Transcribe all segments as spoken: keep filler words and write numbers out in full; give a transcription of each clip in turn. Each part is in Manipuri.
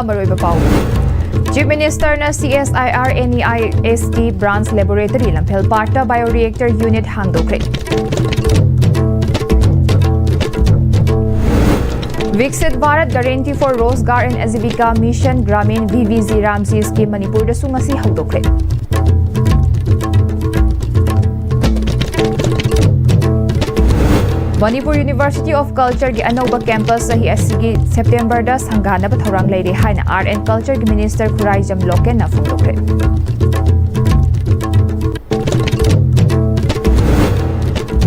ꯃꯔꯨꯑꯣꯏꯕ ꯄꯥꯎ꯫ Chief Minister ꯅ C S I R N E I S T branch laboratory ꯂꯝꯐꯦꯜ ꯄꯥꯠꯇ bioreactor unit ꯍꯥꯡꯗꯣꯛꯈ꯭ꯔꯦ꯫ Viksit Bharat Guarantee for Rozgar and Ajeevika Mission Gramin, V V G RAM G scheme ꯃꯅꯤꯄꯨꯔꯗꯁꯨ ꯉꯁꯤ ꯍꯧꯗꯣꯛꯈ꯭ꯔꯦ꯫ Manipur University of Culture ꯒꯤ ꯑꯅꯧꯕ campus ꯆꯍꯤ ꯑꯁꯤꯒꯤ September ꯗ ꯁꯪꯒꯥꯅꯕ ꯊꯧꯔꯥꯡ ꯂꯩꯔꯦ ꯍꯥꯏꯅ Art and Culture ꯒꯤ Minister ꯈꯨꯔꯥꯏꯖꯝ ꯂꯣꯀꯦꯟꯅ ꯐꯣꯡꯗꯣꯛꯈ꯭ꯔꯦ꯫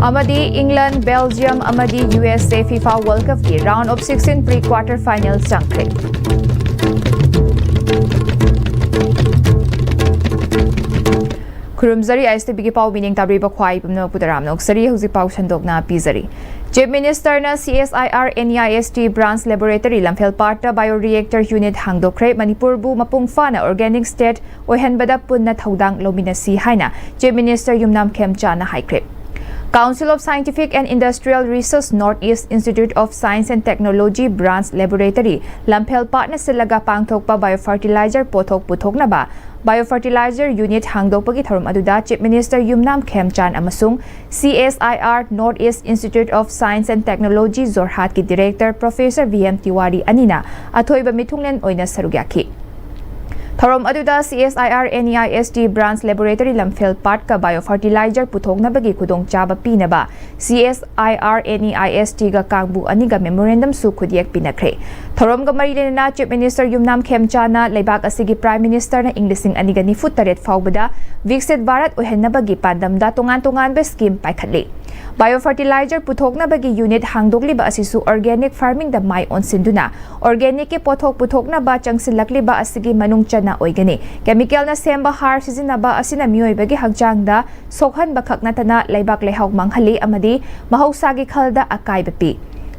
ꯑꯃꯗꯤ England, Belgium ꯑꯃꯗꯤ U S A FIFA World Cup ꯀꯤ round of sixteen pre quarter final ꯆꯪꯈ꯭ꯔꯦ꯫ ꯈꯨꯔꯨꯝꯖꯔꯤ, I S T V ꯒꯤ ꯄꯥꯎ ꯃꯤꯠꯌꯦꯡ ꯇꯥꯕꯤꯔꯤꯕ ꯈ꯭ꯋꯥꯏ ꯄꯨꯝꯅꯃꯛꯄꯨ ꯇꯔꯥꯝꯅ ꯑꯣꯛꯆꯔꯤ꯫ ꯍꯧꯖꯤꯛ ꯄꯥꯎ ꯁꯟꯗꯣꯛꯅ ꯄꯤꯖꯔꯤ꯫ Chief Minister ꯅ C S I R N E I S T branch laboratory ꯂꯝꯐꯦꯜ ꯄꯥꯠꯇ bioreactor unit ꯍꯥꯡꯗꯣꯛꯈ꯭ꯔꯦ꯫ ꯃꯅꯤꯄꯨꯔꯕꯨ ꯃꯄꯨꯡ ꯐꯥꯅ organic state ꯑꯣꯏꯍꯟꯕꯗ ꯄꯨꯟꯅ ꯊꯧꯗꯥꯡ ꯂꯧꯃꯤꯟꯅꯁꯤ ꯍꯥꯏꯅ Chief Minister ꯌꯨꯝꯅꯥꯝ ꯈꯦꯝꯆꯥꯅ ꯍꯥꯏꯈ꯭ꯔꯦ꯫ Council of Scientific and Industrial Research North East Institute of Science and Technology branch laboratory ꯂꯝꯐꯦꯜ ꯄꯥꯠꯅ ꯁꯤꯜꯂꯒ ꯄꯥꯡꯊꯣꯛꯄ biofertilizer ꯄꯣꯠꯊꯣꯛ ꯄꯨꯊꯣꯛꯅꯕ biofertilizer unit ꯍꯥꯡꯗꯣꯛꯄꯒꯤ ꯊꯧꯔꯝ ꯑꯗꯨꯗ Chief Minister ꯌꯨꯝꯅꯥꯝ ꯈꯦꯝꯆꯥꯟ ꯑꯃꯁꯨꯡ C S I R North East Institute of Science and Technology ꯖꯣꯔꯍꯥꯠꯀꯤ Director Professor V M Tiwari ꯑꯅꯤꯅ ꯑꯊꯣꯏꯕ ꯃꯤꯊꯨꯡꯂꯦꯟ ꯑꯣꯏꯅ ꯁꯔꯨꯛ ꯌꯥꯈꯤ꯫ ꯊꯧꯔꯝ ꯑꯗꯨꯗ C S I R N E I S T branch laboratory ꯂꯝꯐꯦꯜ ꯄꯥꯠꯀ biofertilizer ꯄꯨꯊꯣꯛꯅꯕꯒꯤ ꯈꯨꯗꯣꯡꯆꯥꯕ ꯄꯤꯅꯕ C S I R N E I S T ꯒ ꯀꯥꯡꯕꯨ ꯑꯅꯤꯒ memorandum ꯁꯨ ꯈꯨꯠꯌꯦꯛ ꯄꯤꯅꯈ꯭ꯔꯦ꯫ ꯊꯧꯔꯝꯒ ꯃꯔꯤ ꯂꯩꯅꯅ Chief Minister ꯌꯨꯝꯅꯥꯝ ꯈꯦꯝꯆꯥꯅ ꯂꯩꯕꯥꯛ ꯑꯁꯤꯒꯤ Prime Minister ꯅ ꯏꯪ ꯂꯤꯁꯤꯡ ꯑꯅꯤꯒ ꯅꯤꯐꯨ ꯇꯔꯦꯠ ꯐꯥꯎꯕꯗ Viksit Bharat ꯑꯣꯏꯍꯟꯅꯕꯒꯤ ꯄꯥꯟꯗꯝꯗ ꯇꯣꯉꯥꯟ ꯇꯣꯉꯥꯟꯕ scheme ꯄꯥꯏꯈꯠꯂꯤ꯫ Biofertilizer ꯄꯨꯊꯣꯛꯅꯕꯒꯤ unit ꯍꯥꯡꯗꯣꯛꯂꯤꯕ ꯑꯁꯤꯁꯨ organic farming ꯗ ꯃꯥꯏ ꯑꯣꯟꯁꯤꯟꯗꯨꯅ organic ꯀꯤ ꯄꯣꯠꯊꯣꯛ ꯄꯨꯊꯣꯛꯅꯕ ꯆꯪꯁꯤꯜꯂꯛꯂꯤꯕ ꯑꯁꯤꯒꯤ ꯃꯅꯨꯡ ꯆꯟꯅ ꯑꯣꯏꯒꯅꯤ꯫ Chemical ꯅ ꯁꯦꯝꯕ ꯍꯥꯔ ꯁꯤꯖꯤꯟꯅꯕ ꯑꯁꯤꯅ ꯃꯤꯑꯣꯏꯕꯒꯤ ꯍꯛꯆꯥꯡꯗ ꯁꯣꯛꯍꯟꯕ ꯈꯛ ꯅꯠꯇꯅ ꯂꯩꯕꯥꯛ ꯂꯩꯍꯥꯎ ꯃꯥꯡꯍꯜꯂꯤ ꯑꯃꯗꯤ ꯃꯍꯧꯁꯥꯒꯤ ꯈꯜꯗ ꯑꯀꯥꯏꯕ ꯄꯤ꯫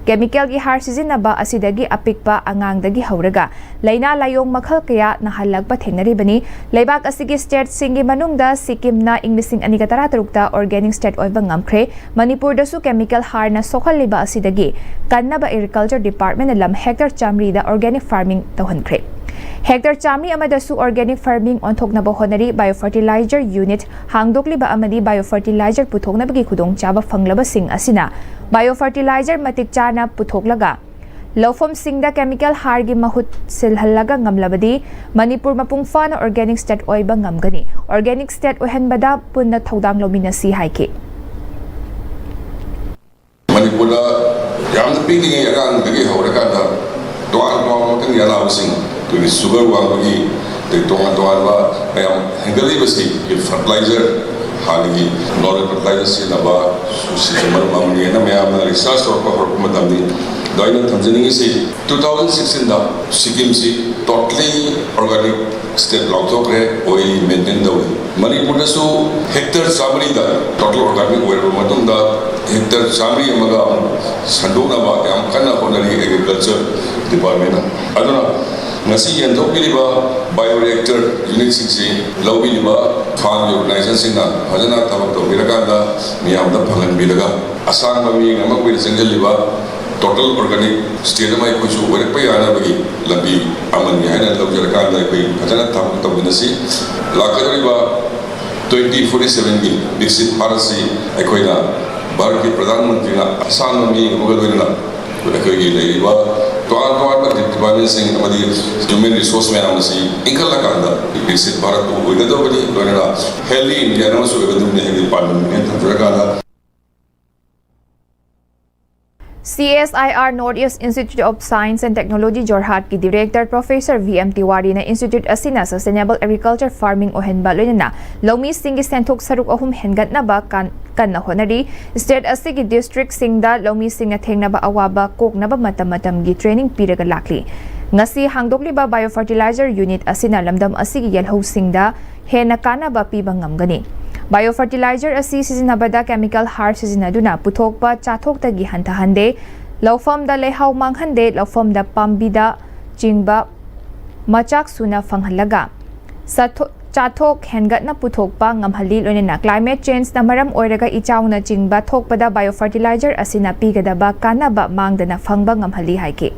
ꯀꯦꯃꯤꯀꯦꯜꯒꯤ ꯍꯥꯔ ꯁꯤꯖꯤꯟꯅꯕ ꯑꯁꯤꯗꯒꯤ ꯑꯄꯤꯛꯄ ꯑꯉꯥꯡꯗꯒꯤ ꯍꯧꯔꯒ ꯂꯥꯏꯅꯥ ꯂꯥꯏꯌꯣꯡ ꯃꯈꯜ ꯀꯌꯥ ꯅꯥꯍꯜꯂꯛꯄ ꯊꯦꯡꯅꯔꯤꯕꯅꯤ꯫ ꯂꯩꯕꯥꯛ ꯑꯁꯤꯒꯤ ꯁ꯭ꯇꯦꯠꯁꯤꯡꯒꯤ ꯃꯅꯨꯡꯗ ꯁꯤꯛꯀꯤꯝꯅ ꯏꯪ ꯂꯤꯁꯤꯡ ꯑꯅꯤꯒ ꯇꯔꯥꯇꯔꯨꯛꯇ ꯑꯣꯔꯒꯥꯅꯤꯛ ꯁ꯭ꯇꯦꯠ ꯑꯣꯏꯕ ꯉꯝꯈ꯭ꯔꯦ꯫ ꯃꯅꯤꯄꯨꯔꯗꯁꯨ ꯀꯦꯃꯤꯀꯦꯜ ꯍꯥꯔꯅ ꯁꯣꯛꯍꯜꯂꯤꯕ ꯑꯁꯤꯗꯒꯤ ꯀꯟꯅꯕ ꯑꯦꯒ꯭ꯔꯤꯀꯜꯆꯔ ꯗꯤꯄꯥꯔꯠꯃꯦꯟꯠꯅ ꯂꯝ ꯍꯦꯛꯇꯔ ꯆꯥꯃꯔꯤꯗ ꯑꯣꯔꯒꯥꯅꯤꯛ ꯐꯥꯔꯃꯤꯡ ꯇꯧꯍꯟꯈ꯭ꯔꯦ꯫ ꯍꯦꯛꯇꯔ ꯆꯥꯃꯔꯤ ꯑꯃꯗꯁꯨ ꯑꯣꯔꯒꯥꯅꯤꯛ ꯐꯥꯔꯃꯤꯡ ꯑꯣꯟꯊꯣꯛꯅꯕ ꯍꯣꯠꯅꯔꯤ꯫ ꯕꯥꯏꯑꯣ ꯐꯔꯇꯤꯂꯥꯏꯖꯔ ꯌꯨꯅꯤꯠ ꯍꯥꯡꯗꯣꯛꯂꯤꯕ ꯑꯃꯗꯤ ꯕꯥꯏꯑꯣ ꯐꯔꯇꯤꯂꯥꯏꯖꯔ ꯄꯨꯊꯣꯛꯅꯕꯒꯤ ꯈꯨꯗꯣꯡꯆꯥꯕ ꯐꯪꯂꯕꯁꯤꯡ ꯑꯁꯤꯅ ꯕꯥꯏꯑꯣ ꯐꯔꯇꯤꯂꯥꯏꯖꯔ ꯃꯇꯤꯛ ꯆꯥꯅ ꯄꯨꯊꯣꯛꯂꯒ ꯂꯧꯐꯝꯁꯤꯡꯗ ꯀꯦꯃꯤꯀꯦꯜ ꯍꯥꯔꯒꯤ ꯃꯍꯨꯠ ꯁꯤꯜꯍꯜꯂꯒ ꯉꯝꯂꯕꯗꯤ ꯃꯅꯤꯄꯨꯔ ꯃꯄꯨꯡ ꯐꯥꯅ ꯑꯣꯔꯒꯥꯅꯤꯛ ꯁ꯭ꯇꯦꯠ ꯑꯣꯏꯕ ꯉꯝꯒꯅꯤ꯫ ꯑꯣꯔꯒꯥꯅꯤꯛ ꯁ꯭ꯇꯦꯠ ꯑꯣꯏꯍꯟꯕꯗ ꯄꯨꯟꯅ ꯊꯧꯗꯥꯡ ꯂꯧꯃꯤꯟꯅꯁꯤ ꯍꯥꯏꯈꯤ꯫ ꯃꯅꯤꯄꯨꯔꯗ ꯌꯥꯝꯅ ꯄꯤꯛꯂꯤꯉꯩ ꯑꯉꯥꯡꯗꯒꯤ ꯍꯧꯔꯀꯥꯟꯗ ꯇꯣꯉꯥꯟ ꯇꯣꯉꯥꯟꯕ ꯃꯈꯜꯒꯤ ꯑꯅꯥꯕꯁꯤꯡ, ꯑꯩꯈꯣꯏꯒꯤ ꯁꯨꯒꯔ ꯋꯥꯡꯕꯒꯤ, ꯑꯗꯩ ꯇꯣꯉꯥꯟ ꯇꯣꯉꯥꯟꯕ ꯃꯌꯥꯝ ꯍꯦꯟꯒꯠꯂꯛꯂꯤꯕꯁꯤ ꯐꯔꯇꯤꯂꯥꯏꯖꯔ, ꯍꯥꯟꯅꯒꯤ ꯅꯣꯔꯃꯦꯜ ꯐꯔꯇꯤꯂꯥꯏꯖꯔ ꯁꯤꯖꯤꯟꯅꯕ ꯁꯤꯁꯨ ꯃꯔꯝ ꯑꯃꯅꯤꯅ ꯃꯌꯥꯝꯅ ꯔꯤꯁꯔꯁ ꯇꯧꯔꯛꯄ ꯍꯧꯔꯛꯄ ꯃꯇꯝꯅꯤ꯫ ꯑꯗꯣ ꯑꯩꯅ ꯊꯝꯖꯅꯤꯡꯉꯤꯁꯤ, ꯇꯨ ꯊꯥꯎꯖꯟ ꯁꯤꯛꯁꯇꯤꯟꯗ ꯁꯤꯛꯀꯤꯝꯁꯤ ꯇꯣꯇꯂꯤ ꯑꯣꯔꯒꯥꯅꯤꯛ ꯁ꯭ꯇꯦꯠ ꯂꯥꯎꯊꯣꯛꯈ꯭ꯔꯦ, ꯑꯣꯏꯜ ꯃꯦꯟꯇꯦꯟ ꯇꯧꯏ꯫ ꯃꯅꯤꯄꯨꯔꯗꯁꯨ ꯍꯦꯛꯇꯔ ꯆꯥꯃꯔꯤꯗ ꯇꯣꯇꯜ ꯑꯣꯔꯒꯥꯅꯤꯛ ꯑꯣꯏꯔꯕ ꯃꯇꯨꯡꯗ, ꯍꯦꯛꯇꯔ ꯆꯥꯃꯔꯤ ꯑꯃꯒ ꯑꯃꯨꯛ ꯁꯟꯗꯣꯛꯅꯕ ꯌꯥꯝ ꯀꯟꯅ ꯍꯣꯠꯅꯔꯤ ꯑꯦꯒ꯭ꯔꯤꯀꯜꯆꯔ ꯗꯤꯄꯥꯔꯠꯃꯦꯟꯅ꯫ ꯑꯗꯨꯅ ꯉꯁꯤ ꯌꯦꯟꯊꯣꯛꯄꯤꯔꯤꯕ ꯕꯥꯏꯑꯣꯔꯤꯑꯦꯛꯇꯔ ꯌꯨꯅꯤꯠꯁꯤꯡꯁꯤ ꯂꯧꯕꯤꯔꯤꯕ ꯐꯥꯔꯝꯒꯤ ꯑꯣꯔꯒꯅꯥꯏꯖꯦꯁꯟꯁꯤꯡꯅ ꯐꯖꯅ ꯊꯕꯛ ꯇꯧꯕꯤꯔꯀꯥꯟꯗ ꯃꯤꯌꯥꯝꯗ ꯐꯪꯍꯟꯕꯤꯔꯒ, ꯑꯁꯥꯡꯕ ꯃꯤꯌꯦꯡ ꯑꯃ ꯑꯣꯏꯅ ꯆꯪꯁꯤꯜꯂꯤꯕ ꯇꯣꯇꯜ ꯑꯣꯔꯒꯥꯅꯤꯛ ꯁ꯭ꯇꯦꯠ ꯑꯃ ꯑꯩꯈꯣꯏꯁꯨ ꯑꯣꯏꯔꯛꯄ ꯌꯥꯅꯕꯒꯤ ꯂꯝꯕꯤ ꯑꯃꯅꯤ ꯍꯥꯏꯅ ꯂꯧꯖꯔꯀꯥꯟꯗ ꯑꯩꯈꯣꯏ ꯐꯖꯅ ꯊꯕꯛ ꯇꯧꯃꯤꯟꯅꯁꯤ꯫ ꯂꯥꯛꯀꯗꯧꯔꯤꯕ ꯇ꯭ꯋꯦꯟꯇꯤ ꯐꯣꯔꯇꯤ ꯁꯚꯦꯟꯒꯤ ꯕꯤꯛꯁꯤꯠ ꯚꯥꯔꯠꯁꯤ ꯑꯩꯈꯣꯏꯅ ꯚꯥꯔꯠꯀꯤ ꯄ꯭ꯔꯙꯥꯟ ꯃꯟꯇ꯭ꯔꯤꯅ ꯑꯁꯥꯡꯕ ꯃꯤꯌꯦꯡ ꯑꯃꯒ ꯂꯣꯏꯅꯅ ꯑꯩꯈꯣꯏꯒꯤ ꯂꯩꯔꯤꯕ ꯇꯣꯉꯥꯟ ꯇꯣꯉꯥꯟꯕ ꯗꯤꯄꯥꯔꯠꯃꯦꯟꯁꯤꯡ ꯑꯃꯗꯤ ꯍ꯭ꯌꯨꯃꯦꯟ ꯔꯤꯁꯣꯔꯁ ꯃꯌꯥꯝ ꯑꯁꯤ ꯏꯟꯈꯠꯂꯀꯥꯟꯗ ꯕꯤꯛꯁꯤꯠ ꯚꯥꯔꯠꯄꯨ ꯑꯣꯏꯒꯗꯕꯅꯤ, ꯂꯣꯏꯅꯅ ꯍꯦꯜꯗꯤ ꯏꯟꯗꯤꯌꯥ ꯑꯃꯁꯨ ꯑꯣꯏꯒꯗꯕꯅꯤ ꯍꯥꯏꯕꯒꯤ ꯄꯥꯟꯗꯝ ꯊꯝꯖꯔꯀꯥꯟꯗ, CSIR North East Institute of Science and Technology ꯖꯣꯔꯍꯥꯠꯀꯤ ꯗꯤꯔꯦꯛꯇꯔ ꯄ꯭ꯔꯣꯐꯦꯁꯔ ꯚꯤ ꯑꯦꯝ ꯇꯤꯋꯥꯔꯤꯅ ꯏꯟꯁꯇꯤꯇ꯭ꯌꯨꯠ ꯑꯁꯤꯅ ꯁꯁꯇꯦꯅꯦꯕꯜ ꯑꯦꯒ꯭ꯔꯤꯀꯜꯆꯔ ꯐꯥꯔꯃꯤꯡ ꯑꯣꯏꯍꯟꯕ, ꯂꯣꯏꯅꯅ ꯂꯧꯃꯤꯁꯤꯡꯒꯤ ꯁꯦꯟꯊꯣꯛ ꯁꯔꯨꯛ ꯑꯍꯨꯝ ꯍꯦꯟꯒꯠꯅꯕ ꯀꯟ-, ꯀꯟꯅ ꯍꯣꯠꯅꯔꯤ꯫ ꯁ꯭ꯇꯦꯠ ꯑꯁꯤꯒꯤ ꯗꯤꯁꯇ꯭ꯔꯤꯛꯁꯤꯡꯗ ꯂꯧꯃꯤꯁꯤꯡꯅ ꯊꯦꯡꯅꯕ ꯑꯋꯥꯕ ꯀꯣꯛꯅꯕ ꯃꯇꯝ ꯃꯇꯝꯒꯤ ꯇ꯭ꯔꯦꯅꯤꯡ ꯄꯤꯔꯒ ꯂꯥꯛꯂꯤ꯫ ꯉꯁꯤ ꯍꯥꯡꯗꯣꯛꯂꯤꯕ ꯕꯥꯏꯑꯣ ꯐꯔꯇꯤꯂꯥꯏꯖꯔ ꯌꯨꯅꯤꯠ ꯑꯁꯤꯅ ꯂꯝꯗꯝ ꯑꯁꯤꯒꯤ ꯌꯦꯜꯍꯧꯁꯤꯡꯗ ꯍꯦꯟꯅ ꯀꯥꯟꯅꯕ ꯄꯤꯕ ꯉꯝꯒꯅꯤ꯫ ꯕꯥꯏꯑꯣ ꯐꯔꯇꯤꯂꯥꯏꯖꯔ ꯑꯁꯤ ꯁꯤꯖꯤꯟꯅꯕꯗ ꯀꯦꯃꯤꯀꯦꯜ ꯍꯥꯔ ꯁꯤꯖꯤꯟꯅꯗꯨꯅ ꯄꯨꯊꯣꯛꯄ ꯆꯥꯊꯣꯛꯇꯒꯤ ꯍꯟꯊꯍꯟꯗꯦ꯫ ꯂꯧꯐꯝꯗ ꯂꯩꯍꯥꯎ ꯃꯥꯡꯍꯟꯗꯦ, ꯂꯧꯐꯝꯗ ꯄꯥꯝꯕꯤꯗ ꯆꯤꯡꯕ ꯃꯆꯥꯛ ꯁꯨꯅ ꯐꯪꯍꯜꯂꯒ ꯆꯥꯊꯣ-, ꯆꯥꯊꯣꯛ ꯍꯦꯟꯒꯠꯅ ꯄꯨꯊꯣꯛꯄ ꯉꯝꯍꯜꯂꯤ, ꯂꯣꯏꯅꯅ climate changeꯅ ꯃꯔꯝ ꯑꯣꯏꯔꯒ ꯏꯆꯥꯎꯅ ꯆꯤꯡꯕ ꯊꯣꯛꯄꯗ bio fertilizer ꯑꯁꯤꯅ ꯄꯤꯒꯗꯕ ꯀꯥꯟꯅꯕ ꯃꯥꯡꯗꯅ ꯐꯪꯕ ꯉꯝꯍꯜꯂꯤ ꯍꯥꯏꯈꯤ꯫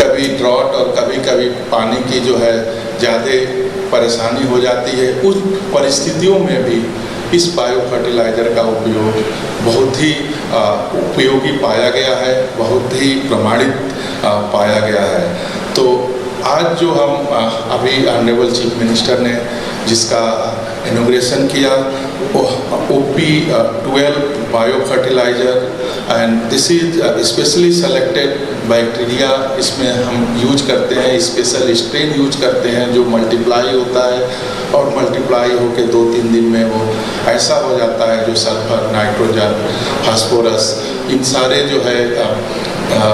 कभी ड्रॉट और कभी कभी पानी की जो है ज़्यादा परेशानी हो जाती है। उस परिस्थितियों में भी इस बायो फर्टिलाइज़र का उपयोग बहुत ही अ, उपयोगी पाया गया है, बहुत ही प्रमाणित अ, पाया गया है। तो आज जो हम अ, अभी ऑनरेबल चीफ मिनिस्टर ने जिसका इनॉग्रेशन किया, OP twelve bio fertiliser, and this is specially selected bacteria, इसमें हम यूज करते हैं, स्पेशल स्ट्रेन यूज करते हैं जो मल्टीप्लाई होता है और मल्टीप्लाई होके दो तीन दिन में वो ऐसा हो जाता है जो सल्फर, नाइट्रोजन, फास्फोरस, इन सारे जो है अ, अ,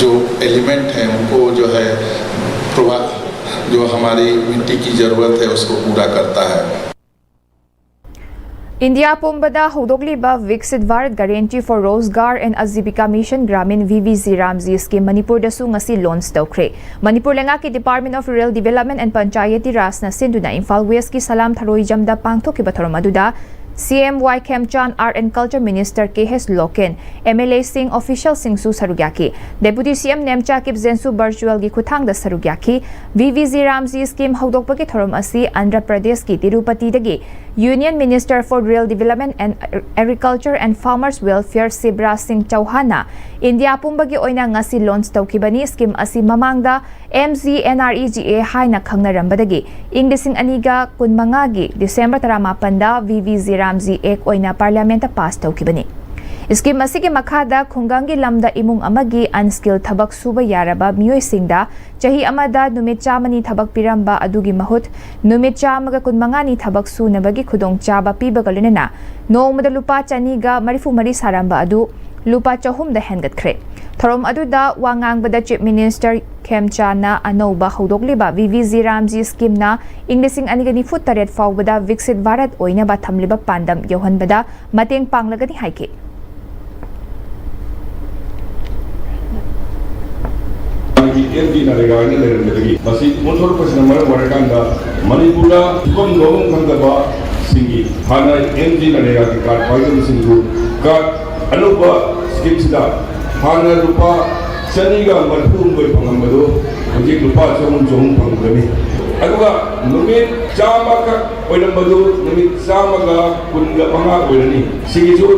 जो एलिमेंट हैं उनको जो है प्रोवा जो हमारी मिट्टी की ज़रूरत है उसको पूरा करता है। ꯏꯟꯗꯤꯌꯥ ꯄꯨꯝꯕꯗ ꯍꯧꯗꯣꯛꯂꯤꯕ Viksit Bharat Guarantee for Rozgar and Ajeebika Mission Gramin, VVG Ramji scheme ꯃꯅꯤꯄꯨꯔꯗꯁꯨ ꯉꯁꯤ ꯂꯣꯟꯆ ꯇꯧꯈ꯭ꯔꯦ꯫ ꯃꯅꯤꯄꯨꯔ ꯂꯩꯉꯥꯛꯀꯤ Department of Rural Development and Panchayati Rajꯅ ꯁꯤꯟꯗꯨꯅ ꯏꯝꯐꯥꯜ ꯋꯦꯁꯀꯤ ꯁꯂꯥꯝ ꯊꯔꯣꯏꯖꯝꯗ ꯄꯥꯡꯊꯣꯛꯈꯤꯕ ꯊꯧꯔꯝ ꯑꯗꯨꯗ CM Y Khemchand, Art and Culture Minister K S Loken, MLAꯁꯤꯡ, officialꯁꯤꯡꯁꯨ ꯁꯔꯨꯛ ꯌꯥꯈꯤ꯫ Deputy CM ꯅꯦꯝꯆꯥ ꯀꯤꯞꯖꯦꯟꯁꯨ virtualꯒꯤ ꯈꯨꯠꯊꯥꯡꯗ ꯁꯔꯨꯛ ꯌꯥꯈꯤ꯫ VVG Ramji scheme ꯍꯧꯗꯣꯛꯄꯒꯤ ꯊꯧꯔꯝ ꯑꯁꯤ ꯑꯟꯙ꯭ꯔ ꯄ꯭ꯔꯗꯦꯁꯀꯤ ꯇꯤꯔꯨꯄꯇꯤꯗꯒꯤ Union Minister for Rural Development and Agriculture and Farmers Welfare ꯁꯤꯕ꯭ꯔꯥꯖ ꯁꯤꯡ ꯆꯧꯍꯥꯟꯅ ꯏꯟꯗꯤꯌꯥ ꯄꯨꯝꯕꯒꯤ ꯑꯣꯏꯅ ꯉꯁꯤ ꯂꯣꯟꯆ ꯇꯧꯈꯤꯕꯅꯤ꯫ ꯁ꯭ꯀꯤꯝ ꯑꯁꯤ ꯃꯃꯥꯡꯗ MGNREGA ꯍꯥꯏꯅ ꯈꯪꯅꯔꯝꯕꯗꯒꯤ ꯏꯪ ꯂꯤꯁꯤꯡ ꯑꯅꯤꯒ ꯀꯨꯟꯃꯉꯥꯒꯤ ꯗꯤꯁꯦꯝꯕꯔ ꯇꯔꯥꯃꯥꯄꯟꯗ VVG Ramji Act ꯑꯣꯏꯅ ꯄꯥꯔꯂꯤꯌꯥꯃꯦꯟꯠꯇ ꯄꯥꯁ ꯇꯧꯈꯤꯕꯅꯤ꯫ ꯁ꯭ꯀꯤꯝ ꯑꯁꯤꯒꯤ ꯃꯈꯥꯗ ꯈꯨꯡꯒꯪꯒꯤ ꯂꯝꯗ ꯏꯃꯨꯡ ꯑꯃꯒꯤ unskilled ꯊꯕꯛ ꯁꯨꯕ ꯌꯥꯔꯕ ꯃꯤꯑꯣꯏꯁꯤꯡꯗ ꯆꯍꯤ ꯑꯃꯗ ꯅꯨꯃꯤꯠ ꯆꯥꯝꯃꯅꯤ ꯊꯕꯛ ꯄꯤꯔꯝꯕ ꯑꯗꯨꯒꯤ ꯃꯍꯨꯠ ꯅꯨꯃꯤꯠ ꯆꯥꯝꯃꯒ ꯀꯨꯟꯃꯉꯥꯅꯤ ꯊꯕꯛ ꯁꯨꯅꯕꯒꯤ ꯈꯨꯗꯣꯡꯆꯥꯕ ꯄꯤꯕꯒ ꯂꯣꯏꯅꯅ ꯅꯣꯡꯃꯗ ꯂꯨꯄꯥ ꯆꯅꯤꯒ ꯃꯔꯤꯐꯨ ꯃꯔꯤ ꯁꯥꯔꯝꯕ ꯑꯗꯨ ꯂꯨꯄꯥ ꯆꯍꯨꯝꯗ ꯍꯦꯟꯒꯠꯈ꯭ꯔꯦ꯫ ꯊꯧꯔꯝ ꯑꯗꯨꯗ ꯋꯥ ꯉꯥꯡꯕꯗ Chief Minister ꯈꯦꯝꯆꯥꯟꯅ ꯑꯅꯧꯕ ꯍꯧꯗꯣꯛꯂꯤꯕ VVG Ramji schemeꯅ ꯏꯪ ꯂꯤꯁꯤꯡ ꯑꯅꯤꯒ ꯅꯤꯐꯨ ꯇꯔꯦꯠ ꯐꯥꯎꯕꯗ Viksit Bharat ꯑꯣꯏꯅꯕ ꯊꯝꯂꯤꯕ ꯄꯥꯟꯗꯝ ꯌꯧꯍꯟꯕꯗ ꯃꯇꯦꯡ ꯄꯥꯡꯂꯒꯅꯤ ꯍꯥꯏꯈꯤ꯫ ꯑꯦꯝ ꯖꯤ ꯅꯔꯦꯒꯥ ꯍꯥꯏꯅ ꯂꯩꯔꯝꯕꯗꯒꯤ ꯃꯁꯤ ꯑꯣꯟꯊꯣꯔꯛꯄꯁꯤꯅ ꯃꯔꯝ ꯑꯣꯏꯔꯀꯥꯟꯗ ꯃꯅꯤꯄꯨꯔꯗ ꯁꯨꯐꯝ ꯅꯣꯝꯐꯝ ꯈꯪꯗꯕꯁꯤꯡꯒꯤ ꯍꯥꯟꯅ ꯑꯦꯝ ꯖꯤ ꯅꯔꯦꯒꯥꯒꯤ ꯀꯥꯔꯗ ꯄꯥꯏꯖꯕꯁꯤꯡꯗꯨ ꯀꯥꯔꯗ ꯑꯅꯧꯕ ꯁ꯭ꯀꯤꯝꯁꯤꯗ ꯍꯥꯟꯅ ꯂꯨꯄꯥ ꯆꯅꯤꯒ ꯃꯔꯤꯐꯨ ꯍꯨꯝꯗꯣꯏ ꯐꯪꯂꯝꯕꯗꯨ ꯍꯧꯖꯤꯛ ꯂꯨꯄꯥ ꯆꯍꯨꯝ, ꯆꯍꯨꯝ ꯐꯪꯒꯅꯤ꯫ ꯑꯗꯨꯒ ꯅꯨꯃꯤꯠ ꯆꯥꯝꯃꯈꯛ ꯑꯣꯏꯔꯝꯕꯗꯨ ꯅꯨꯃꯤꯠ ꯆꯥꯝꯃꯒ ꯀꯨꯟꯒ ꯃꯉꯥ ꯑꯣꯏꯔꯅꯤ꯫ ꯁꯤꯒꯤꯁꯨ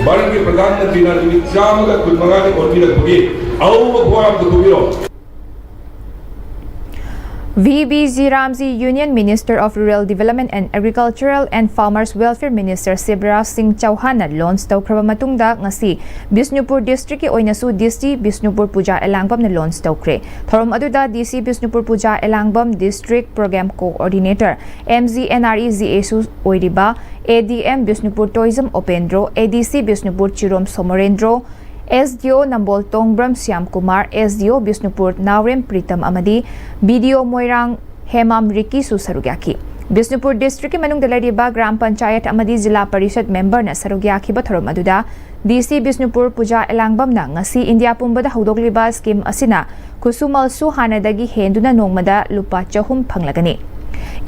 ꯚꯥꯔꯠꯀꯤ ꯄ꯭ꯔꯙꯥꯟ ꯃꯟꯇ꯭ꯔꯤꯅ ꯅꯨꯃꯤꯠ ꯆꯥꯝꯃꯒ ꯀꯨꯟꯃꯉꯥꯅꯤ ꯑꯣꯟꯕꯤꯔꯛꯄꯒꯤ ꯑꯍꯧꯕ ꯈꯣꯡꯊꯥꯡꯗꯨ ꯄꯨꯕꯤꯔꯣ꯫ V B G RAM G Union Minister of Rural Development and Agricultural and Farmers Welfare Minister Shivraj ꯁꯤꯡ ꯆꯧꯍꯥꯟꯅ ꯂꯣꯟꯆ ꯇꯧꯈ꯭ꯔꯕ ꯃꯇꯨꯡꯗ ꯉꯁꯤ ꯕꯤꯁꯅꯨꯄꯨꯔ ꯗꯤꯁꯇ꯭ꯔꯤꯛꯀꯤ ꯑꯣꯏꯅꯁꯨ ꯗꯤ ꯁꯤ ꯕꯤꯁꯅꯨꯄꯨꯔ ꯄꯨꯖꯥ ꯑꯦꯂꯥꯡꯕꯝꯅ ꯂꯣꯟꯆ ꯇꯧꯈ꯭ꯔꯦ꯫ ꯊꯧꯔꯝ ꯑꯗꯨꯗ D C Bishnupur Puja Elangbam, District Program Coordinator, M G N R E G ꯑꯦꯁꯨ ꯑꯣꯏꯔꯤꯕ ꯑꯦ ꯗꯤ ꯑꯦꯝ ꯕꯤꯁꯅꯨꯄꯨꯔ ꯇꯣꯏꯖꯝ ꯎꯄꯦꯟꯗ꯭ꯔꯣ, ꯑꯦ ꯗꯤ C Bishnupur ꯆꯤꯔꯣꯝ Somorendro, S D ꯑꯣ ꯅꯝꯕꯣꯜ ꯇꯣꯡꯕ꯭ꯔꯝ ꯁ꯭ꯌꯥꯝ ꯀꯨꯃꯥꯔ, ꯑꯦꯁ ꯗꯤ ꯑꯣ ꯕꯤꯁꯅꯨꯄꯨꯔ ꯅꯥꯎꯔꯦꯝ ꯄ꯭ꯔꯤꯇꯝ ꯑꯃꯗꯤ ꯕꯤ ꯗꯤ ꯑꯣ ꯃꯣꯏꯔꯥꯡ ꯍꯦꯃꯥꯝ ꯔꯤꯀꯤꯁꯨ ꯁꯔꯨꯛ ꯌꯥꯈꯤ꯫ ꯕꯤꯁꯅꯨꯄꯨꯔ ꯗꯤꯁꯇ꯭ꯔꯤꯛꯀꯤ ꯃꯅꯨꯡꯗ ꯂꯩꯔꯤꯕ ꯒ꯭ꯔꯥꯝ ꯄꯟꯆꯥꯌꯠ ꯑꯃꯗꯤ ꯖꯤꯂꯥ ꯄꯔꯤꯁꯠ ꯃꯦꯝꯕꯔꯅ ꯁꯔꯨꯛ ꯌꯥꯈꯤꯕ ꯊꯧꯔꯝ ꯑꯗꯨꯗ ꯗꯤ ꯁꯤ ꯕꯤꯁꯅꯨꯄꯨꯔ ꯄꯨꯖꯥ ꯑꯦꯂꯥꯡꯕꯝꯅ ꯉꯁꯤ ꯏꯟꯗꯤꯌꯥ ꯄꯨꯝꯕꯗ ꯍꯧꯗꯣꯛꯂꯤꯕ ꯁ꯭ꯀꯤꯝ ꯑꯁꯤꯅ ꯈꯨꯠꯁꯨꯃꯜꯁꯨ ꯍꯥꯟꯅꯗꯒꯤ ꯍꯦꯟꯗꯨꯅ ꯅꯣꯡꯃꯗ ꯂꯨꯄꯥ ꯆꯍꯨꯝ ꯐꯪꯂꯒꯅꯤ꯫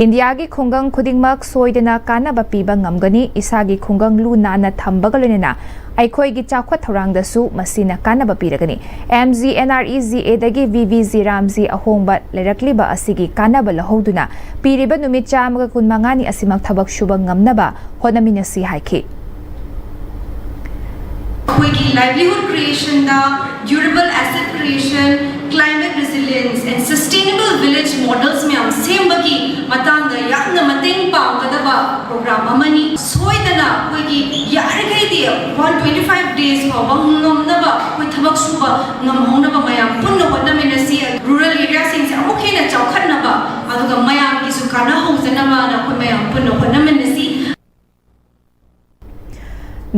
ꯏꯟꯗꯤꯌꯥꯒꯤ ꯈꯨꯡꯒꯪ ꯈꯨꯗꯤꯡꯃꯛ ꯁꯣꯏꯗꯅ ꯀꯥꯟꯅꯕ ꯄꯤꯕ ꯉꯝꯒꯅꯤ, ꯏꯁꯥꯒꯤ ꯈꯨꯡꯒꯪ ꯂꯨ ꯅꯥꯟꯅ ꯊꯝꯕꯒ ꯂꯣꯏꯅꯅ ꯑꯩꯈꯣꯏꯒꯤ ꯆꯥꯎꯈꯠ ꯊꯧꯔꯥꯡꯗꯁꯨ ꯃꯁꯤꯅ ꯀꯥꯟꯅꯕ ꯄꯤꯔꯒꯅꯤ꯫ M G N R E G ꯑꯦꯗꯒꯤ ꯚꯤ ꯚꯤ ꯖꯤ ꯔꯥꯝꯖꯤ ꯑꯍꯣꯡꯕ ꯂꯩꯔꯛꯂꯤꯕ ꯑꯁꯤꯒꯤ ꯀꯥꯟꯅꯕ ꯂꯧꯍꯧꯗꯨꯅ ꯄꯤꯔꯤꯕ ꯅꯨꯃꯤꯠ ꯆꯥꯝꯃꯒ ꯀꯨꯟꯃꯉꯥꯅꯤ ꯑꯁꯤꯃꯛ ꯊꯕꯛ ꯁꯨꯕ ꯉꯝꯅꯕ ꯍꯣꯠꯅꯃꯤꯟꯅꯁꯤ ꯍꯥꯏꯈꯤ꯫ ꯑꯩꯈꯣꯏꯒꯤ livelihood creationꯗ durable asset creation, climate resilience and sustainable village models ꯃꯌꯥꯝ ꯁꯦꯝꯕꯒꯤ ꯃꯇꯥꯡꯗ ꯌꯥꯝꯅ ꯃꯇꯦꯡ ꯄꯥꯡꯒꯗꯕ program ꯑꯃꯅꯤ꯫ ꯁꯣꯏꯗꯅ ꯑꯩꯈꯣꯏꯒꯤ ꯌꯥꯔꯤꯈꯩꯗꯤ one twenty five days ꯐꯥꯎꯕ ꯉꯝꯅꯕ ꯑꯩꯈꯣꯏ ꯊꯕꯛ ꯁꯨꯕ ꯉꯝꯍꯧꯅꯕ ꯃꯌꯥꯝ ꯄꯨꯟꯅ ꯍꯣꯠꯅꯃꯤꯟꯅꯁꯤ꯫ Rural areaꯁꯤꯡꯁꯦ ꯑꯃꯨꯛ ꯍꯦꯟꯅ ꯆꯥꯎꯈꯠꯅꯕ ꯑꯗꯨꯒ ꯃꯌꯥꯝꯒꯤꯁꯨ ꯀꯥꯟꯅꯍꯧꯖꯅꯕꯅ ꯑꯩꯈꯣꯏ ꯃꯌꯥꯝ ꯄꯨꯟꯅ ꯍꯣꯠꯅꯃꯤꯟꯅꯁꯤ꯫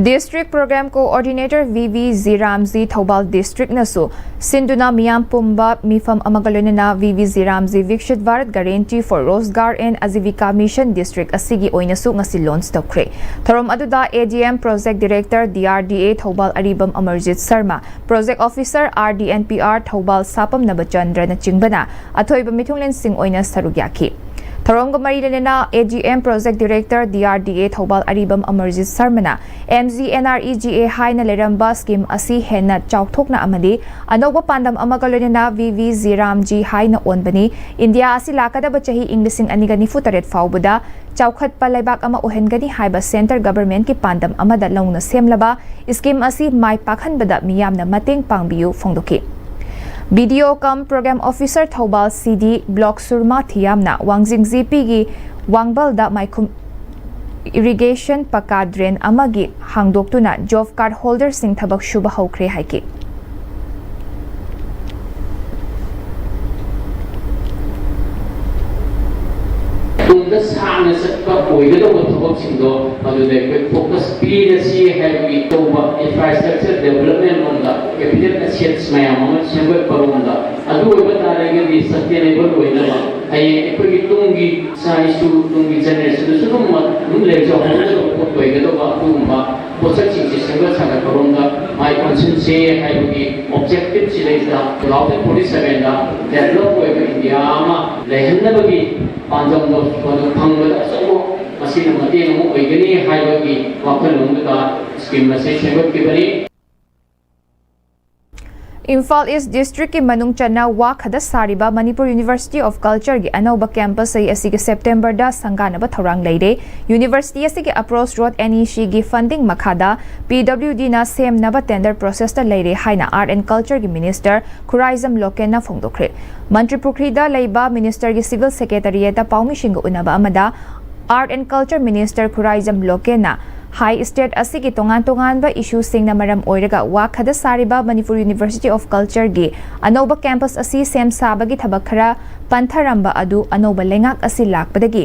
District Program Coordinator V V Ziramji, Thoubal District ꯅꯁꯨ ꯁꯤꯟꯗꯨꯅ ꯃꯤꯌꯥꯝ ꯄꯨꯝꯕ ꯃꯤꯐꯝ ꯑꯃꯒ ꯂꯣꯏꯅꯅ V V Ziramji Vikshit Bharat Guarantee for Rozgar and Ajivika Mission District ꯑꯁꯤꯒꯤ ꯑꯣꯏꯅꯁꯨ ꯉꯁꯤ launch ꯇꯧꯈ꯭ꯔꯦ꯫ ꯊꯧꯔꯝ ꯑꯗꯨꯗ A D M Project Director D R D A Thoubal Aribam Amarjit Sharma, Project Officer R D N P R Thoubal Sapam Nabachandra ꯅꯆꯤꯡꯕꯅ ꯑꯊꯣꯏꯕ ꯃꯤꯊꯨꯡꯂꯦꯟꯁꯤꯡ ꯑꯣꯏꯅ ꯁꯔꯨꯛ ꯌꯥꯈꯤ꯫ ꯊꯧꯔꯝꯒ ꯃꯔꯤ ꯂꯩꯅꯅ A D M Project Director D R D A Thoubal Aribam Amarjit Sharma ꯅ M G N R E G A ꯍꯥꯏꯅ ꯂꯩꯔꯝꯕ scheme ꯑꯁꯤ ꯍꯦꯟꯅ ꯆꯥꯎꯊꯣꯛꯅ ꯑꯃꯗꯤ ꯑꯅꯧꯕ ꯄꯥꯟꯗꯝ ꯑꯃꯒ ꯂꯣꯏꯅꯅ V V Ziramji ꯍꯥꯏꯅ ꯑꯣꯟꯕꯅꯤ꯫ ꯏꯟꯗꯤꯌꯥ ꯑꯁꯤ ꯂꯥꯛꯀꯗꯕ ꯆꯍꯤ ꯏꯪ ꯂꯤꯁꯤꯡ ꯑꯅꯤꯒ ꯅꯤꯐꯨ ꯇꯔꯦꯠ ꯐꯥꯎꯕꯗ ꯆꯥꯎꯈꯠꯄ ꯂꯩꯕꯥꯛ ꯑꯃ ꯑꯣꯏꯍꯟꯒꯅꯤ ꯍꯥꯏꯕ centre government ꯀꯤ ꯄꯥꯟꯗꯝ ꯑꯃꯗ ꯂꯧꯅ ꯁꯦꯝꯂꯕ scheme ꯑꯁꯤ ꯃꯥꯏ ꯄꯥꯛꯍꯟꯕꯗ ꯃꯤꯌꯥꯝꯅ ꯃꯇꯦꯡ ꯄꯥꯡꯕꯤꯌꯨ ꯐꯣꯡꯗꯣꯛꯈꯤ꯫ B D O cum Program Officer Thoubal C D Block Surma Thiamna ꯋꯥꯡꯖꯤꯡ G P ꯒꯤ ꯋꯥꯡꯕꯜꯗ ꯃꯥꯏꯈꯨꯝ irrigation ꯄꯀꯥ drain ꯑꯃꯒꯤ ꯍꯥꯡꯗꯣꯛꯇꯨꯅ job card holder ꯁꯤꯡ ꯊꯕꯛ ꯁꯨꯕ ꯍꯧꯈ꯭ꯔꯦ ꯍꯥꯏꯈꯤ꯫ ꯇꯨꯡꯗ ꯁꯥꯡꯅ ꯆꯠꯄ ꯑꯣꯏꯒꯗꯧꯕ ꯊꯕꯛꯁꯤꯡꯗꯣ ꯃꯗꯨꯗ ꯑꯩꯈꯣꯏ focus ꯄꯤꯔꯁꯤ ꯍꯥꯏꯕꯒꯤ ꯇꯧꯕ infrastructure development ꯂꯣꯝꯗ capital assets ꯃꯌꯥꯝ ꯑꯃ ꯁꯦꯝꯒꯠꯄ ꯂꯣꯝꯗ꯫ ꯑꯗꯨ ꯑꯣꯏꯕ ꯇꯥꯔꯒꯗꯤ sustainable ꯑꯣꯏꯅꯕ ꯍꯌꯦꯡ ꯑꯩꯈꯣꯏꯒꯤ ꯇꯨꯡꯒꯤ ꯏꯆꯥ ꯏꯁꯨ, ꯇꯨꯡꯒꯤ generation ꯗꯁꯨ ꯑꯗꯨꯝ ꯑꯗꯨꯝ ꯂꯩꯖꯍꯧꯒꯗꯕ ꯄꯣꯠ ꯑꯣꯏꯒꯗꯧꯕ ꯑꯗꯨꯒꯨꯝꯕ ꯄꯣꯠꯁꯛꯁꯤꯡꯁꯤ ꯁꯦꯝꯒꯠ ꯁꯥꯒꯠꯄꯔꯣꯝꯗ ꯃꯥꯏ ꯑꯣꯟꯁꯤꯟꯁꯦ ꯍꯥꯏꯕꯒꯤ objective ꯁꯤꯗꯩꯁꯤꯗ two thousand forty seven ꯗ develop ꯑꯣꯏꯕ ꯏꯟꯗꯤꯌꯥ ꯑꯃ ꯂꯩꯍꯟꯅꯕꯒꯤ ꯄꯥꯟꯗꯝꯗꯣ ꯃꯗꯨ ꯐꯪꯕꯗ ꯑꯆꯧꯕ ꯃꯁꯤꯅ ꯃꯇꯦꯡ ꯑꯃ ꯑꯣꯏꯒꯅꯤ ꯍꯥꯏꯕꯒꯤ ꯋꯥꯈꯜꯂꯣꯟꯗꯨꯗ scheme ꯑꯁꯤ ꯁꯦꯝꯒꯠꯈꯤꯕꯅꯤ꯫ ꯏꯝꯐꯥꯜ East District ꯀꯤ ꯃꯅꯨꯡ ꯆꯟꯅ ꯋꯥꯈꯗ ꯁꯥꯔꯤꯕ Manipur University of Culture ꯒꯤ ꯑꯅꯧꯕ campus ꯆꯍꯤ ꯑꯁꯤꯒꯤ September ꯗ ꯁꯪꯒꯥꯅꯕ ꯊꯧꯔꯥꯡ ꯂꯩꯔꯦ꯫ University ꯑꯁꯤꯒꯤ Approach Road N E C ꯒꯤ funding ꯃꯈꯥꯗ P W D ꯅ ꯁꯦꯝꯅꯕ tender process ꯇ ꯂꯩꯔꯦ ꯍꯥꯏꯅ Art and Culture ꯒꯤ Minister ꯈꯨꯔꯥꯏꯖꯝ ꯂꯣꯀꯦꯟꯅ ꯐꯣꯡꯗꯣꯛꯈ꯭ꯔꯦ꯫ ꯃꯟꯇ꯭ꯔꯤ ꯄꯨꯈ꯭ꯔꯤꯗ ꯂꯩꯕ Minister ꯒꯤ Civil Secretariat ꯇ ꯄꯥꯎꯃꯤꯁꯤꯡꯒ ꯎꯅꯕ ꯑꯃꯗ Art and Culture Minister Khuraijam ꯂꯣꯀꯦꯟꯅ ꯍꯥꯏ ꯁ꯭ꯇꯦꯠ ꯑꯁꯤꯒꯤ ꯇꯣꯉꯥꯟ ꯇꯣꯉꯥꯟꯕ ꯏꯁꯨꯁꯤꯡꯅ ꯃꯔꯝ ꯑꯣꯏꯔꯒ ꯋꯥꯈꯗ ꯁꯥꯔꯤꯕ ꯃꯅꯤꯄꯨꯔ ꯌꯨꯅꯤꯚꯔꯁꯤꯇꯤ ꯑꯣꯐ ꯀꯜꯆꯔꯒꯤ ꯑꯅꯧꯕ ꯀꯦꯝꯄꯁ ꯑꯁꯤ ꯁꯦꯝ ꯁꯥꯕꯒꯤ ꯊꯕꯛ ꯈꯔ ꯄꯟꯊꯔꯝꯕ ꯑꯗꯨ ꯑꯅꯧꯕ ꯂꯩꯉꯥꯛ ꯑꯁꯤ ꯂꯥꯛꯄꯗꯒꯤ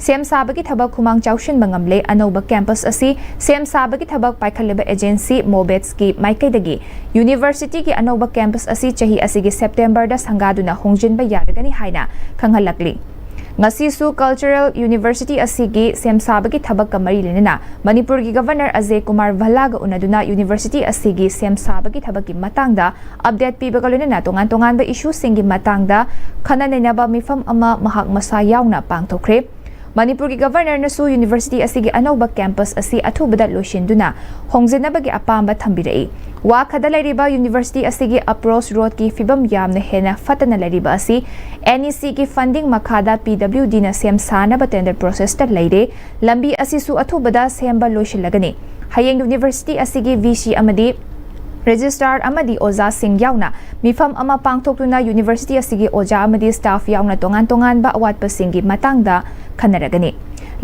ꯁꯦꯝ ꯁꯥꯕꯒꯤ ꯊꯕꯛ ꯈꯨꯃꯥꯡ ꯆꯥꯎꯁꯤꯟꯕ ꯉꯝꯂꯦ꯫ ꯑꯅꯧꯕ ꯀꯦꯝꯄꯁ ꯑꯁꯤ ꯁꯦꯝ ꯁꯥꯕꯒꯤ ꯊꯕꯛ ꯄꯥꯏꯈꯠꯂꯤꯕ ꯑꯦꯖꯦꯟꯁꯤ ꯃꯣꯕꯦꯠꯁꯀꯤ ꯃꯥꯏꯀꯩꯗꯒꯤ ꯌꯨꯅꯤꯚꯔꯁꯤꯇꯤꯒꯤ ꯑꯅꯧꯕ ꯀꯦꯝꯄꯁ ꯑꯁꯤ ꯆꯍꯤ ꯑꯁꯤꯒꯤ ꯁꯦꯞꯇꯦꯝꯕꯔꯗ ꯁꯪꯒꯥꯗꯨꯅ ꯍꯣꯡꯖꯤꯟꯕ ꯌꯥꯔꯒꯅꯤ ꯍꯥꯏꯅ ꯈꯪꯍꯜꯂꯛꯂꯤ꯫ ꯉꯁꯤꯁꯨ ꯀꯜꯆꯔꯦꯜ ꯌꯨꯅꯤꯚꯔꯁꯤꯇꯤ ꯑꯁꯤꯒꯤ ꯁꯦꯝ ꯁꯥꯕꯒꯤ ꯊꯕꯛꯀ ꯃꯔꯤ ꯂꯩꯅꯅ ꯃꯅꯤꯄꯨꯔꯒꯤ ꯒꯚꯔꯅꯔ ꯑꯖꯦ ꯀꯨꯃꯥꯔ ꯚꯜꯂꯥꯒ ꯎꯅꯗꯨꯅ ꯌꯨꯅꯤꯚꯔꯁꯤꯇꯤ ꯑꯁꯤꯒꯤ ꯁꯦꯝ ꯁꯥꯕꯒꯤ ꯊꯕꯛꯀꯤ ꯃꯇꯥꯡꯗ ꯑꯞꯗꯦꯠ ꯄꯤꯕꯒ ꯂꯣꯏꯅꯅ ꯇꯣꯉꯥꯟ ꯇꯣꯉꯥꯟꯕ ꯏꯁꯨꯁꯤꯡꯒꯤ ꯃꯇꯥꯡꯗ ꯈꯟꯅ ꯅꯩꯅꯕ ꯃꯤꯐꯝ ꯑꯃ ꯃꯍꯥꯛ ꯃꯁꯥ ꯌꯥꯎꯅ ꯄꯥꯡꯊꯣꯛꯈ꯭ꯔꯦ꯫ ꯃꯅꯤꯄꯨꯔꯒꯤ ꯒꯚꯔꯅꯔꯅꯁꯨ ꯌꯨꯅꯤꯚꯔꯁꯤꯇꯤ ꯑꯁꯤꯒꯤ ꯑꯅꯧꯕ ꯀꯦꯝꯄꯁ ꯑꯁꯤ ꯑꯊꯨꯕꯗ ꯂꯣꯏꯁꯤꯟꯗꯨꯅ ꯍꯣꯡꯖꯤꯟꯅꯕꯒꯤ ꯑꯄꯥꯝꯕ ꯊꯝꯕꯤꯔꯛꯏ꯫ ꯋꯥꯈꯗ ꯂꯩꯔꯤꯕ ꯌꯨꯅꯤꯚꯔꯁꯤꯇꯤ ꯑꯁꯤꯒꯤ ꯑꯄ꯭ꯔꯣꯆ ꯔꯣꯗꯀꯤ ꯐꯤꯕꯝ ꯌꯥꯝꯅ ꯍꯦꯟꯅ ꯐꯠꯇꯅ ꯂꯩꯔꯤꯕ ꯑꯁꯤ ꯑꯦꯟ ꯏ ꯁꯤꯒꯤ ꯐꯟꯗꯤꯡ ꯃꯈꯥꯗ ꯄꯤ ꯗꯕ꯭ꯂꯤꯎ ꯗꯤꯅ ꯁꯦꯝ ꯁꯥꯅꯕ ꯇꯦꯟꯗꯔ ꯄ꯭ꯔꯣꯁꯦꯁꯇ ꯂꯩꯔꯦ꯫ ꯂꯝꯕꯤ ꯑꯁꯤꯁꯨ ꯑꯊꯨꯕꯗ ꯁꯦꯝꯕ ꯂꯣꯏꯁꯤꯜꯂꯒꯅꯤ꯫ ꯍꯌꯦꯡ ꯌꯨꯅꯤꯚꯔꯁꯤꯇꯤ ꯑꯁꯤꯒꯤ ꯚꯤ ꯁꯤ ꯑꯃꯗꯤ ꯔꯦꯖꯤꯁꯇ꯭ꯔꯥꯔ ꯑꯃꯗꯤ ꯑꯣꯖꯥꯁꯤꯡ ꯌꯥꯎꯅ ꯃꯤꯐꯝ ꯑꯃ ꯄꯥꯡꯊꯣꯛꯇꯨꯅ ꯌꯨꯅꯤꯚꯔꯁꯤꯇꯤ ꯑꯁꯤꯒꯤ ꯑꯣꯖꯥ ꯑꯃꯗꯤ ꯁ꯭ꯇꯥꯐ ꯌꯥꯎꯅ ꯇꯣꯉꯥꯟ ꯇꯣꯉꯥꯟꯕ ꯑꯋꯥꯠꯄꯁꯤꯡꯒꯤ ꯃꯇꯥꯡꯗ ꯈꯟꯅꯔꯒꯅꯤ꯫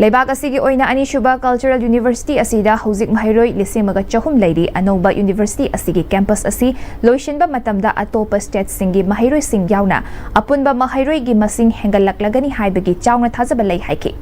ꯂꯩꯕꯥꯛ ꯑꯁꯤꯒꯤ ꯑꯣꯏꯅ ꯑꯅꯤꯁꯨꯕ ꯀꯜꯆꯔꯦꯜ ꯌꯨꯅꯤꯚꯔꯁꯤꯇꯤ ꯑꯁꯤꯗ ꯍꯧꯖꯤꯛ ꯃꯍꯩꯔꯣꯏ ꯂꯤꯁꯤꯡ ꯑꯃꯒ ꯆꯍꯨꯝ ꯂꯩꯔꯤ꯫ ꯑꯅꯧꯕ ꯌꯨꯅꯤꯚꯔꯁꯤꯇꯤ ꯑꯁꯤꯒꯤ ꯀꯦꯝꯄꯁ ꯑꯁꯤ ꯂꯣꯏꯁꯤꯟꯕ ꯃꯇꯝꯗ ꯑꯇꯣꯞꯄ ꯁ꯭ꯇꯦꯠꯁꯤꯡꯒꯤ ꯃꯍꯩꯔꯣꯏꯁꯤꯡ ꯌꯥꯎꯅ ꯑꯄꯨꯟꯕ ꯃꯍꯩꯔꯣꯏꯒꯤ ꯃꯁꯤꯡ ꯍꯦꯟꯒꯠꯂꯛꯂꯒꯅꯤ ꯍꯥꯏꯕꯒꯤ ꯆꯥꯎꯅ ꯊꯥꯖꯕ ꯂꯩ ꯍꯥꯏꯈꯤ꯫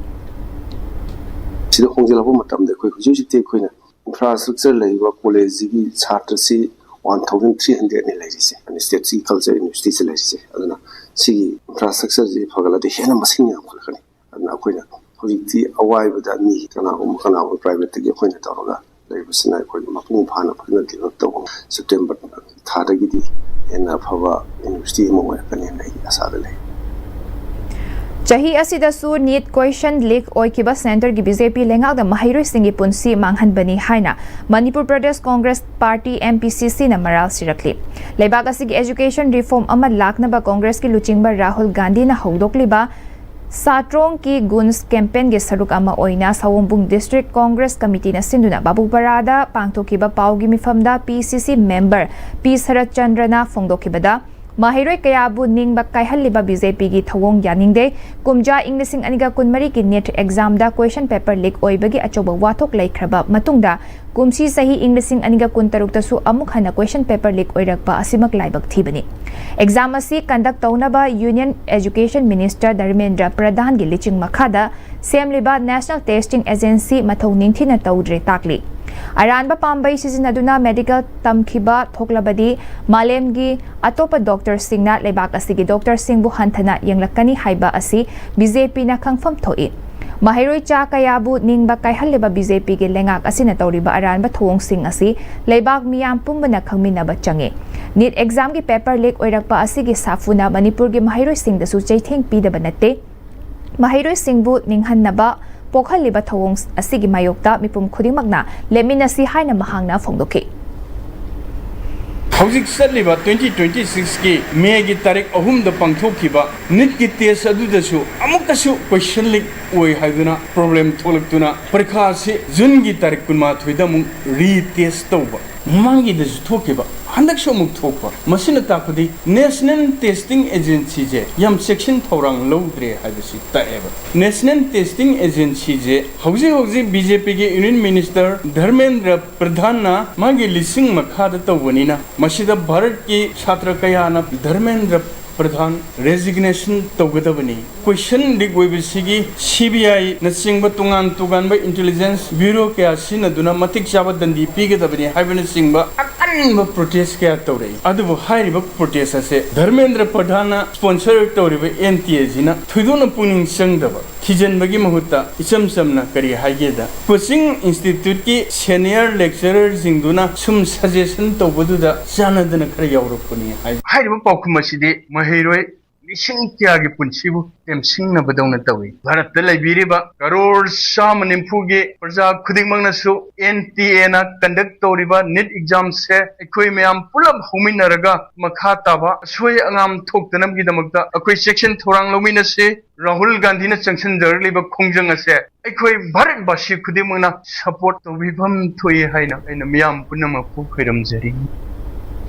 ꯁꯤꯗ ꯍꯣꯡꯖꯤꯜꯂꯛꯄ ꯃꯇꯝꯗ ꯑꯩꯈꯣꯏ ꯍꯧꯖꯤꯛ ꯍꯧꯖꯤꯛꯇꯤ ꯑꯩꯈꯣꯏꯅ ꯏꯟꯐ꯭ꯔꯥꯁ꯭ꯇ꯭ꯔꯛꯆꯔ ꯂꯩꯔꯤꯕ ꯀꯣꯂꯦꯖꯁꯤꯒꯤ ꯁꯥꯇ꯭ꯔꯁꯤ ꯋꯥꯟ ꯊꯥꯎꯖꯟ ꯊ꯭ꯔꯤ ꯍꯟꯗ꯭ꯔꯦꯠꯅꯤ ꯂꯩꯔꯤꯁꯦ, ꯁ꯭ꯇꯦꯠꯁꯤꯒꯤ ꯀꯜꯆꯔ ꯌꯨꯅꯤꯚꯔꯁꯤꯇꯤꯁꯤ ꯂꯩꯔꯤꯁꯦ꯫ ꯑꯗꯨꯅ ꯁꯤꯒꯤ ꯏꯟꯐ꯭ꯔꯥꯁ꯭ꯇ꯭ꯔꯛꯆꯔꯁꯤ ꯐꯒꯠꯂꯗꯤ ꯍꯦꯟꯅ ꯃꯁꯤꯡ ꯌꯥꯝꯈꯠꯂꯛꯀꯅꯤ꯫ ꯑꯗꯨꯅ ꯑꯩꯈꯣꯏꯅ ꯍꯧꯖꯤꯛꯇꯤ ꯑꯋꯥꯏꯕꯗ ꯃꯤ ꯀꯅꯥꯒꯨꯝꯕ ꯀꯅꯥꯒꯨꯝꯕ ꯄ꯭ꯔꯥꯏꯚꯦꯠꯇꯒꯤ ꯑꯩꯈꯣꯏꯅ ꯇꯧꯔꯒ ꯂꯩꯕꯁꯤꯅ ꯑꯩꯈꯣꯏ ꯃꯄꯨꯡ ꯐꯥꯅ ꯐꯖꯅ ꯗꯤꯕꯂꯞ ꯇꯧꯕ ꯁꯦꯞꯇꯦꯝꯕꯔ ꯊꯥꯗꯒꯤꯗꯤ ꯍꯦꯟꯅ ꯑꯐꯕ ꯌꯨꯅꯤꯚꯔꯁꯤꯇꯤ ꯑꯃ ꯑꯣꯏꯔꯛꯀꯅꯤ ꯍꯥꯏꯅ ꯑꯩ ꯑꯁꯥꯗ ꯂꯩ꯫ ꯆꯍꯤ ꯑꯁꯤꯗꯁꯨ ꯅꯤꯠ ꯀꯣꯏꯁꯟ ꯂꯤꯛ ꯑꯣꯏꯈꯤꯕ ꯁꯦꯟꯇꯔꯒꯤ ꯕꯤ ꯖꯦ ꯄꯤ ꯂꯩꯉꯥꯛꯅ ꯃꯍꯩꯔꯣꯏꯁꯤꯡꯒꯤ ꯄꯨꯟꯁꯤ ꯃꯥꯡꯍꯟꯕꯅꯤ ꯍꯥꯏꯅ Manipur Pradesh Congress party, M P ꯁꯤ ꯁꯤꯅ ꯃꯔꯥꯜ ꯁꯤꯔꯛꯂꯤ꯫ ꯂꯩꯕꯥꯛ ꯑꯁꯤꯒꯤ ꯑꯦꯖꯨꯀꯦꯁꯟ ꯔꯤꯐꯣꯔꯝ ꯑꯃ ꯂꯥꯛꯅꯕ ꯀꯣꯡꯒ꯭ꯔꯦꯁꯀꯤ ꯂꯨꯆꯤꯡꯕ ꯔꯥꯍꯨꯜ ꯒꯥꯟꯙꯤꯅ ꯍꯧꯗꯣꯛꯂꯤꯕ ꯁꯥꯇ꯭ꯔꯣꯡ ꯀꯤ ꯒꯨꯟꯁ ꯀꯦꯝꯄꯦꯟꯒꯤ ꯁꯔꯨꯛ ꯑꯃ ꯑꯣꯏꯅ ꯁꯑꯣꯝꯕꯨꯡ ꯗꯤꯁꯇ꯭ꯔꯤꯛ ꯀꯣꯡꯒ꯭ꯔꯦꯁ ꯀꯃꯤꯇꯤꯅ ꯁꯤꯟꯗꯨꯅ ꯕꯥꯕꯨꯄꯥꯔꯥꯗ ꯄꯥꯡꯊꯣꯛꯈꯤꯕ ꯄꯥꯎꯒꯤ ꯃꯤꯐꯝꯗ ꯄꯤ ꯁꯤ ꯁꯤ ꯃꯦꯝꯕꯔ ꯄꯤ ꯁꯔꯠ ꯆꯟꯗ꯭ꯔꯅ ꯐꯣꯡꯗꯣꯛꯈꯤꯕꯗ, ꯃꯍꯩꯔꯣꯏ ꯀꯌꯥꯕꯨ ꯅꯤꯡꯕ ꯀꯥꯏꯍꯜꯂꯤꯕ ꯕꯤ ꯖꯦ ꯄꯤꯒꯤ ꯊꯧꯑꯣꯡ ꯌꯥꯅꯤꯡꯗꯦ꯫ ꯀꯨꯝꯖꯥ ꯏꯪ ꯂꯤꯁꯤꯡ ꯑꯅꯤꯒ ꯀꯨꯟꯃꯔꯤꯒꯤ ꯅꯤꯠ ꯑꯦꯛꯖꯥꯝꯗ ꯀꯣꯏꯁꯟ ꯄꯦꯄꯔ ꯂꯤꯛ ꯑꯣꯏꯕꯒꯤ ꯑꯆꯧꯕ ꯋꯥꯊꯣꯛ ꯂꯩꯈ꯭ꯔꯕ ꯃꯇꯨꯡꯗ, ꯀꯨꯝꯁꯤ ꯆꯍꯤ ꯏꯪ ꯂꯤꯁꯤꯡ ꯑꯅꯤꯒ ꯀꯨꯟꯇꯔꯨꯛꯇꯁꯨ ꯑꯃꯨꯛ ꯍꯟꯅ ꯀꯣꯏꯁꯟ ꯄꯦꯄꯔ ꯂꯤꯛ ꯑꯣꯏꯔꯛꯄ ꯑꯁꯤꯃꯛ ꯂꯥꯏꯕꯛ ꯊꯤꯕꯅꯤ꯫ ꯑꯦꯛꯖꯥꯝ ꯑꯁꯤ ꯀꯟꯗꯛ ꯇꯧꯅꯕ ꯌꯨꯅꯤꯌꯟ ꯑꯦꯖꯨꯀꯦꯁꯟ ꯃꯤꯅꯤꯁꯇꯔ ꯙꯔꯃꯦꯟꯗ꯭ꯔ ꯄ꯭ꯔꯙꯥꯟꯒꯤ ꯂꯤꯆꯤꯡ ꯃꯈꯥꯗ ꯁꯦꯝꯂꯤꯕ ꯅꯦꯁꯅꯦꯜ ꯇꯦꯁꯇꯤꯡ ꯑꯦꯖꯦꯟꯁꯤ ꯃꯊꯧ ꯅꯤꯡꯊꯤꯅ ꯇꯧꯗ꯭ꯔꯦ ꯇꯥꯛꯂꯤ꯫ ꯑꯔꯥꯟꯕ ꯄꯥꯝꯕꯩ ꯁꯤꯖꯤꯟꯅꯗꯨꯅ ꯃꯦꯗꯤꯀꯦꯜ ꯇꯝꯈꯤꯕ ꯊꯣꯛꯂꯕꯗꯤ, ꯃꯥꯂꯦꯝꯒꯤ ꯑꯇꯣꯞꯄ ꯗꯣꯛꯇꯔꯁꯤꯡꯅ ꯂꯩꯕꯥꯛ ꯑꯁꯤꯒꯤ ꯗꯣꯛꯇꯔꯁꯤꯡꯕꯨ ꯍꯟꯊꯅ ꯌꯦꯡꯂꯛꯀꯅꯤ ꯍꯥꯏꯕ ꯑꯁꯤ ꯕꯤ ꯖꯦ ꯄꯤꯅ ꯈꯪꯐꯝ ꯊꯣꯛꯏ꯫ ꯃꯍꯩꯔꯣꯏ ꯆꯥ ꯀꯌꯥꯕꯨ ꯅꯤꯡꯕ ꯀꯥꯏꯍꯜꯂꯤꯕ ꯕꯤ ꯖꯦ ꯄꯤꯒꯤ ꯂꯩꯉꯥꯛ ꯑꯁꯤꯅ ꯇꯧꯔꯤꯕ ꯑꯔꯥꯟꯕ ꯊꯧꯑꯣꯡꯁꯤꯡ ꯑꯁꯤ ꯂꯩꯕꯥꯛ ꯃꯤꯌꯥꯝ ꯄꯨꯝꯕꯅ ꯈꯪꯃꯤꯟꯅꯕ ꯆꯪꯏ꯫ ꯅꯤꯠ ꯑꯦꯛꯖꯥꯝꯒꯤ ꯄꯦꯄꯔ ꯂꯤꯛ ꯑꯣꯏꯔꯛꯄ ꯑꯁꯤꯒꯤ ꯁꯥꯐꯨꯅ ꯃꯅꯤꯄꯨꯔꯒꯤ ꯃꯍꯩꯔꯣꯏꯁꯤꯡꯗꯁꯨ ꯆꯩꯊꯦꯡ ꯄꯤꯗꯕ ꯅꯠꯇꯦ꯫ ꯃꯍꯩꯔꯣꯏꯁꯤꯡꯕꯨ ꯅꯤꯡꯍꯟꯅꯕ ꯄꯣꯛꯍꯜꯂꯤꯕ ꯊꯧꯑꯣꯡ ꯑꯁꯤꯒꯤ ꯃꯥꯌꯣꯛꯇ ꯃꯤꯄꯨꯝ ꯈꯨꯗꯤꯡꯃꯛꯅ ꯂꯦꯞꯃꯤꯟꯅꯁꯤ ꯍꯥꯏꯅ ꯃꯍꯥꯛꯅ ꯐꯣꯡꯗꯣꯛꯈꯤ꯫ ꯍꯧꯖꯤꯛ ꯆꯠꯂꯤꯕ ꯇ꯭ꯋꯦꯟꯇꯤ ꯇ꯭ꯋꯦꯟꯇꯤ ꯁꯤꯛꯁꯀꯤ ꯃꯦꯒꯤ ꯇꯥꯔꯤꯛ ꯑꯍꯨꯝꯗ ꯄꯥꯡꯊꯣꯛꯈꯤꯕ ꯅꯤꯠꯀꯤ ꯇꯦꯁ ꯑꯗꯨꯗꯁꯨ ꯑꯃꯨꯛꯀꯁꯨ ꯀꯣꯏꯁꯟ ꯂꯤꯛ ꯑꯣꯏ ꯍꯥꯏꯗꯨꯅ ꯄ꯭ꯔꯣꯕ꯭ꯂꯦꯝ ꯊꯣꯛꯂꯛꯇꯨꯅ ꯄꯔꯤꯈꯥ ꯑꯁꯤ ꯖꯨꯟꯒꯤ ꯇꯥꯔꯤꯛ ꯀꯨꯟꯃꯥꯊꯣꯏꯗ ꯑꯃꯨꯛ ꯔꯤ ꯇꯦꯁ ꯇꯧꯕ꯫ ꯃꯃꯥꯡꯒꯤꯗꯁꯨ ꯊꯣꯛꯈꯤꯕ, ꯍꯟꯗꯛꯁꯨ ꯑꯃꯨꯛ ꯊꯣꯛꯄ꯫ ꯃꯁꯤꯅ ꯇꯥꯛꯄꯗꯤ ꯅꯦꯁꯅꯦꯜ ꯇꯦꯁꯇꯤꯡ ꯑꯦꯖꯦꯟꯁꯤꯁꯦ ꯌꯥꯝ ꯆꯦꯛꯁꯤꯟ ꯊꯧꯔꯥꯡ ꯂꯧꯗ꯭ꯔꯦ ꯍꯥꯏꯕꯁꯤ ꯇꯥꯛꯑꯦꯕ꯫ ꯅꯦꯁꯅꯦꯜ ꯇꯦꯁꯇꯤꯡ ꯑꯦꯖꯦꯟꯁꯤꯁꯦ ꯍꯧꯖꯤꯛ ꯍꯧꯖꯤꯛ ꯕꯤ ꯖꯦ ꯄꯤꯒꯤ ꯌꯨꯅꯤꯌꯟ ꯃꯤꯅꯤꯁꯇꯔ ꯙꯔꯃꯦꯟꯗ꯭ꯔ ꯄ꯭ꯔꯙꯥꯟꯅ ꯃꯥꯒꯤ ꯂꯤꯁꯤꯡ ꯃꯈꯥꯗ ꯇꯧꯕꯅꯤꯅ, ꯃꯁꯤꯗ ꯚꯥꯔꯠꯀꯤ ꯁꯥꯇ꯭ꯔ ꯀꯌꯥꯅ ꯙꯔꯃꯦꯟꯗ꯭ꯔ ꯄ꯭ꯔꯙꯥꯟ ꯔꯦꯖꯤꯒꯅꯦꯁꯟ ꯇꯧꯒꯗꯕꯅꯤ꯫ ꯀꯣꯏꯁꯟ ꯂꯤꯛ ꯑꯣꯏꯕꯁꯤꯒꯤ ꯁꯤ ꯕꯤ ꯑꯥꯏꯅꯆꯤꯡꯕ ꯇꯣꯉꯥꯟ ꯇꯣꯉꯥꯟꯕ ꯏꯟꯇꯦꯂꯤꯖꯦꯟꯁ ꯕ꯭ꯌꯨꯔꯣ ꯀꯌꯥ ꯁꯤꯖꯤꯟꯅꯗꯨꯅ ꯃꯇꯤꯛ ꯆꯥꯕ ꯗꯟꯗꯤ ꯄꯤꯒꯗꯕꯅꯤ ꯍꯥꯏꯕꯅꯆꯤꯡꯕ ꯑꯀꯟꯕ ꯄ꯭ꯔꯣꯇꯦꯁ ꯀꯌꯥ ꯇꯧꯔꯛꯏ꯫ ꯑꯗꯨꯕꯨ ꯍꯥꯏꯔꯤꯕ ꯄ꯭ꯔꯣꯇꯦꯁ ꯑꯁꯦ ꯙꯔꯃꯦꯟꯗ꯭ꯔ ꯄ꯭ꯔꯙꯥꯟꯅ ꯁ꯭ꯄꯣꯟꯁꯔ ꯇꯧꯔꯤꯕ ꯑꯦꯟ ꯇꯤ ꯑꯦꯁꯤꯅ ꯊꯣꯏꯗꯣꯛꯅ ꯄꯨꯛꯅꯤꯡ ꯆꯪꯗꯕ, ꯊꯤꯖꯤꯟꯕꯒꯤ ꯃꯍꯨꯠꯇ ꯏꯆꯝ ꯆꯝꯅ ꯀꯔꯤ ꯍꯥꯏꯒꯦꯗ, ꯀꯣꯆꯤꯡ ꯏꯟꯁꯇꯤꯇ꯭ꯌꯨꯠꯀꯤ ꯁꯦꯅꯤꯌꯔ ꯂꯦꯛꯆꯔꯔꯁꯤꯡꯗꯨꯅ ꯁꯨꯝ ꯁꯖꯦꯁꯟ ꯇꯧꯕꯗꯨꯗ ꯆꯥꯟꯅꯗꯅ ꯈꯔ ꯌꯥꯎꯔꯛꯄꯅꯤ ꯍꯥꯏ꯫ ꯍꯥꯏꯔꯤꯕ ꯄꯥꯎꯈꯨꯝ ꯑꯁꯤꯗꯤ ꯃꯍꯩꯔꯣꯏ ꯂꯤꯁꯤꯡ ꯀꯌꯥꯒꯤ ꯄꯨꯟꯁꯤꯕꯨ ꯇꯦꯝꯁꯤꯡꯅꯕꯗꯧꯅ ꯇꯧꯏ꯫ ꯚꯥꯔꯠꯇ ꯂꯩꯕꯤꯔꯤꯕ ꯀꯔꯣꯔ ꯆꯥꯝꯃ ꯅꯤꯐꯨꯒꯤ ꯄ꯭ꯔꯖꯥ ꯈꯨꯗꯤꯡꯃꯛꯅꯁꯨ ꯑꯦꯟ ꯇꯤ ꯑꯦꯅ ꯀꯟꯗꯛ ꯇꯧꯔꯤꯕ ꯅꯤꯠ ꯑꯦꯛꯖꯥꯝꯁꯦ ꯑꯩꯈꯣꯏ ꯃꯌꯥꯝ ꯄꯨꯂꯞ ꯍꯧꯃꯤꯟꯅꯔꯒ ꯃꯈꯥ ꯇꯥꯕ ꯑꯁꯣꯏ ꯑꯉꯥꯝ ꯊꯣꯛꯇꯅꯕꯒꯤꯗꯃꯛꯇ ꯑꯩꯈꯣꯏ ꯆꯦꯛꯁꯤꯟ ꯊꯧꯔꯥꯡ ꯂꯧꯃꯤꯟꯅꯁꯤ꯫ ꯔꯥꯍꯨꯜ ꯒꯥꯟꯙꯤꯅ ꯆꯪꯁꯤꯟꯖꯔꯛꯂꯤꯕ ꯈꯣꯡꯖꯪ ꯑꯁꯦ ꯑꯩꯈꯣꯏ ꯚꯥꯔꯠꯕꯥꯁꯤ ꯈꯨꯗꯤꯡꯃꯛꯅ ꯁꯄꯣꯔꯠ ꯇꯧꯕꯤꯐꯝ ꯊꯣꯛꯏ ꯍꯥꯏꯅ ꯑꯩꯅ ꯃꯤꯌꯥꯝ ꯄꯨꯝꯅꯃꯛꯄꯨ ꯈꯣꯏꯔꯝꯖꯔꯤ꯫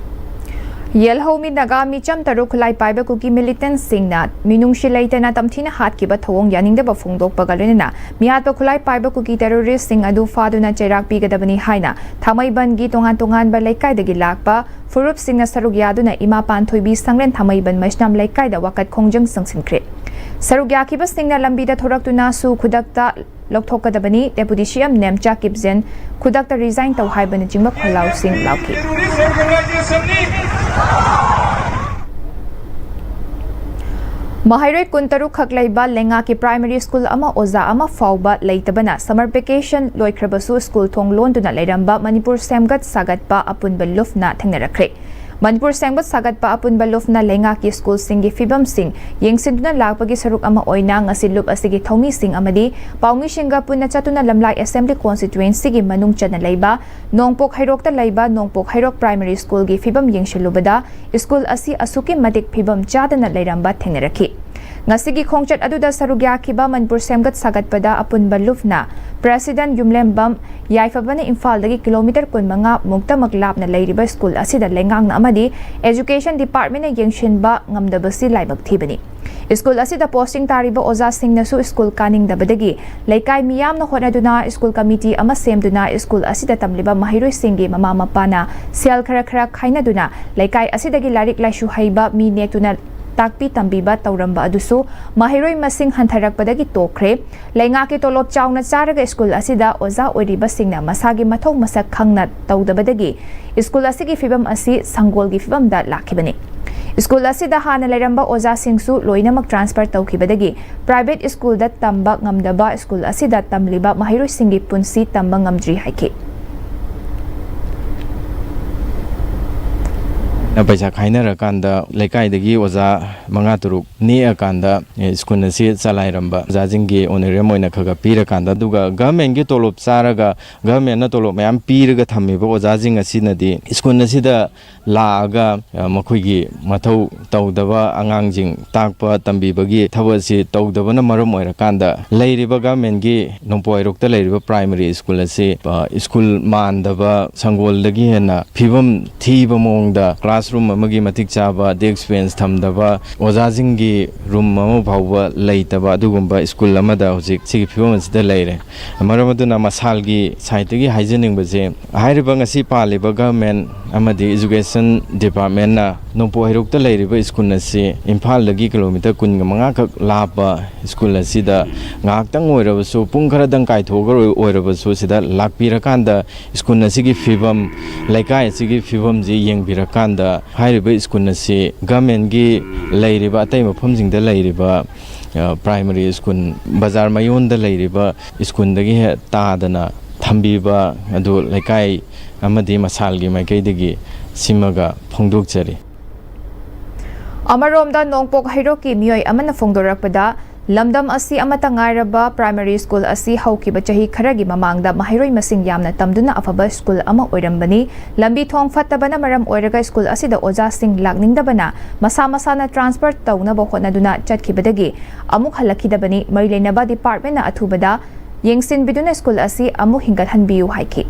ꯌꯦꯜꯍꯧꯃꯤ ꯅꯥꯒꯥ ꯃꯤꯆꯝ ꯇꯔꯨꯛ ꯈꯨꯠꯂꯥꯏ ꯄꯥꯏꯕ ꯀꯨꯀꯤ ꯃꯤꯂꯤꯇꯦꯟꯠꯁꯤꯡꯅ ꯃꯤꯅꯨꯡꯁꯤ ꯂꯩꯇꯅ ꯇꯝꯊꯤꯅ ꯍꯥꯠꯈꯤꯕ ꯊꯧꯑꯣꯡ ꯌꯥꯅꯤꯡꯗꯕ ꯐꯣꯡꯗꯣꯛꯄꯒ ꯂꯣꯏꯅꯅ ꯃꯤꯍꯥꯠꯄ ꯈꯨꯠꯂꯥꯏ ꯄꯥꯏꯕ ꯀꯨꯀꯤ ꯇꯦꯔꯣꯔꯤꯁ꯭ꯠꯁꯤꯡ ꯑꯗꯨ ꯐꯥꯗꯨꯅ ꯆꯩꯔꯥꯛ ꯄꯤꯒꯗꯕꯅꯤ ꯍꯥꯏꯅ ꯊꯥꯡꯃꯩꯕꯟꯒꯤ ꯇꯣꯉꯥꯟ ꯇꯣꯉꯥꯟꯕ ꯂꯩꯀꯥꯏꯗꯒꯤ ꯂꯥꯛꯄ ꯐꯨꯔꯨꯞꯁꯤꯡꯅ ꯁꯔꯨꯛ ꯌꯥꯗꯨꯅ ꯏꯃꯥ ꯄꯥꯟꯊꯣꯏꯕꯤ ꯁꯪꯂꯦꯟ ꯊꯥꯡꯃꯩꯕꯟ ꯃꯩꯁꯅꯥꯝ ꯂꯩꯀꯥꯏꯗ ꯋꯥꯀꯠ ꯈꯣꯡꯖꯪ ꯆꯪꯁꯤꯟꯈ꯭ꯔꯦ꯫ ꯁꯔꯨꯛ ꯌꯥꯈꯤꯕꯁꯤꯡꯅ ꯂꯝꯕꯤꯗ ꯊꯣꯔꯛꯇꯨꯅꯁꯨ ꯈꯨꯗꯛꯇ ꯂꯧꯊꯣꯛꯀꯗꯕꯅꯤ, ꯗꯦꯄꯨꯇꯤ ꯁꯤ ꯑꯦꯝ ꯅꯦꯝꯆꯥ ꯀꯤꯞꯖꯦꯟ ꯈꯨꯗꯛꯇ ꯔꯤꯖꯥꯏꯟ ꯇꯧ ꯍꯥꯏꯕꯅꯆꯤꯡꯕ ꯈꯣꯜꯂꯥꯎꯁꯤꯡ ꯂꯥꯎꯈꯤ꯫ ꯃꯍꯩꯔꯣꯏ ꯀꯨꯟꯇꯔꯨꯛ ꯈꯛ ꯂꯩꯕ ꯂꯩꯉꯥꯛꯀꯤ ꯄ꯭ꯔꯥꯏꯃꯔꯤ ꯁ꯭ꯀꯨꯜ ꯑꯃ ꯑꯣꯖꯥ ꯑꯃ ꯐꯥꯎꯕ ꯂꯩꯇꯕꯅ ꯁꯝꯃꯔ ꯚꯦꯀꯦꯁꯟ ꯂꯣꯏꯈ꯭ꯔꯕꯁꯨ ꯁ꯭ꯀꯨꯜ ꯊꯣꯡ ꯂꯣꯟꯗꯨꯅ ꯂꯩꯔꯝꯕ ꯃꯅꯤꯄꯨꯔ ꯁꯦꯝꯒꯠ ꯁꯥꯒꯠꯄ ꯑꯄꯨꯟꯕ ꯂꯨꯞꯅ ꯊꯦꯡꯅꯔꯛꯈ꯭ꯔꯦ꯫ ꯃꯅꯤꯄꯨꯔ ꯁꯦꯝꯒꯠ ꯁꯥꯒꯠꯄ ꯑꯄꯨꯟꯕ ꯂꯨꯞꯅ ꯂꯩꯉꯥꯛꯀꯤ ꯁ꯭ꯀꯨꯜꯁꯤꯡꯒꯤ ꯐꯤꯕꯝꯁꯤꯡ ꯌꯦꯡꯁꯤꯟꯗꯨꯅ ꯂꯥꯛꯄꯒꯤ ꯁꯔꯨꯛ ꯑꯃ ꯑꯣꯏꯅ ꯉꯁꯤ ꯂꯨꯞ ꯑꯁꯤꯒꯤ ꯊꯧꯃꯤꯁꯤꯡ ꯑꯃꯗꯤ ꯄꯥꯎꯃꯤꯁꯤꯡꯒ ꯄꯨꯟꯅ ꯆꯠꯇꯨꯅ ꯂꯝꯂꯥꯏ ꯑꯦꯁꯦꯝꯕ꯭ꯂꯤ ꯀꯣꯟꯁꯇꯤꯇ꯭ꯋꯦꯟꯁꯤꯒꯤ ꯃꯅꯨꯡ ꯆꯟꯅ ꯂꯩꯕ ꯅꯣꯡꯄꯣꯛ ꯍꯩꯔꯣꯛꯇ ꯂꯩꯕ ꯅꯣꯡꯄꯣꯛ ꯍꯩꯔꯣꯛ ꯄ꯭ꯔꯥꯏꯃꯔꯤ ꯁ꯭ꯀꯨꯜꯒꯤ ꯐꯤꯕꯝ ꯌꯦꯡꯁꯤꯜꯂꯨꯕꯗ ꯁ꯭ꯀꯨꯜ ꯑꯁꯤ ꯑꯁꯨꯛꯀꯤ ꯃꯇꯤꯛ ꯐꯤꯕꯝ ꯆꯥꯗꯅ ꯂꯩꯔꯝꯕ ꯊꯦꯡꯅꯔꯛꯈꯤ꯫ ꯉꯁꯤꯒꯤ ꯈꯣꯡꯆꯠ ꯑꯗꯨꯗ ꯁꯔꯨꯛ ꯌꯥꯈꯤꯕ ꯃꯅꯤꯄꯨꯔ ꯁꯦꯝꯒꯠ ꯁꯥꯒꯠꯄꯗ ꯑꯄꯨꯟꯕ ꯂꯨꯞꯅ ꯄ꯭ꯔꯦꯁꯤꯗꯦꯟꯠ ꯌꯨꯝꯂꯦꯝꯕꯝ ꯌꯥꯏꯐꯕꯅ ꯏꯝꯐꯥꯜꯗꯒꯤ ꯀꯤꯂꯣꯃꯤꯇꯔ ꯀꯨꯟꯃꯉꯥ ꯃꯨꯛꯇꯃꯛ ꯂꯥꯞꯅ ꯂꯩꯔꯤꯕ ꯁ꯭ꯀꯨꯜ ꯑꯁꯤꯗ ꯂꯩꯉꯥꯛꯅ ꯑꯃꯗꯤ ꯑꯦꯖꯨꯀꯦꯁꯟ ꯗꯤꯄꯥꯔꯠꯃꯦꯟꯠꯅ ꯌꯦꯡꯁꯤꯟꯕ ꯉꯝꯗꯕꯁꯤ ꯂꯥꯏꯕꯛ ꯊꯤꯕꯅꯤ꯫ ꯁ꯭ꯀꯨꯜ ꯑꯁꯤꯗ ꯄꯣꯁꯇꯤꯡ ꯇꯥꯔꯤꯕ ꯑꯣꯖꯥꯁꯤꯡꯅꯁꯨ ꯁ꯭ꯀꯨꯜ ꯀꯥꯅꯤꯡꯗꯕꯗꯒꯤ ꯂꯩꯀꯥꯏ ꯃꯤꯌꯥꯝꯅ ꯍꯣꯠꯅꯗꯨꯅ ꯁ꯭ꯀꯨꯜ ꯀꯃꯤꯇꯤ ꯑꯃ ꯁꯦꯝꯗꯨꯅ ꯁ꯭ꯀꯨꯜ ꯑꯁꯤꯗ ꯇꯝꯂꯤꯕ ꯃꯍꯩꯔꯣꯏꯁꯤꯡꯒꯤ ꯃꯃꯥ ꯃꯄꯥꯅ ꯁꯦꯜ ꯈꯔ ꯈꯔ ꯈꯥꯏꯅꯗꯨꯅ ꯂꯩꯀꯥꯏ ꯑꯁꯤꯗꯒꯤ ꯂꯥꯏꯔꯤꯛ ꯂꯥꯏꯁꯨ ꯍꯩꯕ ꯃꯤ ꯅꯦꯛꯇꯨꯅ ꯇꯥꯛꯄꯤ ꯇꯝꯕꯤꯕ ꯇꯧꯔꯝꯕ ꯑꯗꯨꯁꯨ ꯃꯍꯩꯔꯣꯏ ꯃꯁꯤꯡ ꯍꯟꯊꯔꯛꯄꯗꯒꯤ ꯇꯣꯛꯈ꯭ꯔꯦ꯫ ꯂꯩꯉꯥꯛꯀꯤ ꯇꯣꯂꯣꯞ ꯆꯥꯎꯅ ꯆꯥꯔꯒ ꯁ꯭ꯀꯨꯜ ꯑꯁꯤꯗ ꯑꯣꯖꯥ ꯑꯣꯏꯔꯤꯕꯁꯤꯡꯅ ꯃꯁꯥꯒꯤ ꯃꯊꯧ ꯃꯁꯛ ꯈꯪꯅ ꯇꯧꯗꯕꯗꯒꯤ ꯁ꯭ꯀꯨꯜ ꯑꯁꯤꯒꯤ ꯐꯤꯕꯝ ꯑꯁꯤ ꯁꯪꯒꯣꯜꯒꯤ ꯐꯤꯕꯝꯗ ꯂꯥꯛꯈꯤꯕꯅꯤ꯫ ꯁ꯭ꯀꯨꯜ ꯑꯁꯤꯗ ꯍꯥꯟꯅ ꯂꯩꯔꯝꯕ ꯑꯣꯖꯥꯁꯤꯡꯁꯨ ꯂꯣꯏꯅꯃꯛ ꯇ꯭ꯔꯥꯟꯁꯐꯔ ꯇꯧꯈꯤꯕꯗꯒꯤ ꯄ꯭ꯔꯥꯏꯚꯦꯠ ꯁ꯭ꯀꯨꯜꯗ ꯇꯝꯕ ꯉꯝꯗꯕ ꯁ꯭ꯀꯨꯜ ꯑꯁꯤꯗ ꯇꯝꯂꯤꯕ ꯃꯍꯩꯔꯣꯏꯁꯤꯡꯒꯤ ꯄꯨꯟꯁꯤ ꯇꯝꯕ ꯉꯝꯗ꯭ꯔꯤ ꯍꯥꯏꯈꯤ꯫ ꯄꯩꯁꯥ ꯈꯥꯏꯅꯔꯀꯥꯟꯗ ꯂꯩꯀꯥꯏꯗꯒꯤ ꯑꯣꯖꯥ ꯃꯉꯥ ꯇꯔꯨꯛ ꯅꯦꯛꯑꯀꯥꯟꯗ, ꯑꯦ, ꯁ꯭ꯀꯨꯜ ꯑꯁꯤ ꯆꯂꯥꯏꯔꯝꯕ, ꯑꯣꯖꯥꯁꯤꯡꯒꯤ ꯑꯣꯅꯔꯦꯔꯤꯌꯝ ꯑꯣꯏꯅ ꯈꯔ ꯈꯔ ꯄꯤꯔꯀꯥꯟꯗ, ꯑꯗꯨꯒ ꯒꯚꯔꯟꯃꯦꯟꯠꯀꯤ ꯇꯣꯂꯣꯞ ꯆꯥꯔꯒ ꯒꯚꯔꯟꯃꯦꯟꯠꯅ ꯇꯣꯂꯣꯞ ꯃꯌꯥꯝ ꯄꯤꯔꯒ ꯊꯝꯃꯤꯕ ꯑꯣꯖꯥꯁꯤꯡ ꯑꯁꯤꯅꯗꯤ ꯁ꯭ꯀꯨꯜ ꯑꯁꯤꯗ ꯂꯥꯛꯑꯒ, ꯑ, ꯃꯈꯣꯏꯒꯤ ꯃꯊꯧ ꯇꯧꯗꯕ, ꯑꯉꯥꯡꯁꯤꯡ ꯇꯥꯛꯄ ꯇꯝꯕꯤꯕꯒꯤ ꯊꯕꯛ ꯑꯁꯤ ꯇꯧꯗꯕꯅ ꯃꯔꯝ ꯑꯣꯏꯔꯀꯥꯟꯗ, ꯂꯩꯔꯤꯕ ꯒꯚꯔꯟꯃꯦꯟꯠꯀꯤ ꯅꯣꯡꯄꯣꯛ ꯍꯩꯔꯣꯛꯇ ꯂꯩꯔꯤꯕ ꯄ꯭ꯔꯥꯏꯃꯔꯤ ꯁ꯭ꯀꯨꯜ ꯑꯁꯤ, ꯑ, ꯁ꯭ꯀꯨꯜ ꯃꯥꯟꯗꯕ, ꯁꯪꯒꯣꯜꯗꯒꯤ ꯍꯦꯟꯅ ꯐꯤꯕꯝ ꯊꯤꯕ ꯃꯑꯣꯡꯗ, ꯀ꯭ꯂꯥꯁ ꯔꯨꯝ ꯑꯃꯒꯤ ꯃꯇꯤꯛ ꯆꯥꯕ ꯗꯦꯁꯛ ꯕꯦꯟꯁ ꯊꯝꯗꯕ, ꯑꯣꯖꯥꯁꯤꯡꯒꯤ ꯔꯨꯝ ꯑꯃ ꯐꯥꯎꯕ ꯂꯩꯇꯕ ꯑꯗꯨꯒꯨꯝꯕ ꯁ꯭ꯀꯨꯜ ꯑꯃꯗ ꯍꯧꯖꯤꯛ ꯁꯤꯒꯤ ꯐꯤꯕꯝ ꯑꯁꯤꯗ ꯂꯩꯔꯦ꯫ ꯃꯔꯝ ꯑꯗꯨꯅ ꯃꯁꯥꯜꯒꯤ ꯁꯥꯏꯠꯇꯒꯤ ꯍꯥꯏꯖꯅꯤꯡꯕꯁꯦ, ꯍꯥꯏꯔꯤꯕ ꯉꯁꯤ ꯄꯥꯜꯂꯤꯕ ꯒꯚꯔꯟꯃꯦꯟꯠ ꯑꯃꯗꯤ ꯏꯖꯨꯀꯦꯁꯟ ꯗꯤꯄꯥꯔꯠꯃꯦꯟꯠꯅ ꯅꯣꯡꯄꯣꯛ ꯍꯩꯔꯣꯛꯇ ꯂꯩꯔꯤꯕ ꯁ꯭ꯀꯨꯜ ꯑꯁꯤ ꯏꯝꯐꯥꯜꯗꯒꯤ ꯀꯤꯂꯣꯃꯤꯇꯔ ꯀꯨꯟꯒ ꯃꯉꯥ ꯈꯛ ꯂꯥꯞꯄ ꯁ꯭ꯀꯨꯜ ꯑꯁꯤꯗ ꯉꯥꯏꯍꯥꯛꯇꯪ ꯑꯣꯏꯔꯕꯁꯨ, ꯄꯨꯡ ꯈꯔꯗꯪ ꯀꯥꯏꯊꯣꯛꯑꯒ ꯑꯣꯏꯔꯕꯁꯨ ꯁꯤꯗ ꯂꯥꯛꯄꯤꯔꯀꯥꯟꯗ ꯁ꯭ꯀꯨꯜ ꯑꯁꯤꯒꯤ ꯐꯤꯕꯝ, ꯂꯩꯀꯥꯏ ꯑꯁꯤꯒꯤ ꯐꯤꯕꯝꯁꯤ ꯌꯦꯡꯕꯤꯔꯀꯥꯟꯗ ꯍꯥꯏꯔꯤꯕ ꯁ꯭ꯀꯨꯜ ꯑꯁꯤ ꯒꯚꯔꯟꯃꯦꯟꯠꯀꯤ ꯂꯩꯔꯤꯕ ꯑꯇꯩ ꯃꯐꯝꯁꯤꯡꯗ ꯂꯩꯔꯤꯕ, ꯑ, ꯄ꯭ꯔꯥꯏꯃꯔꯤ ꯁ꯭ꯀꯨꯜ, ꯕꯖꯥꯔ ꯃꯌꯣꯟꯗ ꯂꯩꯔꯤꯕ ꯁ꯭ꯀꯨꯜꯗꯒꯤ ꯍꯦꯛ ꯇꯥꯗꯅ ꯊꯝꯕꯤꯕ ꯑꯗꯨ ꯂꯩꯀꯥꯏ ꯑꯃꯗꯤ ꯃꯁꯥꯜꯒꯤ ꯃꯥꯏꯀꯩꯗꯒꯤ ꯁꯤꯃꯒ ꯐꯣꯡꯗꯣꯛꯆꯔꯤ꯫ ꯑꯃꯔꯣꯝꯗ ꯅꯣꯡꯄꯣꯛ ꯍꯩꯔꯣꯛꯀꯤ ꯃꯤꯑꯣꯏ ꯑꯃꯅ ꯐꯣꯡꯗꯣꯔꯛꯄꯗ, ꯂꯝꯗꯝ ꯑꯁꯤ ꯑꯃꯠꯇ ꯉꯥꯏꯔꯕ ꯄ꯭ꯔꯥꯏꯃꯔꯤ ꯁ꯭ꯀꯨꯜ ꯑꯁꯤ ꯍꯧꯈꯤꯕ ꯆꯍꯤ ꯈꯔꯒꯤ ꯃꯃꯥꯡꯗ ꯃꯍꯩꯔꯣꯏ ꯃꯁꯤꯡ ꯌꯥꯝꯅ ꯇꯝꯗꯨꯅ ꯑꯐꯕ ꯁ꯭ꯀꯨꯜ ꯑꯃ ꯑꯣꯏꯔꯝꯕꯅꯤ꯫ ꯂꯝꯕꯤ ꯊꯣꯡ ꯐꯠꯇꯕꯅ ꯃꯔꯝ ꯑꯣꯏꯔꯒ ꯁ꯭ꯀꯨꯜ ꯑꯁꯤꯗ ꯑꯣꯖꯥꯁꯤꯡ ꯂꯥꯛꯅꯤꯡꯗꯕꯅ ꯃꯁꯥ ꯃꯁꯥꯅ ꯇ꯭ꯔꯥꯟꯁꯐꯔ ꯇꯧꯅꯕ ꯍꯣꯠꯅꯗꯨꯅ ꯆꯠꯈꯤꯕꯗꯒꯤ ꯑꯃꯨꯛ ꯍꯜꯂꯛꯈꯤꯗꯕꯅꯤ꯫ ꯃꯔꯤ ꯂꯩꯅꯕ ꯗꯤꯄꯥꯔꯠꯃꯦꯟꯠꯅ ꯑꯊꯨꯕꯗ ꯌꯦꯡꯁꯤꯟꯕꯤꯗꯨꯅ ꯁ꯭ꯀꯨꯜ ꯑꯁꯤ ꯑꯃꯨꯛ ꯍꯤꯡꯒꯠꯍꯟꯕꯤꯌꯨ ꯍꯥꯏꯈꯤ꯫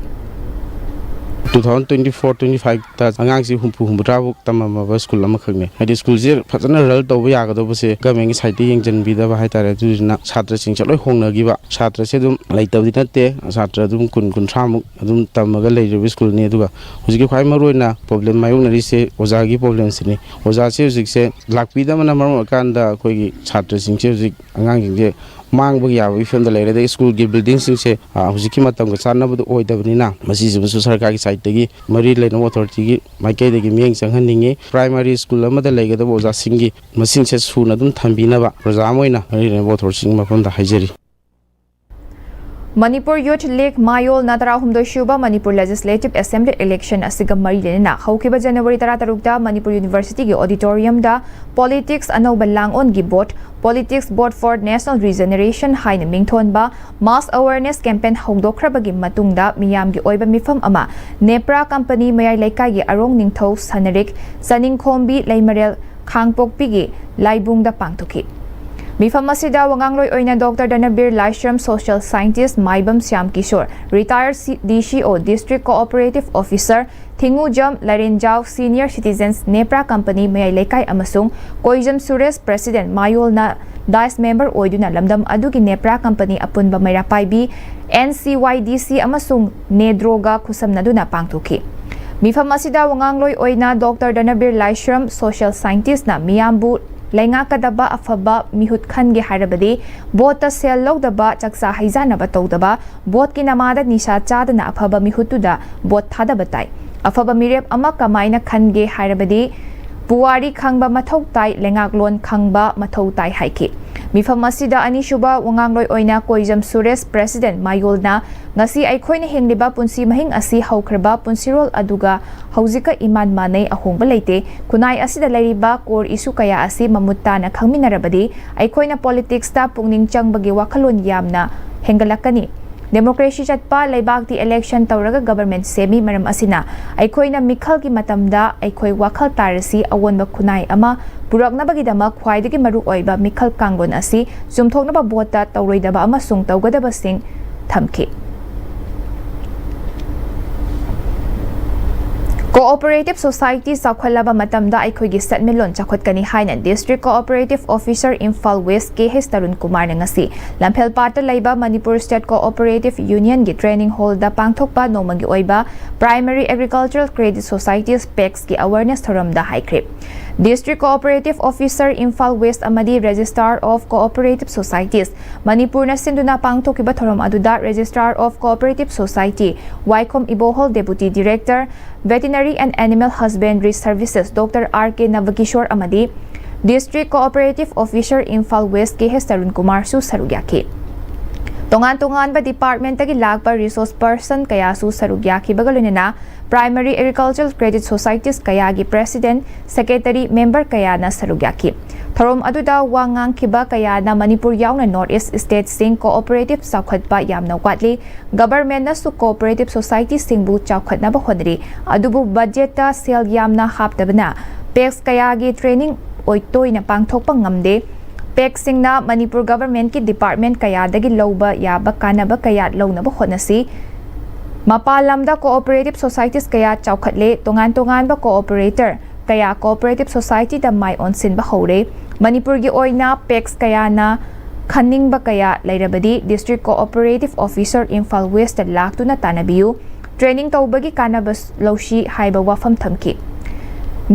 Two thousand twenty four twenty ꯐꯥꯏꯚꯇ ꯑꯉꯥꯡꯁꯤ ꯍꯨꯝꯐꯨ ꯍꯨꯝꯐꯨꯇꯔꯥꯃꯨꯛ ꯇꯝꯃꯝꯃꯕ ꯁ꯭ꯀꯨꯜ ꯑꯃꯈꯛꯅꯤ꯫ ꯍꯥꯏꯗꯤ ꯁ꯭ꯀꯨꯜꯁꯦ ꯐꯖꯅ ꯔꯟ ꯇꯧꯕ ꯌꯥꯒꯗꯧꯕꯁꯦ ꯒꯚꯔꯟꯃꯦꯟꯠꯀꯤ ꯁꯥꯏꯠꯇ ꯌꯦꯡꯁꯤꯟꯕꯤꯗꯕ ꯍꯥꯏꯇꯥꯔꯦ꯫ ꯑꯗꯨꯗꯨꯅ ꯁꯥꯇ꯭ꯔꯁꯤꯡꯁꯦ ꯂꯣꯏ ꯍꯣꯡꯅꯈꯤꯕ꯫ ꯁꯥꯇ꯭ꯔꯁꯦ ꯑꯗꯨꯝ ꯂꯩꯇꯕꯗꯤ ꯅꯠꯇꯦ, ꯁꯥꯇ꯭ꯔ ꯑꯗꯨꯝ ꯀꯨꯟ ꯀꯨꯟꯊ꯭ꯔꯥꯃꯨꯛ ꯑꯗꯨꯝ ꯇꯝꯃꯒ ꯂꯩꯔꯤꯕ ꯁ꯭ꯀꯨꯜꯅꯤ꯫ ꯑꯗꯨꯒ ꯍꯧꯖꯤꯛꯀꯤ ꯈ꯭ꯋꯥꯏ ꯃꯔꯨꯑꯣꯏꯅ ꯄ꯭ꯔꯣꯕ꯭ꯂꯦꯝ ꯃꯥꯌꯣꯛꯅꯔꯤꯁꯦ ꯑꯣꯖꯥꯒꯤ ꯄ꯭ꯔꯣꯕ꯭ꯂꯦꯝꯁꯤꯅꯤ꯫ ꯑꯣꯖꯥꯁꯦ ꯍꯧꯖꯤꯛꯁꯦ ꯂꯥꯛꯄꯤꯗꯕꯅ ꯃꯔꯝ ꯑꯣꯏꯔꯀꯥꯟꯗ ꯑꯩꯈꯣꯏꯒꯤ ꯁꯥꯇ꯭ꯔꯁꯤꯡꯁꯦ ꯍꯧꯖꯤꯛ ꯑꯉꯥꯡꯁꯤꯡꯁꯦ ꯃꯥꯡꯕꯒꯤ ꯌꯥꯕꯒꯤ ꯐꯤꯕꯝꯗ ꯂꯩꯔꯦ꯫ ꯑꯗꯩ ꯁ꯭ꯀꯨꯜꯒꯤ ꯕꯤꯜꯗꯤꯡꯁꯤꯡꯁꯦ, ꯑ, ꯍꯧꯖꯤꯛꯀꯤ ꯃꯇꯝꯒ ꯆꯥꯟꯅꯕꯗꯣ ꯑꯣꯏꯗꯕꯅꯤꯅ ꯃꯁꯤꯁꯤꯃꯁꯨ ꯁꯔꯀꯥꯔꯒꯤ ꯁꯥꯏꯠꯇꯒꯤ ꯃꯔꯤ ꯂꯩꯅꯕ ꯑꯣꯊꯣꯔꯤꯇꯤꯒꯤ ꯃꯥꯏꯀꯩꯗꯒꯤ ꯃꯤꯠꯌꯦꯡ ꯆꯪꯍꯟꯅꯤꯡꯉꯤ꯫ ꯄ꯭ꯔꯥꯏꯃꯔꯤ ꯁ꯭ꯀꯨꯜ ꯑꯃꯗ ꯂꯩꯒꯗꯕ ꯑꯣꯖꯥꯁꯤꯡꯒꯤ ꯃꯁꯤꯡꯁꯦ ꯁꯨꯅ ꯑꯗꯨꯝ ꯊꯝꯕꯤꯅꯕ ꯄ꯭ꯔꯣꯖꯥ ꯑꯃ ꯑꯣꯏꯅ ꯃꯔꯤ ꯂꯩꯅꯕ ꯑꯣꯊꯣꯔꯤꯇꯤꯁꯤꯡꯒꯤ ꯃꯐꯝꯗ ꯍꯥꯏꯖꯔꯤ꯫ ꯃꯅꯤꯄꯨꯔ ꯌꯨꯊ ꯂꯤꯒ ꯃꯥꯌꯣꯜꯅ ꯇꯔꯥꯍꯨꯝꯗꯣꯏ ꯁꯨꯕ ꯃꯅꯤꯄꯨꯔ ꯂꯦꯖꯤꯁꯂꯦꯇꯤꯚ ꯑꯦꯁꯦꯝꯕ꯭ꯂꯤ ꯏꯂꯦꯛꯁꯟ ꯑꯁꯤꯒ ꯃꯔꯤ ꯂꯩꯅꯅ ꯍꯧꯈꯤꯕ ꯖꯅꯋꯥꯔꯤ ꯇꯔꯥꯇꯔꯨꯛꯇ ꯃꯅꯤꯄꯨꯔ ꯌꯨꯅꯤꯚꯔꯁꯤꯇꯤꯒꯤ ꯑꯣꯗꯤꯇꯣꯔꯤꯌꯝꯗ Politics ꯑꯅꯧꯕ ꯂꯥꯡꯑꯣꯟꯒꯤ vote, Politics Vote for National Regeneration ꯍꯥꯏꯅ ꯃꯤꯡꯊꯣꯟꯕ ꯃꯥꯁ ꯑꯋꯦꯔꯅꯦꯁ ꯀꯦꯝꯄꯦꯟ ꯍꯧꯗꯣꯛꯈ꯭ꯔꯕꯒꯤ ꯃꯇꯨꯡꯗ ꯃꯤꯌꯥꯝꯒꯤ ꯑꯣꯏꯕ ꯃꯤꯐꯝ ꯑꯃ ꯅꯦꯄ꯭ꯔꯥ ꯀꯝꯄꯅꯤ ꯃꯌꯥꯏ ꯂꯩꯀꯥꯏꯒꯤ ꯑꯔꯣꯡ ꯅꯤꯡꯊꯧ ꯁꯅꯔꯤꯛ ꯆꯅꯤꯡꯈꯣꯝꯕꯤ ꯂꯩꯃꯔꯦꯜ ꯈꯥꯡꯄꯣꯛꯄꯤꯒꯤ ꯂꯥꯏꯕꯨꯡꯗ ꯄꯥꯡꯊꯣꯛꯈꯤ꯫ ꯃꯤꯐꯝ ꯑꯁꯤꯗ ꯋꯥꯉꯥꯡꯂꯣꯏ ꯑꯣꯏꯅ ꯗꯣꯛꯇꯔ ꯙꯅꯕꯤꯔ ꯂꯥꯏꯁ꯭ꯔꯝ, social scientist ꯃꯥꯏꯕꯝ ꯁ꯭ꯌꯥꯝ ꯀꯤꯁꯣꯔ, retired ꯁꯤ-, D C O, district cooperative officer, ꯊꯤꯡꯉꯨꯖꯝ ꯂꯥꯏꯔꯦꯟꯖꯥꯎ, senior citizens, ꯅꯦꯄ꯭ꯔꯥ company ꯃꯌꯥꯏ ꯂꯩꯀꯥꯏ ꯑꯃꯁꯨꯡ ꯀꯣꯏꯖꯝ ꯁꯨꯔꯦꯁ, president ꯃꯥꯌꯣꯜꯅ dais member ꯑꯣꯏꯗꯨꯅ ꯂꯝꯗꯝ ꯑꯗꯨꯒꯤ ꯅꯦꯄ꯭ꯔꯥ company ꯑꯄꯨꯟꯕ ꯃꯩꯔꯥ ꯄꯥꯏꯕꯤ, N C Y D C ꯑꯃꯁꯨꯡ ꯅꯦꯗ꯭ꯔꯣꯒ ꯈꯨꯠꯁꯝꯅꯗꯨꯅ ꯄꯥꯡꯊꯣꯛꯈꯤ꯫ ꯃꯤꯐꯝ ꯑꯁꯤꯗ ꯋꯥꯉꯥꯡꯂꯣꯏ ꯑꯣꯏꯅ ꯗꯣꯛꯇꯔ ꯙꯅꯕꯤꯔ ꯂꯥꯏꯁ꯭ꯔꯝ, social scientistꯅ ꯃꯤꯌꯥꯝꯕꯨ ꯂꯩꯉꯥꯛꯀꯗꯕ ꯑꯐꯕ ꯃꯤꯍꯨꯠ ꯈꯟꯒꯦ ꯍꯥꯏꯔꯕꯗꯤ voteꯇ ꯁꯦꯜ ꯂꯧꯗꯕ, ꯆꯥꯛꯆꯥ ꯍꯩꯖꯥꯟꯅꯕ ꯇꯧꯗꯕ, voteꯀꯤ ꯅꯃꯥꯗ ꯅꯤꯁꯥ ꯆꯥꯗꯅ ꯑꯐꯕ ꯃꯤꯍꯨꯠꯇꯨꯗ vote ꯊꯥꯗꯕ ꯇꯥꯏ꯫ ꯑꯐꯕ ꯃꯤꯔꯦꯞ ꯑꯃ ꯀꯃꯥꯏꯅ ꯈꯟꯒꯦ ꯍꯥꯏꯔꯕꯗꯤ ꯄꯨꯋꯥꯔꯤ ꯈꯪꯕ ꯃꯊꯧ ꯇꯥꯏ, ꯂꯩꯉꯥꯛꯂꯣꯟ ꯈꯪꯕ ꯃꯊꯧ ꯇꯥꯏ ꯍꯥꯏꯈꯤ꯫ ꯃꯤꯐꯝ ꯑꯁꯤꯗ ꯑꯅꯤꯁꯨꯕ ꯋꯥꯉꯥꯡꯂꯣꯏ ꯑꯣꯏꯅ ꯀꯣꯏꯖꯝ ꯁꯨꯔꯦꯁ, president ꯃꯥꯌꯣꯜꯅ ꯉꯁꯤ ꯑꯩꯈꯣꯏꯅ ꯍꯤꯡꯂꯤꯕ ꯄꯨꯟꯁꯤ ꯃꯍꯤꯡ ꯑꯁꯤ ꯍꯧꯈ꯭ꯔꯕ ꯄꯨꯟꯁꯤꯔꯣꯜ ꯑꯗꯨꯒ ꯍꯧꯖꯤꯛꯀ ꯏꯃꯥꯟ ꯃꯥꯟꯅꯩ, ꯑꯍꯣꯡꯕ ꯂꯩꯇꯦ꯫ ꯈꯨꯟꯅꯥꯏ ꯑꯁꯤꯗ ꯂꯩꯔꯤꯕ core issue ꯀꯌꯥ ꯑꯁꯤ ꯃꯃꯨꯠ ꯇꯥꯅ ꯈꯪꯃꯤꯟꯅꯔꯕꯗꯤ ꯑꯩꯈꯣꯏꯅ politicsꯇ ꯄꯨꯛꯅꯤꯡ ꯆꯪꯕꯒꯤ ꯋꯥꯈꯜꯂꯣꯟ ꯌꯥꯝꯅ ꯍꯦꯟꯒꯠꯂꯛꯀꯅꯤ꯫ Democracy ꯆꯠꯄ ꯂꯩꯕꯥꯛꯇꯤ election ꯇꯧꯔꯒ government ꯁꯦꯝꯃꯤ꯫ ꯃꯔꯝ ꯑꯁꯤꯅ ꯑꯩꯈꯣꯏꯅ ꯃꯤꯈꯜꯒꯤ ꯃꯇꯝꯗ ꯑꯩꯈꯣꯏ ꯋꯥꯈꯜ ꯇꯥꯔꯁꯤ꯫ ꯑꯑꯣꯟꯕ ꯈꯨꯟꯅꯥꯏ ꯑꯃ ꯄꯨꯔꯛꯅꯕꯒꯤꯗꯃꯛ ꯈ꯭ꯋꯥꯏꯗꯒꯤ ꯃꯔꯨꯑꯣꯏꯕ ꯃꯤꯈꯜ ꯀꯥꯡꯂꯣꯟ ꯑꯁꯤ ꯆꯨꯝꯊꯣꯛꯅꯕ voteꯇ ꯇꯧꯔꯣꯏꯗꯕ ꯑꯃꯁꯨꯡ ꯇꯧꯒꯗꯕꯁꯤꯡ ꯊꯝꯈꯤ꯫ Cooperative society ꯆꯥꯎꯈꯠꯂꯕ ꯃꯇꯝꯗ ꯑꯩꯈꯣꯏꯒꯤ ꯁꯦꯟꯃꯤꯠꯂꯣꯟ ꯆꯥꯎꯈꯠꯀꯅꯤ ꯍꯥꯏꯅ District Cooperative Officer Imphal West K H Tarun ꯀꯨꯃꯥꯔꯅ ꯉꯁꯤ ꯂꯝꯐꯦꯜꯄꯥꯠꯇ ꯂꯩꯕ Manipur State Cooperative Unionꯒꯤ training hallꯗ ꯄꯥꯡꯊꯣꯛꯄ ꯅꯣꯡꯃꯒꯤ ꯑꯣꯏꯕ Primary Agricultural Credit Societies PACSꯀꯤ awareness ꯊꯧꯔꯝꯗ ꯍꯥꯏꯈ꯭ꯔꯦ꯫ District Cooperative Officer Imphal West ꯑꯃꯗꯤ Registrar of Cooperative Societies ꯃꯅꯤꯄꯨꯔꯅ ꯁꯤꯟꯗꯨꯅ ꯄꯥꯡꯊꯣꯛꯈꯤꯕ ꯊꯧꯔꯝ ꯑꯗꯨꯗ Registrar of Cooperative Society ꯋꯥꯏꯈꯣꯝ ꯏꯕꯣꯍꯣꯜ, Deputy Director, Veterinary and Animal Husbandry Services Doctor R K ꯅꯕꯀꯤꯁꯣꯔ ꯑꯃꯗꯤ District Cooperative Officer Imphal West K H Tarun ꯀꯨꯃꯥꯔꯁꯨ ꯁꯔꯨꯛ ꯌꯥꯈꯤ꯫ ꯇꯣꯉꯥꯟ ꯇꯣꯉꯥꯟꯕ departmentꯇꯒꯤ ꯂꯥꯛꯄ resource person ꯀꯌꯥꯁꯨ ꯁꯔꯨꯛ ꯌꯥꯈꯤꯕꯒ ꯂꯣꯏꯅꯅ Primary Agricultural Credit Societies ꯀꯌꯥꯒꯤ president, secretary, member ꯀꯌꯥꯅ ꯁꯔꯨꯛ ꯌꯥꯈꯤ꯫ ꯊꯧꯔꯝ ꯑꯗꯨꯗ ꯋꯥ ꯉꯥꯡꯈꯤꯕ ꯀꯌꯥꯅ ꯃꯅꯤꯄꯨꯔ ꯌꯥꯎꯅ North East stateꯁꯤꯡ cooperative ꯆꯥꯎꯈꯠꯄ ꯌꯥꯝꯅ ꯋꯥꯠꯂꯤ, governmentꯅꯁꯨ cooperative societyꯁꯤꯡꯕꯨ ꯆꯥꯎꯈꯠꯅꯕ ꯍꯣꯠꯅꯔꯤ, ꯑꯗꯨꯕꯨ budgetꯇ ꯁꯦꯜ ꯌꯥꯝꯅ ꯍꯥꯞꯇꯕꯅ PACS ꯀꯌꯥꯒꯤ training ꯑꯣꯏ ꯇꯣꯏꯅ ꯄꯥꯡꯊꯣꯛꯄ ꯉꯝꯗꯦ꯫ ꯄꯦꯛꯁꯤꯡꯅ ꯃꯅꯤꯄꯨꯔ ꯒꯚꯔꯟꯃꯦꯟꯠꯀꯤ ꯗꯤꯄꯥꯔꯠꯃꯦꯟꯠ ꯀꯌꯥꯗꯒꯤ ꯂꯧꯕ ꯌꯥꯕ ꯀꯥꯟꯅꯕ ꯀꯌꯥ ꯂꯧꯅꯕ ꯍꯣꯠꯅꯁꯤ꯫ ꯃꯄꯥꯟ ꯂꯝꯗ ꯀꯣꯑꯣꯄꯔꯦꯇꯤꯚ ꯁꯣꯁꯥꯏꯇꯤꯁ ꯀꯌꯥ ꯆꯥꯎꯈꯠꯂꯦ, ꯇꯣꯉꯥꯟ ꯇꯣꯉꯥꯟꯕ ꯀꯣꯑꯣꯄꯔꯦꯇꯔ ꯀꯌꯥ ꯀꯣꯑꯣꯄꯔꯦꯇꯤꯚ ꯁꯣꯁꯥꯏꯇꯤꯗ ꯃꯥꯏ ꯑꯣꯟꯁꯤꯟꯕ ꯍꯧꯔꯦ꯫ ꯃꯅꯤꯄꯨꯔꯒꯤ ꯑꯣꯏꯅ ꯄꯦꯛꯁ ꯀꯌꯥꯅ ꯈꯟꯅꯤꯡꯕ ꯀꯌꯥ ꯂꯩꯔꯕꯗꯤ district cooperative officer Imphal west ꯂꯥꯛꯇꯨꯅ ꯇꯥꯟꯅꯕꯤꯌꯨ, ꯇ꯭ꯔꯦꯅꯤꯡ ꯇꯧꯕꯒꯤ ꯀꯥꯟꯅꯕ ꯂꯧꯁꯤ ꯍꯥꯏꯕ ꯋꯥꯐꯝ ꯊꯝꯈꯤ꯫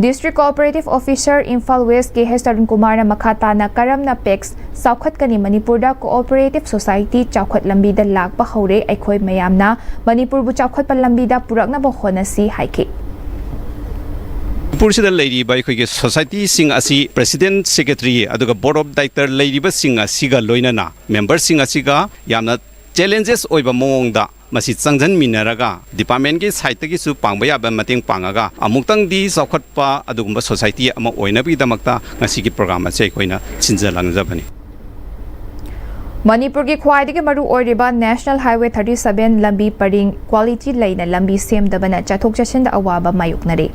District cooperative officer Imphal west K S Tarun ꯀꯨꯃꯥꯔꯅ ꯃꯈꯥ ꯇꯥꯅ ꯀꯔꯝꯅ ꯄꯦꯛꯁ ꯆꯥꯎꯈꯠꯀꯅꯤ, ꯃꯅꯤꯄꯨꯔꯗ ꯀꯣꯑꯣꯄꯔꯦꯇꯤꯚ ꯁꯣꯁꯥꯏꯇꯤ ꯆꯥꯎꯈꯠ ꯂꯝꯕꯤꯗ ꯂꯥꯛꯄ ꯍꯧꯔꯦ, ꯑꯩꯈꯣꯏ ꯃꯌꯥꯝꯅ ꯃꯅꯤꯄꯨꯔꯕꯨ ꯆꯥꯎꯈꯠꯄ ꯂꯝꯕꯤꯗ ꯄꯨꯔꯛꯅꯕ ꯍꯣꯠꯅꯁꯤ ꯍꯥꯏꯈꯤ꯫ ꯃꯅꯤꯄꯨꯔꯁꯤꯗ ꯂꯩꯔꯤꯕ ꯑꯩꯈꯣꯏꯒꯤ ꯁꯣꯁꯥꯏꯇꯤꯁꯤꯡ ꯑꯁꯤ ꯄ꯭ꯔꯦꯁꯤꯗꯦꯟꯠ, ꯁꯦꯀ꯭ꯔꯦꯇꯔꯤ ꯑꯗꯨꯒ ꯕꯣꯔꯗ ꯑꯣꯐ ꯗꯥꯏꯔꯦꯛꯇꯔ ꯂꯩꯔꯤꯕꯁꯤꯡ ꯑꯁꯤꯒ ꯂꯣꯏꯅꯅ ꯃꯦꯝꯕꯔꯁꯤꯡ ꯑꯁꯤꯒ ꯌꯥꯝꯅ ꯆꯦꯂꯦꯟꯖꯦꯁ ꯑꯣꯏꯕ ꯃꯑꯣꯡꯗ ꯃꯁꯤ ꯆꯪꯁꯤꯟꯃꯤꯟꯅꯔꯒ ꯗꯤꯄꯥꯔꯠꯃꯦꯟꯠꯀꯤ ꯁꯥꯏꯠꯇꯒꯤꯁꯨ ꯄꯥꯡꯕ ꯌꯥꯕ ꯃꯇꯦꯡ ꯄꯥꯡꯉꯒ ꯑꯃꯨꯛꯇꯪꯗꯤ ꯆꯥꯎꯈꯠꯄ ꯑꯗꯨꯒꯨꯝꯕ ꯁꯣꯁꯥꯏꯇꯤ ꯑꯃ ꯑꯣꯏꯅꯕꯒꯤꯗꯃꯛꯇ ꯉꯁꯤꯒꯤ ꯄ꯭ꯔꯣꯒ꯭ꯔꯥꯝ ꯑꯁꯤ ꯑꯩꯈꯣꯏꯅ ꯁꯤꯟꯖ ꯂꯥꯡꯖꯕꯅꯤ꯫ ꯃꯅꯤꯄꯨꯔꯒꯤ ꯈ꯭ꯋꯥꯏꯗꯒꯤ ꯃꯔꯨ ꯑꯣꯏꯔꯤꯕ ꯅꯦꯁꯅꯦꯜ ꯍꯥꯏꯋꯦ ꯊꯥꯔꯇꯤ ꯁꯚꯦꯟ ꯂꯝꯕꯤ ꯄꯔꯤꯡ ꯀ꯭ꯋꯥꯂꯤꯇꯤ ꯂꯩꯅ ꯂꯝꯕꯤ ꯁꯦꯝꯗꯕꯅ ꯆꯠꯊꯣꯛ ꯆꯠꯁꯤꯟꯗ ꯑꯋꯥꯕ ꯃꯥꯌꯣꯛꯅꯔꯦ꯫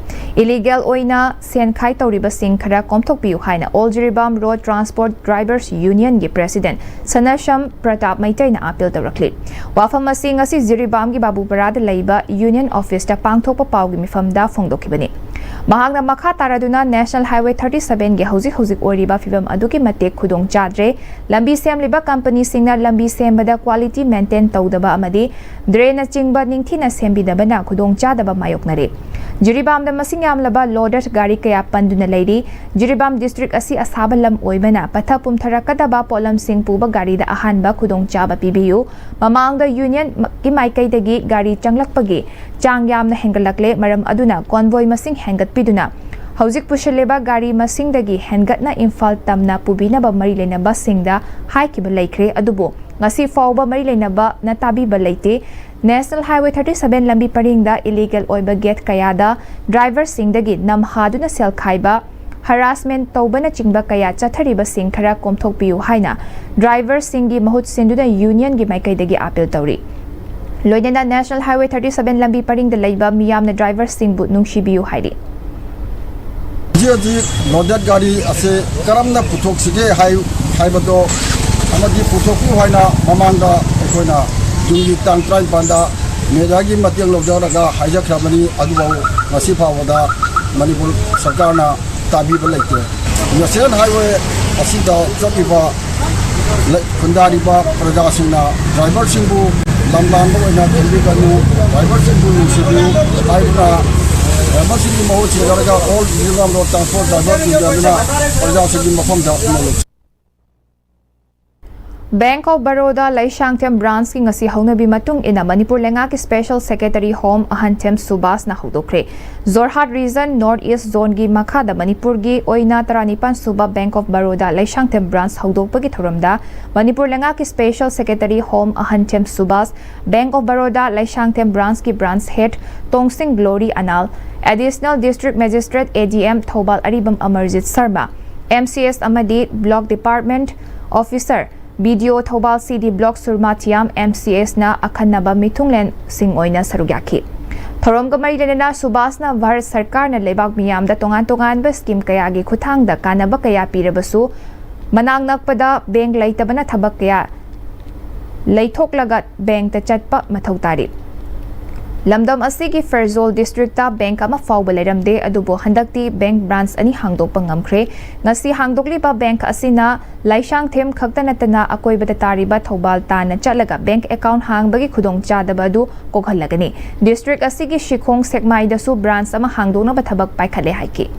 ꯏꯂꯤꯒꯦꯜ ꯑꯣꯏꯅ ꯁꯦꯟꯈꯥꯏ ꯇꯧꯔꯤꯕꯁꯤꯡ ꯈꯔ ꯀꯣꯝꯊꯣꯛꯄꯤꯌꯨ ꯍꯥꯏꯅ all Jiribam road transport drivers ꯌꯨꯅꯤꯌꯟꯒꯤ ꯄ꯭ꯔꯦꯁꯤꯗꯦꯟꯠ ꯁꯅꯥꯁꯝ ꯄ꯭ꯔꯇꯥꯞ ꯃꯩꯇꯩꯅ ꯑꯥꯄꯤꯜ ꯇꯧꯔꯛꯂꯤ꯫ ꯋꯥꯐꯝ ꯑꯁꯤ ꯉꯁꯤ ꯖꯤꯔꯤꯕꯥꯝꯒꯤ ꯕꯥꯕꯨꯄꯔꯥꯗ ꯂꯩꯕ ꯌꯨꯅꯤꯌꯟ ꯑꯣꯐꯤꯁꯇ ꯄꯥꯡꯊꯣꯛꯄ ꯄꯥꯎꯒꯤ ꯃꯤꯐꯝꯗ ꯐꯣꯡꯗꯣꯛꯈꯤꯕꯅꯤ꯫ ꯃꯍꯥꯛꯅ ꯃꯈꯥ ꯇꯥꯔꯗꯨꯅ ꯅꯦꯁꯅꯦꯜ ꯍꯥꯏꯋꯦ ꯊꯥꯔꯇꯤ ꯁꯚꯦꯟꯒꯤ ꯍꯧꯖꯤꯛ ꯍꯧꯖꯤꯛ ꯑꯣꯏꯔꯤꯕ ꯐꯤꯚꯝ ꯑꯗꯨꯒꯤ ꯃꯇꯤꯛ ꯈꯨꯗꯣꯡ ꯆꯥꯗ꯭ꯔꯦ꯫ ꯂꯝꯕꯤ ꯁꯦꯝꯂꯤꯕ ꯀꯝꯄꯅꯤꯁꯤꯡꯅ ꯂꯝꯕꯤ ꯁꯦꯝꯕꯗ ꯀ꯭ꯋꯥꯂꯤꯇꯤ ꯃꯦꯟꯇꯦꯟ ꯇꯧꯗꯕ ꯑꯃꯗꯤ ꯗ꯭ꯔꯦꯟꯅꯆꯤꯡꯕ ꯅꯤꯡꯊꯤꯅ ꯁꯦꯝꯕꯤꯗꯕꯅ ꯈꯨꯗꯣꯡ ꯆꯥꯗꯕ ꯃꯥꯌꯣꯛꯅꯔꯦ꯫ ꯖꯤꯔꯤꯕꯥꯝꯗ ꯃꯁꯤꯡ ꯌꯥꯝꯂꯕ ꯂꯣꯗꯔ ꯒꯥꯔꯤ ꯀꯌꯥ ꯄꯟꯗꯨꯅ ꯂꯩꯔꯤ꯫ ꯖꯤꯔꯤꯕꯥꯝ ꯗꯤꯁꯇ꯭ꯔꯤꯛ ꯑꯁꯤ ꯑꯁꯥꯕ ꯂꯝ ꯑꯣꯏꯕꯅ ꯄꯠꯊ ꯄꯨꯝꯊꯔꯛꯀꯗꯕ ꯄꯣꯠꯂꯝꯁꯤꯡ ꯄꯨꯕ ꯒꯥꯔꯤꯗ ꯑꯍꯥꯟꯕ ꯈꯨꯗꯣꯡꯆꯥꯕ ꯄꯤꯕꯤꯌꯨ꯫ ꯃꯃꯥꯡꯗ ꯌꯨꯅꯤꯌꯟꯒꯤ ꯃꯥꯏꯀꯩꯗꯒꯤ ꯒꯥꯔꯤ ꯆꯪꯂꯛꯄꯒꯤ ꯆꯥꯡ ꯌꯥꯝꯅ ꯍꯦꯟꯒꯠꯂꯛꯂꯦ꯫ ꯃꯔꯝ ꯑꯗꯨꯅ ꯀꯣꯟꯚꯣꯏ ꯃꯁꯤꯡ ꯍꯦꯟꯒꯠꯄꯤꯗꯨꯅ ꯍꯧꯖꯤꯛ ꯄꯨꯁꯤꯜꯂꯤꯕ ꯒꯥꯔꯤ ꯃꯁꯤꯡꯗꯒꯤ ꯍꯦꯟꯒꯠꯅ ꯏꯝꯐꯥꯜ ꯇꯝꯅ ꯄꯨꯕꯤꯅꯕ ꯃꯔꯤ ꯂꯩꯅꯕꯁꯤꯡꯗ ꯍꯥꯏꯈꯤꯕ ꯂꯩꯈ꯭ꯔꯦ꯫ ꯑꯗꯨꯕꯨ ꯉꯁꯤ ꯐꯥꯎꯕ ꯃꯔꯤ ꯂꯩꯅꯕꯅ ꯇꯥꯕꯤꯕ ꯂꯩꯇꯦ꯫ ꯅꯦꯁꯅꯦꯜ ꯍꯥꯏꯋꯦ ꯊꯥꯔꯇꯤ ꯁꯚꯦꯟ ꯂꯝꯕꯤ ꯄꯔꯤꯡꯗ ꯏꯂꯤꯒꯦꯜ ꯑꯣꯏꯕ ꯒꯦꯠ ꯀꯌꯥꯗ ꯗ꯭ꯔꯥꯏꯚꯔꯁꯤꯡꯗꯒꯤ ꯅꯝꯍꯥꯗꯨꯅ ꯁꯦꯜ ꯈꯥꯏꯕ, ꯍꯔꯥꯁꯃꯦꯟ ꯇꯧꯕꯅꯆꯤꯡꯕ ꯀꯌꯥ ꯆꯠꯊꯔꯤꯕꯁꯤꯡ ꯈꯔ ꯀꯣꯝꯊꯣꯛꯄꯤꯌꯨ ꯍꯥꯏꯅ ꯗ꯭ꯔꯥꯏꯚꯔꯁꯤꯡꯒꯤ ꯃꯍꯨꯠ ꯁꯤꯟꯗꯨꯅ ꯌꯨꯅꯤꯌꯟꯒꯤ ꯃꯥꯏꯀꯩꯗꯒꯤ ꯑꯥꯄꯤꯜ ꯇꯧꯔꯤ꯫ ꯂꯣꯏꯅꯅ ꯅꯦꯁꯅꯦꯜ ꯍꯥꯏꯋꯦ ꯊꯥꯔꯇꯤ ꯁꯚꯦꯟ ꯂꯝꯕꯤ ꯄꯔꯤꯡꯗ ꯂꯩꯕ ꯃꯤꯌꯥꯝꯅ ꯗ꯭ꯔꯥꯏꯚꯔꯁꯤꯡꯕꯨ ꯅꯨꯡꯁꯤꯕꯤꯌꯨ ꯍꯥꯏꯔꯤ꯫ ꯍꯧꯖꯤꯛ ꯂꯣꯗꯦꯠ ꯒꯥꯔꯤ ꯑꯁꯤ ꯀꯔꯝꯅ ꯄꯨꯊꯣꯛꯁꯤꯒꯦ ꯍꯥꯏ ꯍꯥꯏꯕꯗꯣ ꯑꯃꯗꯤ ꯄꯨꯊꯣꯛꯄꯤꯌꯨ ꯍꯥꯏꯅ ꯃꯃꯥꯡꯗ ꯑꯩꯈꯣꯏꯅ ꯖꯨꯟꯒꯤ ꯇꯥꯡ ꯇꯔꯥꯅꯤꯄꯥꯟꯗ ꯃꯦꯗꯤꯌꯥꯒꯤ ꯃꯇꯦꯡ ꯂꯧꯖꯔꯒ ꯍꯥꯏꯖꯈ꯭ꯔꯕꯅꯤ꯫ ꯑꯗꯨꯐꯥꯎ ꯉꯁꯤ ꯐꯥꯎꯕꯗ ꯃꯅꯤꯄꯨꯔ ꯁꯔꯀꯥꯔꯅ ꯇꯥꯕꯤꯕ ꯂꯩꯇꯦ꯫ ꯅꯦꯁꯅꯦꯜ ꯍꯥꯏꯋꯦ ꯑꯁꯤꯗ ꯆꯠꯂꯤꯕ ꯂꯩ- ꯈꯨꯟꯗꯥꯔꯤꯕ ꯄ꯭ꯔꯖꯥꯁꯤꯡꯅ ꯗ꯭ꯔꯥꯏꯚꯔꯁꯤꯡꯕꯨ ꯂꯝꯂꯥꯟꯕ ꯑꯣꯏꯅ ꯈꯟꯕꯤꯒꯅꯨ, ꯗ꯭ꯔꯥꯏꯚꯔꯁꯤꯡꯕꯨ ꯅꯨꯡꯁꯤꯕꯤꯌꯨ ꯍꯥꯏꯗꯨꯅ, ꯑ, ꯃꯁꯤꯒꯤ ꯃꯍꯨꯠ ꯁꯤꯟꯅꯔꯒ ꯑꯣꯜ ꯖꯤꯔꯤꯕꯥꯝ ꯔꯣꯗ ꯇ꯭ꯔꯥꯟꯁꯄꯣꯔꯠ ꯗ꯭ꯔꯥꯏꯚꯔꯁꯤꯡ ꯑꯗꯨꯅ ꯄ꯭ꯔꯖꯥꯁꯤꯡꯒꯤ ꯃꯐꯝꯗ ꯃꯣꯜꯂꯤ꯫ Bank of Baroda ꯂꯩꯁꯥꯡꯊꯦꯝ branchꯀꯤ ꯉꯁꯤ ꯍꯧꯅꯕꯤ ꯃꯇꯨꯡ ꯏꯟꯅ ꯃꯅꯤꯄꯨꯔ ꯂꯩꯉꯥꯛꯀꯤ special secretary home ꯑꯍꯟꯊꯦꯝ ꯁꯨꯕꯥꯁꯅ ꯍꯧꯗꯣꯛꯈ꯭ꯔꯦ꯫ Jorhat region North East zoneꯒꯤ ꯃꯈꯥꯗ ꯃꯅꯤꯄꯨꯔꯒꯤ ꯑꯣꯏꯅ ꯇꯔꯥꯅꯤꯄꯥꯟ ꯁꯨꯕ Bank of Baroda Leishangthem branch ꯍꯧꯗꯣꯛꯄꯒꯤ ꯊꯧꯔꯝꯗ ꯃꯅꯤꯄꯨꯔ ꯂꯩꯉꯥꯛꯀꯤ special secretary home Ahanthem Subash, Bank of Baroda Leishangthem branchꯀꯤ branch head Tongsing Glory Anal, additional district magistrate ADM Thoubal Aribam Amarjit Sharma, MCS ꯑꯃꯗꯤ block department officer, BDO Thoubal CD block ꯁꯨꯔꯃꯥꯊꯤꯌꯥꯝ MCSꯅ ꯑꯈꯟꯅꯕ ꯃꯤꯊꯨꯡꯂꯦꯟꯁꯤꯡ ꯑꯣꯏꯅ ꯁꯔꯨꯛ ꯌꯥꯈꯤ꯫ ꯊꯧꯔꯝꯒ ꯃꯔꯤ ꯂꯩꯅꯅ ꯁꯨꯕꯥꯁꯅ ꯚꯥꯔꯠ ꯁꯔꯀꯥꯔꯅ ꯂꯩꯕꯥꯛ ꯃꯤꯌꯥꯝꯗ ꯇꯣꯉꯥꯟ ꯇꯣꯉꯥꯟꯕ scheme ꯀꯌꯥꯒꯤ ꯈꯨꯠꯊꯥꯡꯗ ꯀꯥꯟꯅꯕ ꯀꯌꯥ ꯄꯤꯔꯕꯁꯨ ꯃꯅꯥꯛ ꯅꯛꯄꯗ bank ꯂꯩꯇꯕꯅ ꯊꯕꯛ ꯀꯌꯥ ꯂꯩꯊꯣꯛꯂꯒ bankꯇ ꯆꯠꯄ ꯃꯊꯧ ꯇꯥꯔꯤ꯫ ꯂꯝꯗꯝ ꯑꯁꯤꯒꯤ ꯐꯦꯔꯖꯣꯜ districtꯇ bank ꯑꯃ ꯐꯥꯎꯕ ꯂꯩꯔꯝꯗꯦ, ꯑꯗꯨꯕꯨ ꯍꯟꯗꯛꯇꯤ bank branch ꯑꯅꯤ ꯍꯥꯡꯗꯣꯛꯄ ꯉꯝꯈ꯭ꯔꯦ꯫ ꯉꯁꯤ ꯍꯥꯡꯗꯣꯛꯂꯤꯕ bank ꯑꯁꯤꯅ ꯂꯥꯏꯁꯥꯡꯊꯦꯝ ꯈꯛꯇ ꯅꯠꯇꯅ ꯑꯀꯣꯏꯕꯗ ꯇꯥꯔꯤꯕ ꯊꯧꯕꯥꯜ ꯇꯥꯟꯅ ꯆꯠꯂꯒ bank account ꯍꯥꯡꯕꯒꯤ ꯈꯨꯗꯣꯡꯆꯥꯗꯕ ꯑꯗꯨ ꯀꯣꯛꯍꯜꯂꯒꯅꯤ꯫ District ꯑꯁꯤꯒꯤ ꯁꯤꯈꯣꯡ ꯁꯦꯛꯃꯥꯏꯗꯁꯨ branch ꯑꯃ ꯍꯥꯡꯗꯣꯛꯅꯕ ꯊꯕꯛ ꯄꯥꯏꯈꯠꯂꯦ ꯍꯥꯏꯈꯤ꯫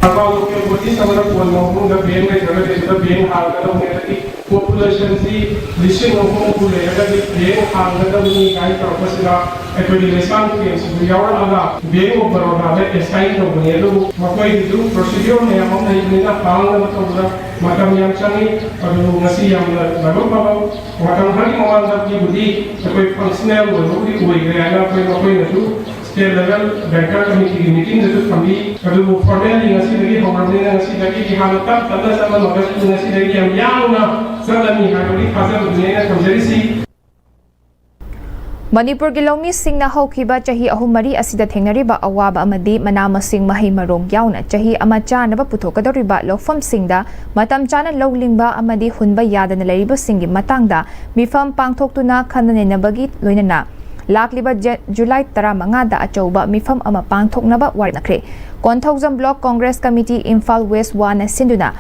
ꯊꯧꯕꯥꯜ local bodies ꯑꯃꯅ ꯄꯣꯟꯕ ꯃꯐꯝꯗ bank ꯂꯩꯇ꯭ꯔꯒꯗꯤ ꯑꯗꯨꯗ bank ꯍꯥꯡꯒꯗꯕꯅꯤ, ꯑꯗꯒꯤ populationꯁꯤ ꯂꯤꯁꯤꯡ ꯑꯍꯨꯝ ꯍꯨꯝꯐꯨ ꯂꯩꯔꯒꯗꯤ bank ꯍꯥꯡꯒꯗꯕꯅꯤ ꯀꯥꯏꯅ ꯇꯧꯔꯛꯄꯁꯤꯗ ꯑꯩꯈꯣꯏꯒꯤ ꯂꯩꯁꯥꯡ ꯀꯦꯝꯁꯤꯕꯨ ꯌꯥꯎꯔꯛꯑꯒ Bank of Barodaꯗ assign ꯇꯧꯕꯅꯤ꯫ ꯑꯗꯨꯕꯨ ꯃꯈꯣꯏꯒꯤꯁꯨ procedure ꯃꯌꯥꯝ ꯑꯃ ꯂꯩꯕꯅꯤꯅ ꯍꯥꯡꯅꯕ ꯇꯧꯕꯗ ꯃꯇꯝ ꯌꯥꯝ ꯆꯪꯉꯤ꯫ ꯑꯗꯨꯕꯨ ꯉꯁꯤ ꯌꯥꯝꯅ ꯂꯥꯏꯕꯛ ꯐꯕ, ꯃꯇꯝ ꯈꯔꯒꯤ ꯃꯃꯥꯡꯗꯒꯤꯕꯨꯗꯤ ꯑꯩꯈꯣꯏ functional ꯑꯣꯏꯕꯕꯨꯗꯤ ꯑꯣꯏꯈ꯭ꯔꯦ ꯍꯥꯏꯅ ꯑꯩꯈꯣꯏ ꯃꯈꯣꯏꯅꯁꯨ state level banker committeeꯒꯤ meetingꯗꯁꯨ ꯊꯝꯕꯤ꯫ ꯑꯗꯨꯕꯨ formally ꯉꯁꯤꯗꯒꯤ ꯍꯧꯔꯕꯅꯤꯅ ꯉꯁꯤꯗꯒꯤ ꯍꯥꯟꯅ ꯇꯞ ꯇꯞꯅ ꯆꯠꯂꯝꯃꯒꯁꯨ ꯉꯁꯤꯗꯒꯤ ꯌꯥꯝ ꯌꯥꯡꯅ ꯆꯠꯂꯅꯤ ꯍꯥꯏꯕꯒꯤ ꯊꯥꯖꯕꯗꯨꯅꯤ ꯑꯩꯅ ꯊꯝꯖꯔꯤꯁꯤ꯫ ꯃꯅꯤꯄꯨꯔꯒꯤ ꯂꯧꯃꯤꯁꯤꯡꯅ ꯍꯧꯈꯤꯕ ꯆꯍꯤ ꯑꯍꯨꯝ ꯃꯔꯤ ꯑꯁꯤꯗ ꯊꯦꯡꯅꯔꯤꯕ ꯑꯋꯥꯕ ꯑꯃꯗꯤ ꯃꯅꯥ ꯃꯁꯤꯡ, ꯃꯍꯩ ꯃꯔꯣꯡ ꯌꯥꯎꯅ ꯆꯍꯤ ꯑꯃ ꯆꯥꯅꯕ ꯄꯨꯊꯣꯛꯀꯗꯧꯔꯤꯕ ꯂꯧꯐꯝꯁꯤꯡꯗ ꯃꯇꯝ ꯆꯥꯅ ꯂꯧ ꯂꯤꯡꯕ ꯑꯃꯗꯤ ꯍꯨꯟꯕ ꯌꯥꯗꯅ ꯂꯩꯔꯤꯕꯁꯤꯡꯒꯤ ꯃꯇꯥꯡꯗ ꯃꯤꯐꯝ ꯄꯥꯡꯊꯣꯛꯇꯨꯅ ꯈꯟꯅ ꯅꯩꯅꯕꯒꯤ ꯂꯣꯏꯅꯅ ꯂꯥꯛꯂꯤꯕ ꯖ-, ꯖꯨꯂꯥꯏ ꯇꯔꯥꯃꯉꯥꯗ ꯑꯆꯧꯕ ꯃꯤꯐꯝ ꯑꯃ ꯄꯥꯡꯊꯣꯛꯅꯕ ꯋꯥꯔꯦꯞꯅꯈ꯭ꯔꯦ꯫ Konthoujam block congress committee Imphal west ꯋꯥꯟꯅ ꯁꯤꯟꯗꯨꯅ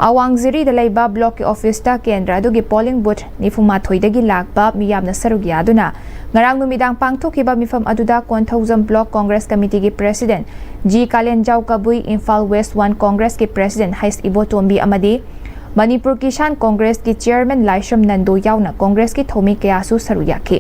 ꯑꯋꯥꯡ ꯖꯤꯔꯤꯗ ꯂꯩꯕ ꯕ꯭ꯂꯣꯛꯀꯤ ꯑꯣꯐꯤꯁꯇ ꯀꯦꯟꯗ꯭ꯔ ꯑꯗꯨꯒꯤ ꯄꯣꯂꯤꯡ ꯕꯨꯊ ꯅꯤꯐꯨꯃꯥꯊꯣꯏꯗꯒꯤ ꯂꯥꯛꯄ ꯃꯤꯌꯥꯝꯅ ꯁꯔꯨꯛ ꯌꯥꯗꯨꯅ ꯉꯔꯥꯡ ꯅꯨꯃꯤꯗꯥꯡ ꯄꯥꯡꯊꯣꯛꯈꯤꯕ ꯃꯤꯐꯝ ꯑꯗꯨꯗ Konthoujam block Congress ꯀꯃꯤꯇꯤꯒꯤ president G ꯀꯥꯂꯦꯟꯖꯥꯎ ꯀꯕꯨꯏ, ꯏꯝꯐꯥꯜ ꯋꯦꯁ ꯋꯥꯟ ꯀꯣꯡꯒ꯭ꯔꯦꯁꯀꯤ ꯄ꯭ꯔꯦꯁꯤꯗꯦꯟꯠ ꯍꯩꯁ ꯏꯕꯣꯇꯣꯝꯕꯤ ꯑꯃꯗꯤ ꯃꯅꯤꯄꯨꯔ ꯀꯤꯁꯥꯟ ꯀꯣꯡꯒ꯭ꯔꯦꯁꯀꯤ ꯆꯤꯌꯔꯃꯦꯟ ꯂꯥꯏꯁ꯭ꯔꯝ ꯅꯟꯗꯣ ꯌꯥꯎꯅ ꯀꯣꯡꯒ꯭ꯔꯦꯁꯀꯤ ꯊꯧꯃꯤ ꯀꯌꯥꯁꯨ ꯁꯔꯨꯛ ꯌꯥꯈꯤ꯫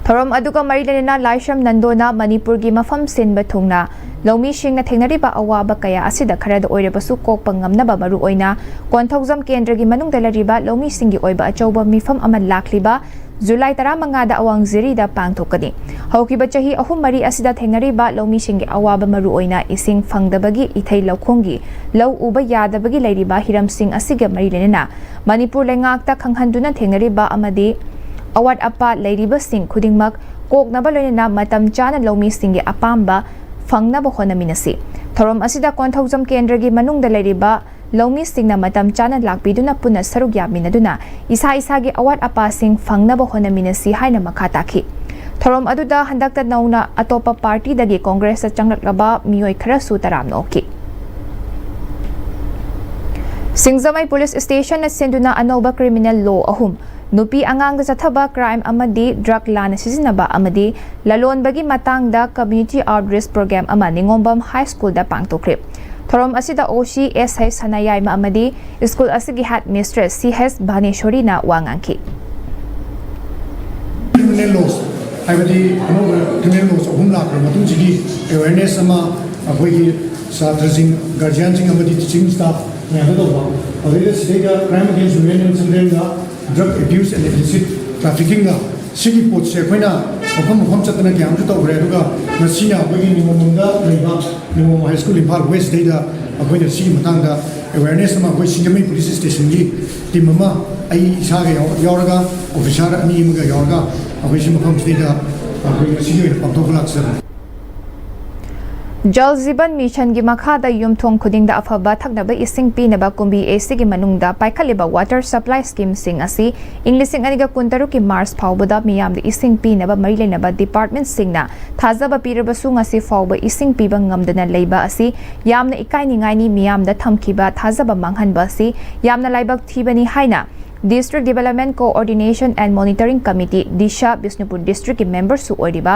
ꯊꯧꯔꯝ ꯑꯗꯨꯒ ꯃꯔꯤ ꯂꯩꯅꯅ ꯂꯥꯏꯁ꯭ꯔꯝ ꯅꯟꯗꯣꯅ ꯃꯅꯤꯄꯨꯔꯒꯤ ꯃꯐꯝ ꯁꯤꯟꯕ ꯊꯨꯡꯅ ꯂꯧꯃꯤꯁꯤꯡꯅ ꯊꯦꯡꯅꯔꯤꯕ ꯑꯋꯥꯕ ꯀꯌꯥ ꯑꯁꯤꯗ ꯈꯔꯗ ꯑꯣꯏꯔꯕꯁꯨ ꯀꯣꯛꯄ ꯉꯝꯅꯕ, ꯃꯔꯨꯑꯣꯏꯅ ꯀꯣꯟꯊꯧꯖꯝ ꯀꯦꯟꯗ꯭ꯔꯒꯤ ꯃꯅꯨꯡꯗ ꯂꯩꯔꯤꯕ ꯂꯧꯃꯤꯁꯤꯡꯒꯤ ꯑꯣꯏꯕ ꯑꯆꯧꯕ ꯃꯤꯐꯝ ꯑꯃ ꯂꯥꯛꯂꯤꯕ ꯖꯨꯂꯥꯏ ꯇꯔꯥꯃꯉꯥꯗ ꯑꯋꯥꯡ ꯖꯤꯔꯤꯗ ꯄꯥꯡꯊꯣꯛꯀꯅꯤ꯫ ꯍꯧꯈꯤꯕ ꯆꯍꯤ ꯑꯍꯨꯝ ꯃꯔꯤ ꯑꯁꯤꯗ ꯊꯦꯡꯅꯔꯤꯕ ꯂꯧꯃꯤꯁꯤꯡꯒꯤ ꯑꯋꯥꯕ, ꯃꯔꯨꯑꯣꯏꯅ ꯏꯁꯤꯡ ꯐꯪꯗꯕꯒꯤ ꯏꯊꯩ ꯂꯧꯈꯣꯡꯒꯤ ꯂꯧ ꯎꯕ ꯌꯥꯗꯕꯒꯤ ꯂꯩꯔꯤꯕ ꯍꯤꯔꯝꯁꯤꯡ ꯑꯁꯤꯒ ꯃꯔꯤ ꯂꯩꯅꯅ ꯃꯅꯤꯄꯨꯔ ꯂꯩꯉꯥꯛꯇ ꯈꯪꯍꯟꯗꯨꯅ ꯊꯦꯡꯅꯔꯤꯕ ꯑꯃꯗꯤ ꯑꯋꯥꯠ ꯑꯄꯥ ꯂꯩꯔꯤꯕꯁꯤꯡ ꯈꯨꯗꯤꯡꯃꯛ ꯀꯣꯛꯅꯕ ꯂꯣꯏꯅꯅ ꯃꯇꯝ ꯆꯥꯅ ꯂꯧꯃꯤꯁꯤꯡꯒꯤ ꯑꯄꯥꯝꯕ ꯐꯪꯅꯕ ꯍꯣꯠꯅꯃꯤꯟꯅꯁꯤ꯫ ꯊꯧꯔꯝ ꯑꯁꯤꯗ ꯀꯣꯟꯊꯧꯖꯝ ꯀꯦꯟꯗ꯭ꯔꯒꯤ ꯃꯅꯨꯡꯗ ꯂꯩꯔꯤꯕ ꯂꯧꯃꯤꯁꯤꯡꯅ ꯃꯇꯝ ꯆꯥꯅ ꯂꯥꯛꯄꯤꯗꯨꯅ ꯄꯨꯟꯅ ꯁꯔꯨꯛ ꯌꯥꯃꯤꯟꯅꯗꯨꯅ ꯏꯁꯥ ꯏꯁꯥꯒꯤ ꯑꯋꯥꯠ ꯑꯄꯥꯁꯤꯡ ꯐꯪꯅꯕ ꯍꯣꯠꯅꯃꯤꯟꯅꯁꯤ ꯍꯥꯏꯅ ꯃꯈꯥ ꯇꯥꯈꯤ꯫ ꯊꯧꯔꯝ ꯑꯗꯨꯗ ꯍꯟꯗꯛꯇ ꯅꯧꯅ ꯑꯇꯣꯞꯄ ꯄꯥꯔꯇꯤꯗꯒꯤ ꯀꯣꯡꯒ꯭ꯔꯦꯁꯇ ꯆꯪꯂꯛꯂꯕ ꯃꯤꯑꯣꯏ ꯈꯔꯁꯨ ꯇꯔꯥꯝꯅ ꯑꯣꯛꯈꯤ꯫ ꯁꯤꯡꯖꯃꯩ ꯄꯨꯂꯤꯁ ꯁ꯭ꯇꯦꯁꯟꯅ ꯁꯤꯟꯗꯨꯅ ꯑꯅꯧꯕ ꯀ꯭ꯔꯤꯃꯤꯅꯦꯜ ꯂꯣ ꯑꯍꯨꯝ, ꯅꯨꯄꯤ ꯑꯉꯥꯡꯗ ꯆꯠꯊꯕ ꯀ꯭ꯔꯥꯏꯝ ꯑꯃꯗꯤ ꯗ꯭ꯔꯒ ꯂꯥꯟꯅ ꯁꯤꯖꯤꯟꯅꯕ ꯑꯃꯗꯤ ꯂꯂꯣꯟꯕꯒꯤ ꯃꯇꯥꯡꯗ ꯀꯝꯃ꯭ꯌꯨꯅꯤꯇꯤ ꯑꯥꯎꯠꯔꯤꯆ ꯄ꯭ꯔꯣꯒ꯭ꯔꯥꯝ ꯑꯃ ꯅꯤꯉꯣꯝꯕꯝ ꯍꯥꯏ ꯁ꯭ꯀꯨꯜꯗ ꯄꯥꯡꯊꯣꯛꯈ꯭ꯔꯦ꯫ ꯊꯧꯔꯝ ꯑꯁꯤꯗ ꯑꯣ ꯁꯤ ꯑꯦꯁ ꯍꯩꯆ ꯁꯅꯥꯌꯥꯏꯃ ꯑꯃꯗꯤ ꯁ꯭ꯀꯨꯜ ꯑꯁꯤꯒꯤ ꯍꯦꯗ ꯃꯤꯁꯇ꯭ꯔꯦꯁ ꯁꯤ ꯍꯩꯆ ꯚꯥꯅꯦꯁꯣꯔꯤꯅ ꯋꯥ ꯉꯥꯡꯈꯤ꯫ ꯀ꯭ꯔꯤꯃꯤꯅꯦꯜ ꯂꯣꯁ, ꯍꯥꯏꯕꯗꯤ ꯑꯅꯧꯕ ꯀ꯭ꯔꯤꯃꯤꯅꯦꯜ ꯂꯣꯁ ꯑꯍꯨꯝ ꯂꯥꯛꯄ ꯃꯇꯨꯡꯁꯤꯒꯤ ꯑꯦꯋꯦꯔꯅꯦꯁ ꯑꯃ ꯑꯩꯈꯣꯏꯒꯤ ꯁꯥꯇ꯭ꯔꯁꯤꯡ, ꯒꯥꯔꯖꯤꯌꯥꯟꯁꯤꯡ ꯑꯃꯗꯤ ꯇꯤꯆꯤꯡ ꯁ꯭ꯇꯥꯐ ꯃꯌꯥꯝꯗ ꯇꯧꯕ꯫ ꯑꯗꯨꯗꯩꯗ ꯁꯤꯗꯩꯗ ꯀ꯭ꯔꯥꯏꯝ ꯑꯦꯒꯦꯟꯁ ꯋꯨꯃꯦꯟ ꯑꯦꯟ ꯆꯤꯜꯗ꯭ꯔꯦꯟꯒ ꯗ꯭ꯔꯒ ꯑꯦꯕ꯭ꯌꯨꯁ ꯑꯦꯟ ꯏꯂꯤꯁꯤꯠ ꯇ꯭ꯔꯥꯐꯤꯀꯤꯡꯒ ꯁꯤꯒꯤ ꯄꯣꯠꯁꯦ ꯑꯩꯈꯣꯏꯅ ꯃꯐꯝ ꯃꯐꯝ ꯆꯠꯇꯅ ꯀꯌꯥ ꯑꯃꯁꯨ ꯇꯧꯈ꯭ꯔꯦ꯫ ꯑꯗꯨꯒ ꯉꯁꯤꯅ ꯑꯩꯈꯣꯏꯒꯤ ꯅꯤꯉꯣꯝꯕꯝꯗ ꯂꯩꯕ ꯅꯤꯉꯣꯝꯕꯝ ꯍꯥꯏ ꯁ꯭ꯀꯨꯜ ꯏꯝꯐꯥꯜ ꯋꯦꯁꯇꯩꯗ ꯑꯩꯈꯣꯏꯅ ꯁꯤꯒꯤ ꯃꯇꯥꯡꯗ ꯑꯦꯋꯦꯔꯅꯦꯁ ꯑꯃ ꯑꯩꯈꯣꯏ ꯁꯤꯡꯖꯃꯩ ꯄꯨꯂꯤꯁ ꯁ꯭ꯇꯦꯁꯟꯒꯤ ꯇꯤꯝ ꯑꯃ, ꯑꯩ ꯏꯁꯥꯒ ꯌꯥꯎ- ꯌꯥꯎꯔꯒ, ꯑꯣꯐꯤꯁꯔ ꯑꯅꯤ ꯑꯃꯒ ꯌꯥꯎꯔꯒ ꯑꯩꯈꯣꯏ ꯁꯤ ꯃꯐꯝꯁꯤꯗꯩꯗ ꯑꯩꯈꯣꯏ ꯉꯁꯤꯒꯤ ꯑꯣꯏꯅ ꯄꯥꯡꯊꯣꯛꯄ ꯂꯥꯛꯆꯕꯅꯤ꯫ ꯖꯜ ꯖꯤꯕꯟ ꯃꯤꯁꯟꯒꯤ ꯃꯈꯥꯗ ꯌꯨꯝꯊꯣꯡ ꯈꯨꯗꯤꯡꯗ ꯑꯐꯕ ꯊꯛꯅꯕ ꯏꯁꯤꯡ ꯄꯤꯅꯕ ꯀꯨꯝꯕꯤ ꯑꯦꯁꯤꯒꯤ ꯃꯅꯨꯡꯗ ꯄꯥꯏꯈꯠꯂꯤꯕ ꯋꯥꯇꯔ ꯁꯄ꯭ꯂꯥꯏ ꯁ꯭ꯀꯤꯝꯁꯤꯡ ꯑꯁꯤ ꯏꯪ ꯂꯤꯁꯤꯡ ꯑꯅꯤꯒ ꯀꯨꯟꯇꯔꯨꯛꯀꯤ ꯃꯥꯔꯆ ꯐꯥꯎꯕꯗ ꯃꯤꯌꯥꯝꯗ ꯏꯁꯤꯡ ꯄꯤꯅꯕ ꯃꯔꯤ ꯂꯩꯅꯕ ꯗꯤꯄꯥꯔꯠꯃꯦꯟꯠꯁꯤꯡꯅ ꯊꯥꯖꯕ ꯄꯤꯔꯕꯁꯨ ꯉꯁꯤ ꯐꯥꯎꯕ ꯏꯁꯤꯡ ꯄꯤꯕ ꯉꯝꯗꯅ ꯂꯩꯕ ꯑꯁꯤ ꯌꯥꯝꯅ ꯏꯀꯥꯏꯅꯤꯡꯉꯥꯏꯅꯤ꯫ ꯃꯤꯌꯥꯝꯗ ꯊꯝꯈꯤꯕ ꯊꯥꯖꯕ ꯃꯥꯡꯍꯟꯕ ꯑꯁꯤ ꯌꯥꯝꯅ ꯂꯥꯏꯕꯛ ꯊꯤꯕꯅꯤ ꯍꯥꯏꯅ District Development Coordination and Monitoring Committee, Disha, Bishnupur ꯗꯤꯁꯇ꯭ꯔꯤꯛꯀꯤ ꯃꯦꯝꯕꯔꯁꯨ ꯑꯣꯏꯔꯤꯕ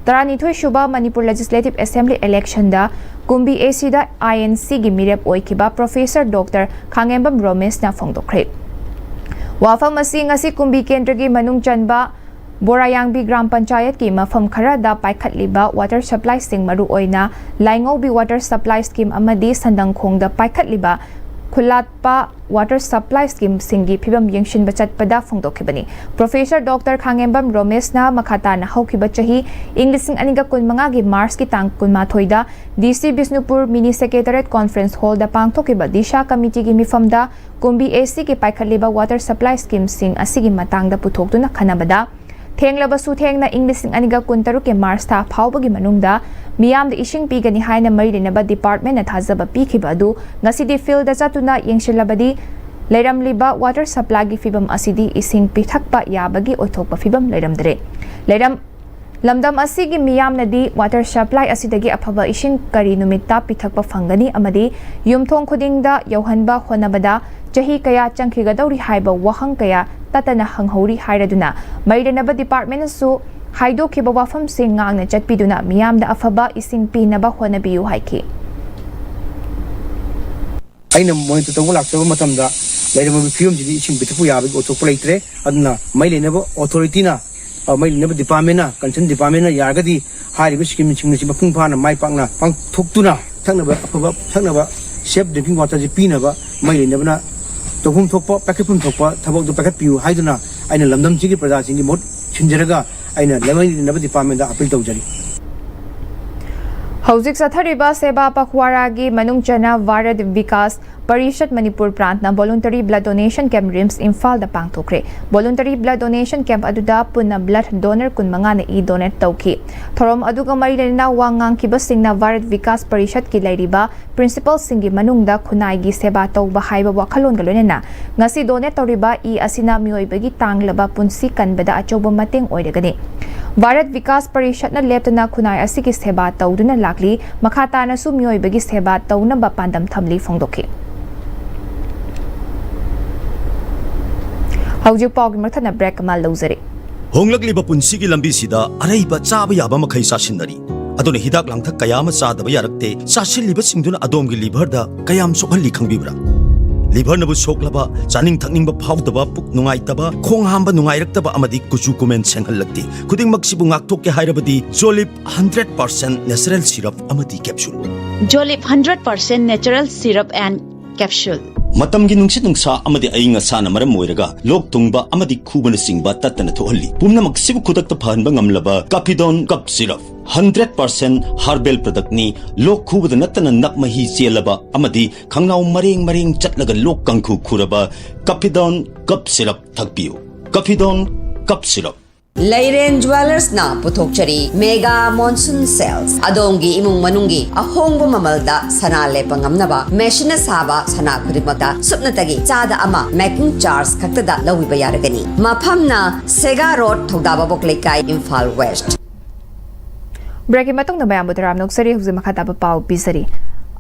ꯇꯔꯥꯅꯤꯊꯣꯏ ꯁꯨꯕ ꯃꯅꯤꯄꯨꯔ ꯂꯦꯖꯤꯁꯂꯦꯇꯤꯚ ꯑꯦꯁꯦꯝꯕ꯭ꯂꯤ ꯏꯂꯦꯛꯁꯟꯗ ꯀꯨꯝꯕꯤ ꯑꯦꯁꯤꯗ ꯑꯥꯏ ꯑꯦꯟ ꯁꯤꯒꯤ ꯃꯤꯔꯦꯞ ꯑꯣꯏꯈꯤꯕ ꯄ꯭ꯔꯣꯐꯦꯁꯔ ꯗꯣꯛꯇꯔ ꯈꯥꯉꯦꯝꯕꯝ ꯔꯣꯃꯦꯁꯅ ꯐꯣꯡꯗꯣꯛꯈ꯭ꯔꯦ꯫ ꯋꯥꯐꯝ ꯑꯁꯤ ꯉꯁꯤ ꯀꯨꯝꯕꯤ ꯀꯦꯟꯗ꯭ꯔꯒꯤ ꯃꯅꯨꯡ ꯆꯟꯕ ꯕꯣꯔꯥꯌꯥꯡꯕꯤ ꯒ꯭ꯔꯥꯝ ꯄꯟꯆꯥꯌꯠꯀꯤ ꯃꯐꯝ ꯈꯔꯗ ꯄꯥꯏꯈꯠꯂꯤꯕ ꯋꯥꯇꯔ ꯁꯄ꯭ꯂꯥꯏꯁꯤꯡ, ꯃꯔꯨꯑꯣꯏꯅ ꯂꯥꯏꯉꯧꯕꯤ ꯋꯥꯇꯔ ꯁꯄ꯭ꯂꯥꯏ ꯁ꯭ꯀꯤꯝ ꯑꯃꯗꯤ ꯁꯟꯗꯪꯈꯣꯡꯗ ꯄꯥꯏꯈꯠꯂꯤꯕ ꯈꯨꯂꯥꯠꯄ ꯋꯥꯇꯔ ꯁꯄ꯭ꯂꯥꯏ ꯁ꯭ꯀꯤꯝꯁꯤꯡꯒꯤ ꯐꯤꯕꯝ ꯌꯦꯡꯁꯤꯟꯕ ꯆꯠꯄꯗ ꯐꯣꯡꯗꯣꯛꯈꯤꯕꯅꯤ꯫ ꯄ꯭ꯔꯣꯐꯦꯁꯔ ꯗꯣꯛꯇꯔ ꯈꯥꯉꯦꯝꯕꯝ ꯔꯣꯃꯦꯁꯅ ꯃꯈꯥ ꯇꯥꯅ ꯍꯧꯈꯤꯕ ꯆꯍꯤ ꯏꯪ ꯂꯤꯁꯤꯡ ꯑꯅꯤꯒ ꯀꯨꯟꯃꯉꯥꯒꯤ ꯃꯥꯔꯆꯀꯤ ꯇꯥꯡ ꯀꯨꯟꯃꯥꯊꯣꯏꯗ ꯗꯤ ꯁꯤ ꯕꯤꯁꯅꯨꯄꯨꯔ ꯃꯤꯅꯤ ꯁꯦꯀ꯭ꯔꯦꯇꯔꯤꯌꯦꯠ ꯀꯣꯟꯐꯔꯦꯟꯁ ꯍꯣꯜꯗ ꯄꯥꯡꯊꯣꯛꯈꯤꯕ ꯗꯤꯁꯥ ꯀꯃꯤꯇꯤꯒꯤ ꯃꯤꯐꯝꯗ ꯀꯨꯝꯕꯤ ꯑꯦꯁꯤꯒꯤ ꯄꯥꯏꯈꯠꯂꯤꯕ ꯋꯥꯇꯔ ꯁꯄ꯭ꯂꯥꯏ ꯁ꯭ꯀꯤꯝꯁꯤꯡ ꯑꯁꯤꯒꯤ ꯃꯇꯥꯡꯗ ꯄꯨꯊꯣꯛꯇꯨꯅ ꯈꯟꯅꯕꯗ, ꯊꯦꯡꯂꯕꯁꯨ ꯊꯦꯡꯅ ꯏꯪ ꯂꯤꯁꯤꯡ ꯑꯅꯤꯒ ꯀꯨꯟꯇꯔꯨꯛꯀꯤ ꯃꯥꯔꯆ ꯊꯥ ꯐꯥꯎꯕꯒꯤ ꯃꯅꯨꯡꯗ ꯃꯤꯌꯥꯝꯗ ꯏꯁꯤꯡ ꯄꯤꯒꯅꯤ ꯍꯥꯏꯅ ꯃꯔꯤ ꯂꯩꯅꯕ ꯗꯤꯄꯥꯔꯠꯃꯦꯟꯠꯅ ꯊꯥꯖꯕ ꯄꯤꯈꯤꯕ ꯑꯗꯨ ꯉꯁꯤꯗꯤ ꯐꯤꯜꯗ ꯆꯠꯇꯨꯅ ꯌꯦꯡꯁꯤꯜꯂꯕꯗꯤ ꯂꯩꯔꯝꯂꯤꯕ ꯋꯥꯇꯔ ꯁꯄ꯭ꯂꯥꯏꯒꯤ ꯐꯤꯕꯝ ꯑꯁꯤꯗꯤ ꯏꯁꯤꯡ ꯄꯤꯊꯛꯄ ꯌꯥꯕꯒꯤ ꯑꯣꯏꯊꯣꯛꯄ ꯐꯤꯕꯝ ꯂꯩꯔꯝꯗ꯭ꯔꯦ꯫ ꯂꯩꯔꯝ-, ꯂꯝꯗꯝ ꯑꯁꯤꯒꯤ ꯃꯤꯌꯥꯝꯅꯗꯤ ꯋꯥꯇꯔ ꯁꯄ꯭ꯂꯥꯏ ꯑꯁꯤꯗꯒꯤ ꯑꯐꯕ ꯏꯁꯤꯡ ꯀꯔꯤ ꯅꯨꯃꯤꯠꯇ ꯄꯤꯊꯛꯄ ꯐꯪꯒꯅꯤ ꯑꯃꯗꯤ ꯌꯨꯝꯊꯣꯡ ꯈꯨꯗꯤꯡꯗ ꯌꯧꯍꯟꯕ ꯍꯣꯠꯅꯕꯗ ꯆꯍꯤ ꯀꯌꯥ ꯆꯪꯈꯤꯒꯗꯧꯔꯤ ꯍꯥꯏꯕ ꯋꯥꯍꯪ ꯀꯌꯥ ꯇꯠꯇꯅ ꯍꯪꯍꯧꯔꯤ ꯍꯥꯏꯔꯗꯨꯅ, ꯃꯔꯤ ꯂꯩꯅꯕ ꯗꯤꯄꯥꯔꯠꯃꯦꯟꯠꯅꯁꯨ ꯍꯥꯏꯗꯣꯛꯈꯤꯕ ꯋꯥꯐꯝꯁꯤꯡ ꯉꯥꯛꯅ ꯆꯠꯄꯤꯗꯨꯅ ꯃꯤꯌꯥꯝꯗ ꯑꯐꯕ ꯏꯁꯤꯡ ꯄꯤꯅꯕ ꯍꯣꯠꯅꯕꯤꯌꯨ ꯍꯥꯏꯈꯤ꯫ ꯑꯩꯅ ꯃꯣꯅꯤꯇꯔ ꯇꯧꯕ ꯂꯥꯛꯆꯕ ꯃꯇꯝꯗ ꯂꯩꯔꯝꯂꯤꯕ ꯐꯤꯕꯝꯁꯤꯗꯤ ꯏꯁꯤꯡ ꯄꯤꯊꯛꯄ ꯌꯥꯕꯒꯤ ꯑꯣꯏꯊꯣꯛꯄ ꯂꯩꯇ꯭ꯔꯦ꯫ ꯑꯗꯨꯅ ꯃꯔꯤ ꯂꯩꯅꯕ ꯑꯣꯊꯣꯔꯤꯇꯤꯅ, ꯑ, ꯃꯔꯤ ꯂꯩꯅꯕ ꯗꯤꯄꯥꯔꯠꯃꯦꯟꯅ, ꯀꯟꯁꯔꯟ ꯗꯤꯄꯥꯔꯠꯃꯦꯟꯅ ꯌꯥꯔꯒꯗꯤ ꯍꯥꯏꯔꯤꯕ ꯁ꯭ꯀꯤꯝꯁꯤꯡ ꯑꯁꯤ ꯃꯄꯨꯡ ꯐꯥꯅ ꯃꯥꯏ ꯄꯥꯛꯅ ꯄꯥꯡꯊꯣꯛꯇꯨꯅ ꯊꯛꯅꯕ ꯑꯐꯕ, ꯊꯛꯅꯕ ꯁꯦꯐ ꯗ꯭ꯔꯤꯡꯀꯤꯡ ꯋꯥꯇꯔꯁꯤ ꯄꯤꯅꯕ ꯃꯔꯤ ꯂꯩꯅꯕꯅ ꯇꯧꯐꯝ ꯊꯣꯛꯄ, ꯄꯥꯏꯈꯠꯐꯝ ꯊꯣꯛꯄ ꯊꯕꯛꯇꯨ ꯄꯥꯏꯈꯠꯄꯤꯌꯨ ꯍꯥꯏꯗꯨꯅ ꯑꯩꯅ ꯂꯝꯗꯝꯁꯤꯒꯤ ꯄ꯭ꯔꯖꯥꯁꯤꯡꯒꯤ ꯃꯍꯨꯠ ꯁꯤꯟꯖꯔꯒ ꯑꯩꯅ ꯃꯔꯤ ꯂꯩꯅꯕ ꯗꯤꯄꯥꯔꯠꯃꯦꯟꯗ ꯑꯄꯤꯜ ꯇꯧꯖꯔꯤ꯫ ꯍꯧꯖꯤꯛ ꯆꯠꯊꯔꯤꯕ ꯁꯦꯕꯥ ꯄꯈ꯭ꯋꯥꯔꯥꯒꯤ ꯃꯅꯨꯡ ꯆꯟꯅ Bharat Vikas parishad Manipur ꯄ꯭ꯔꯥꯟꯠꯅ voluntary blood donation camp RIMS ꯏꯝꯐꯥꯜꯗ ꯄꯥꯡꯊꯣꯛꯈ꯭ꯔꯦ꯫ Voluntary blood donation camp ꯑꯗꯨꯗ ꯄꯨꯟꯅ blood donor ꯀꯨꯟꯃꯉꯥꯅ ꯏ donate ꯇꯧꯈꯤ꯫ ꯊꯧꯔꯝ ꯑꯗꯨꯒ ꯃꯔꯤ ꯂꯩꯅꯅ ꯋꯥ ꯉꯥꯡꯈꯤꯕꯁꯤꯡꯅ ꯚꯥꯔꯠ ꯕꯤꯀꯥꯁ ꯄꯔꯤꯁꯠꯀꯤ ꯂꯩꯔꯤꯕ principalꯁꯤꯡꯒꯤ ꯃꯅꯨꯡꯗ ꯈꯨꯟꯅꯥꯏꯒꯤ ꯁꯦꯕꯥ ꯇꯧꯕ ꯍꯥꯏꯕ ꯋꯥꯈꯜꯂꯣꯟꯒ ꯂꯣꯏꯅꯅ ꯉꯁꯤ donate ꯇꯧꯔꯤꯕ ꯏ ꯑꯁꯤꯅ ꯃꯤꯑꯣꯏꯕꯒꯤ ꯇꯥꯡꯂꯕ ꯄꯨꯟꯁꯤ ꯀꯟꯕꯗ ꯑꯆꯧꯕ ꯃꯇꯦꯡ ꯑꯣꯏꯔꯒꯅꯤ꯫ ꯚꯥꯔꯠ ꯕꯤꯀꯥꯁ ꯄꯔꯤꯁꯠꯅ ꯂꯦꯞꯇꯅ ꯈꯨꯟꯅꯥꯏ ꯑꯁꯤꯒꯤ ꯁꯦꯕꯥ ꯇꯧꯗꯨꯅ ꯂꯥꯛꯂꯤ꯫ ꯃꯈꯥ ꯇꯥꯅꯁꯨ ꯃꯤꯑꯣꯏꯕꯒꯤ ꯁꯦꯕꯥ ꯇꯧꯅꯕ ꯄꯥꯟꯗꯝ ꯊꯝꯂꯤ ꯐꯣꯡꯗꯣꯛꯈꯤ꯫ ꯍꯧꯖꯤꯛ ꯄꯥꯎꯒꯤ ꯃꯊꯛꯅ break ꯑꯃ ꯂꯧꯖꯔꯤ꯫ ꯍꯣꯡꯂꯛꯂꯤꯕ ꯄꯨꯟꯁꯤꯒꯤ ꯂꯝꯕꯤꯁꯤꯗ ꯑꯔꯩꯕ ꯆꯥꯕ ꯌꯥꯕ ꯃꯈꯩ ꯆꯥꯁꯤꯟꯅꯔꯤ꯫ ꯑꯗꯨꯅ ꯍꯤꯗꯥꯛ ꯂꯥꯡꯊꯛ ꯀꯌꯥ ꯑꯃ ꯆꯥꯗꯕ ꯌꯥꯔꯛꯇꯦ꯫ ꯆꯥꯁꯤꯜꯂꯤꯕꯁꯤꯡꯗꯨꯅ ꯑꯗꯣꯝꯒꯤ liverꯗ ꯀꯌꯥꯝ ꯁꯣꯛꯍꯜꯂꯤ ꯈꯪꯕꯤꯕ꯭ꯔꯥ? Liverꯅꯕꯨ ꯁꯣꯛꯂꯕ, ꯆꯥꯅꯤꯡ ꯊꯛꯅꯤꯡꯕ ꯐꯥꯎꯗꯕ, ꯄꯨꯛ ꯅꯨꯡꯉꯥꯏꯇꯕ, ꯈꯣꯡ ꯍꯥꯝꯕ ꯅꯨꯡꯉꯥꯏꯔꯛꯇꯕ ꯑꯃꯗꯤ ꯀꯨꯆꯨ ꯀꯨꯃꯦꯟ ꯁꯦꯡꯍꯜꯂꯛꯇꯦ꯫ ꯈꯨꯗꯤꯡꯃꯛꯁꯤꯕꯨ ꯉꯥꯛꯊꯣꯛꯀꯦ ꯍꯥꯏꯔꯕꯗꯤ Jolib hundred percent natural syrup ꯑꯃꯗꯤ capsule꯫ Jolib hundred percent natural syrup and capsule꯫ ꯃꯇꯝꯒꯤ ꯅꯨꯡꯁꯤꯠ ꯅꯨꯡꯁꯥ ꯑꯃꯗꯤ ꯑꯏꯪ ꯑꯁꯥꯅ ꯃꯔꯝ ꯑꯣꯏꯔꯒ ꯂꯣꯛ ꯊꯨꯡꯕ ꯑꯃꯗꯤ ꯈꯨꯕꯅꯆꯤꯡꯕ ꯇꯠꯇꯅ ꯊꯣꯛꯍꯜꯂꯤ꯫ ꯄꯨꯝꯅꯃꯛꯁꯤꯕꯨ ꯈꯨꯗꯛꯇ ꯐꯍꯟꯕ ꯉꯝꯂꯕ Capidone cough syrup hundred percent herbal productꯅꯤ꯫ ꯂꯣꯛ ꯈꯨꯕꯗ ꯅꯠꯇꯅ ꯅꯞ ꯃꯍꯤ ꯆꯦꯜꯂꯕ ꯑꯃꯗꯤ ꯈꯪꯅꯥꯎ ꯃꯔꯦꯡ ꯃꯔꯦꯡ ꯆꯠꯂꯒ ꯂꯣꯛ ꯀꯥꯡꯈꯨ ꯈꯨꯔꯕ Capidone cough syrup ꯊꯛꯄꯤꯌꯨ꯫ Capidone cough syrup꯫ ꯂꯩꯔꯦꯟ ꯖ꯭ꯋꯦꯂꯔꯁꯅ ꯄꯨꯊꯣꯛꯆꯔꯤ mega monsoon sales꯫ ꯑꯗꯣꯝꯒꯤ ꯏꯃꯨꯡ ꯃꯅꯨꯡꯒꯤ ꯑꯍꯣꯡꯕ ꯃꯃꯜꯗ ꯁꯅꯥ ꯂꯦꯞꯄ ꯉꯝꯅꯕ ꯃꯦꯁꯤꯟꯅ ꯁꯥꯕ ꯁꯅꯥ ꯈꯨꯗꯤꯡꯃꯛꯇ ꯁꯨꯞꯅꯇꯒꯤ ꯆꯥꯗ ꯑꯃ making charge ꯈꯛꯇꯗ ꯂꯧꯕꯤꯕ ꯌꯥꯔꯒꯅꯤ꯫ ꯃꯐꯝꯅ ꯁꯦꯒꯥ ꯔꯣꯗ, ꯊꯧꯗꯥꯕꯕꯣꯛ ꯂꯩꯀꯥꯏ, ꯏꯝꯐꯥꯜ ꯋꯦꯁ꯭ꯠ꯫ Breakꯀꯤ ꯃꯇꯨꯡꯗ ꯃꯌꯥꯝꯕꯨ ꯇꯔꯥꯝꯅ ꯑꯣꯛꯆꯔꯤ꯫ ꯍꯧꯖꯤꯛ ꯃꯈꯥ ꯇꯥꯕ ꯄꯥꯎ ꯄꯤꯖꯔꯤ꯫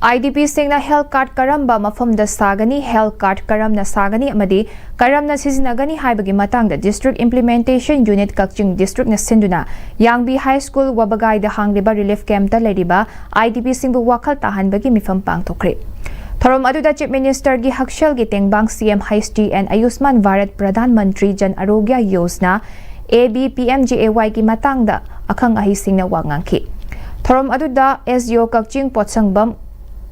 IDPꯁꯤꯡꯅ health card ꯀꯔꯝꯕ ꯃꯐꯝꯗ ꯁꯥꯒꯅꯤ, health card ꯀꯔꯝꯅ ꯁꯥꯒꯅꯤ ꯑꯃꯗꯤ ꯀꯔꯝꯅ ꯁꯤꯖꯤꯟꯅꯒꯅꯤ ꯍꯥꯏꯕꯒꯤ ꯃꯇꯥꯡꯗ District Implementation Unit ꯀꯛꯆꯤꯡ districtꯅ ꯁꯤꯟꯗꯨꯅ ꯌꯥꯡꯕꯤ High School ꯋꯥꯕꯒꯥꯏꯗ ꯍꯥꯡꯂꯤꯕ relief campꯇ ꯂꯩꯔꯤꯕ IDPꯁꯤꯡꯕꯨ ꯋꯥꯈꯜ ꯇꯥꯍꯟꯕꯒꯤ ꯃꯤꯐꯝ ꯄꯥꯡꯊꯣꯛꯈ꯭ꯔꯦ꯫ ꯊꯧꯔꯝ ꯑꯗꯨꯗ Chief Ministerꯒꯤ ꯍꯛꯁꯦꯜꯒꯤ ꯇꯦꯡꯕꯥꯡ CM H T N Ayushman Bharat Pradhan Mantri Jan Arogya Yojana, A B P M J A Yꯒꯤ ꯃꯇꯥꯡꯗ ꯑꯈꯪ ꯑꯍꯩꯁꯤꯡꯅ ꯋꯥ ꯉꯥꯡꯈꯤ꯫ ꯊꯧꯔꯝ ꯑꯗꯨꯗ S D O ꯀꯛꯆꯤꯡ ꯄꯣꯠꯁꯪꯕꯝ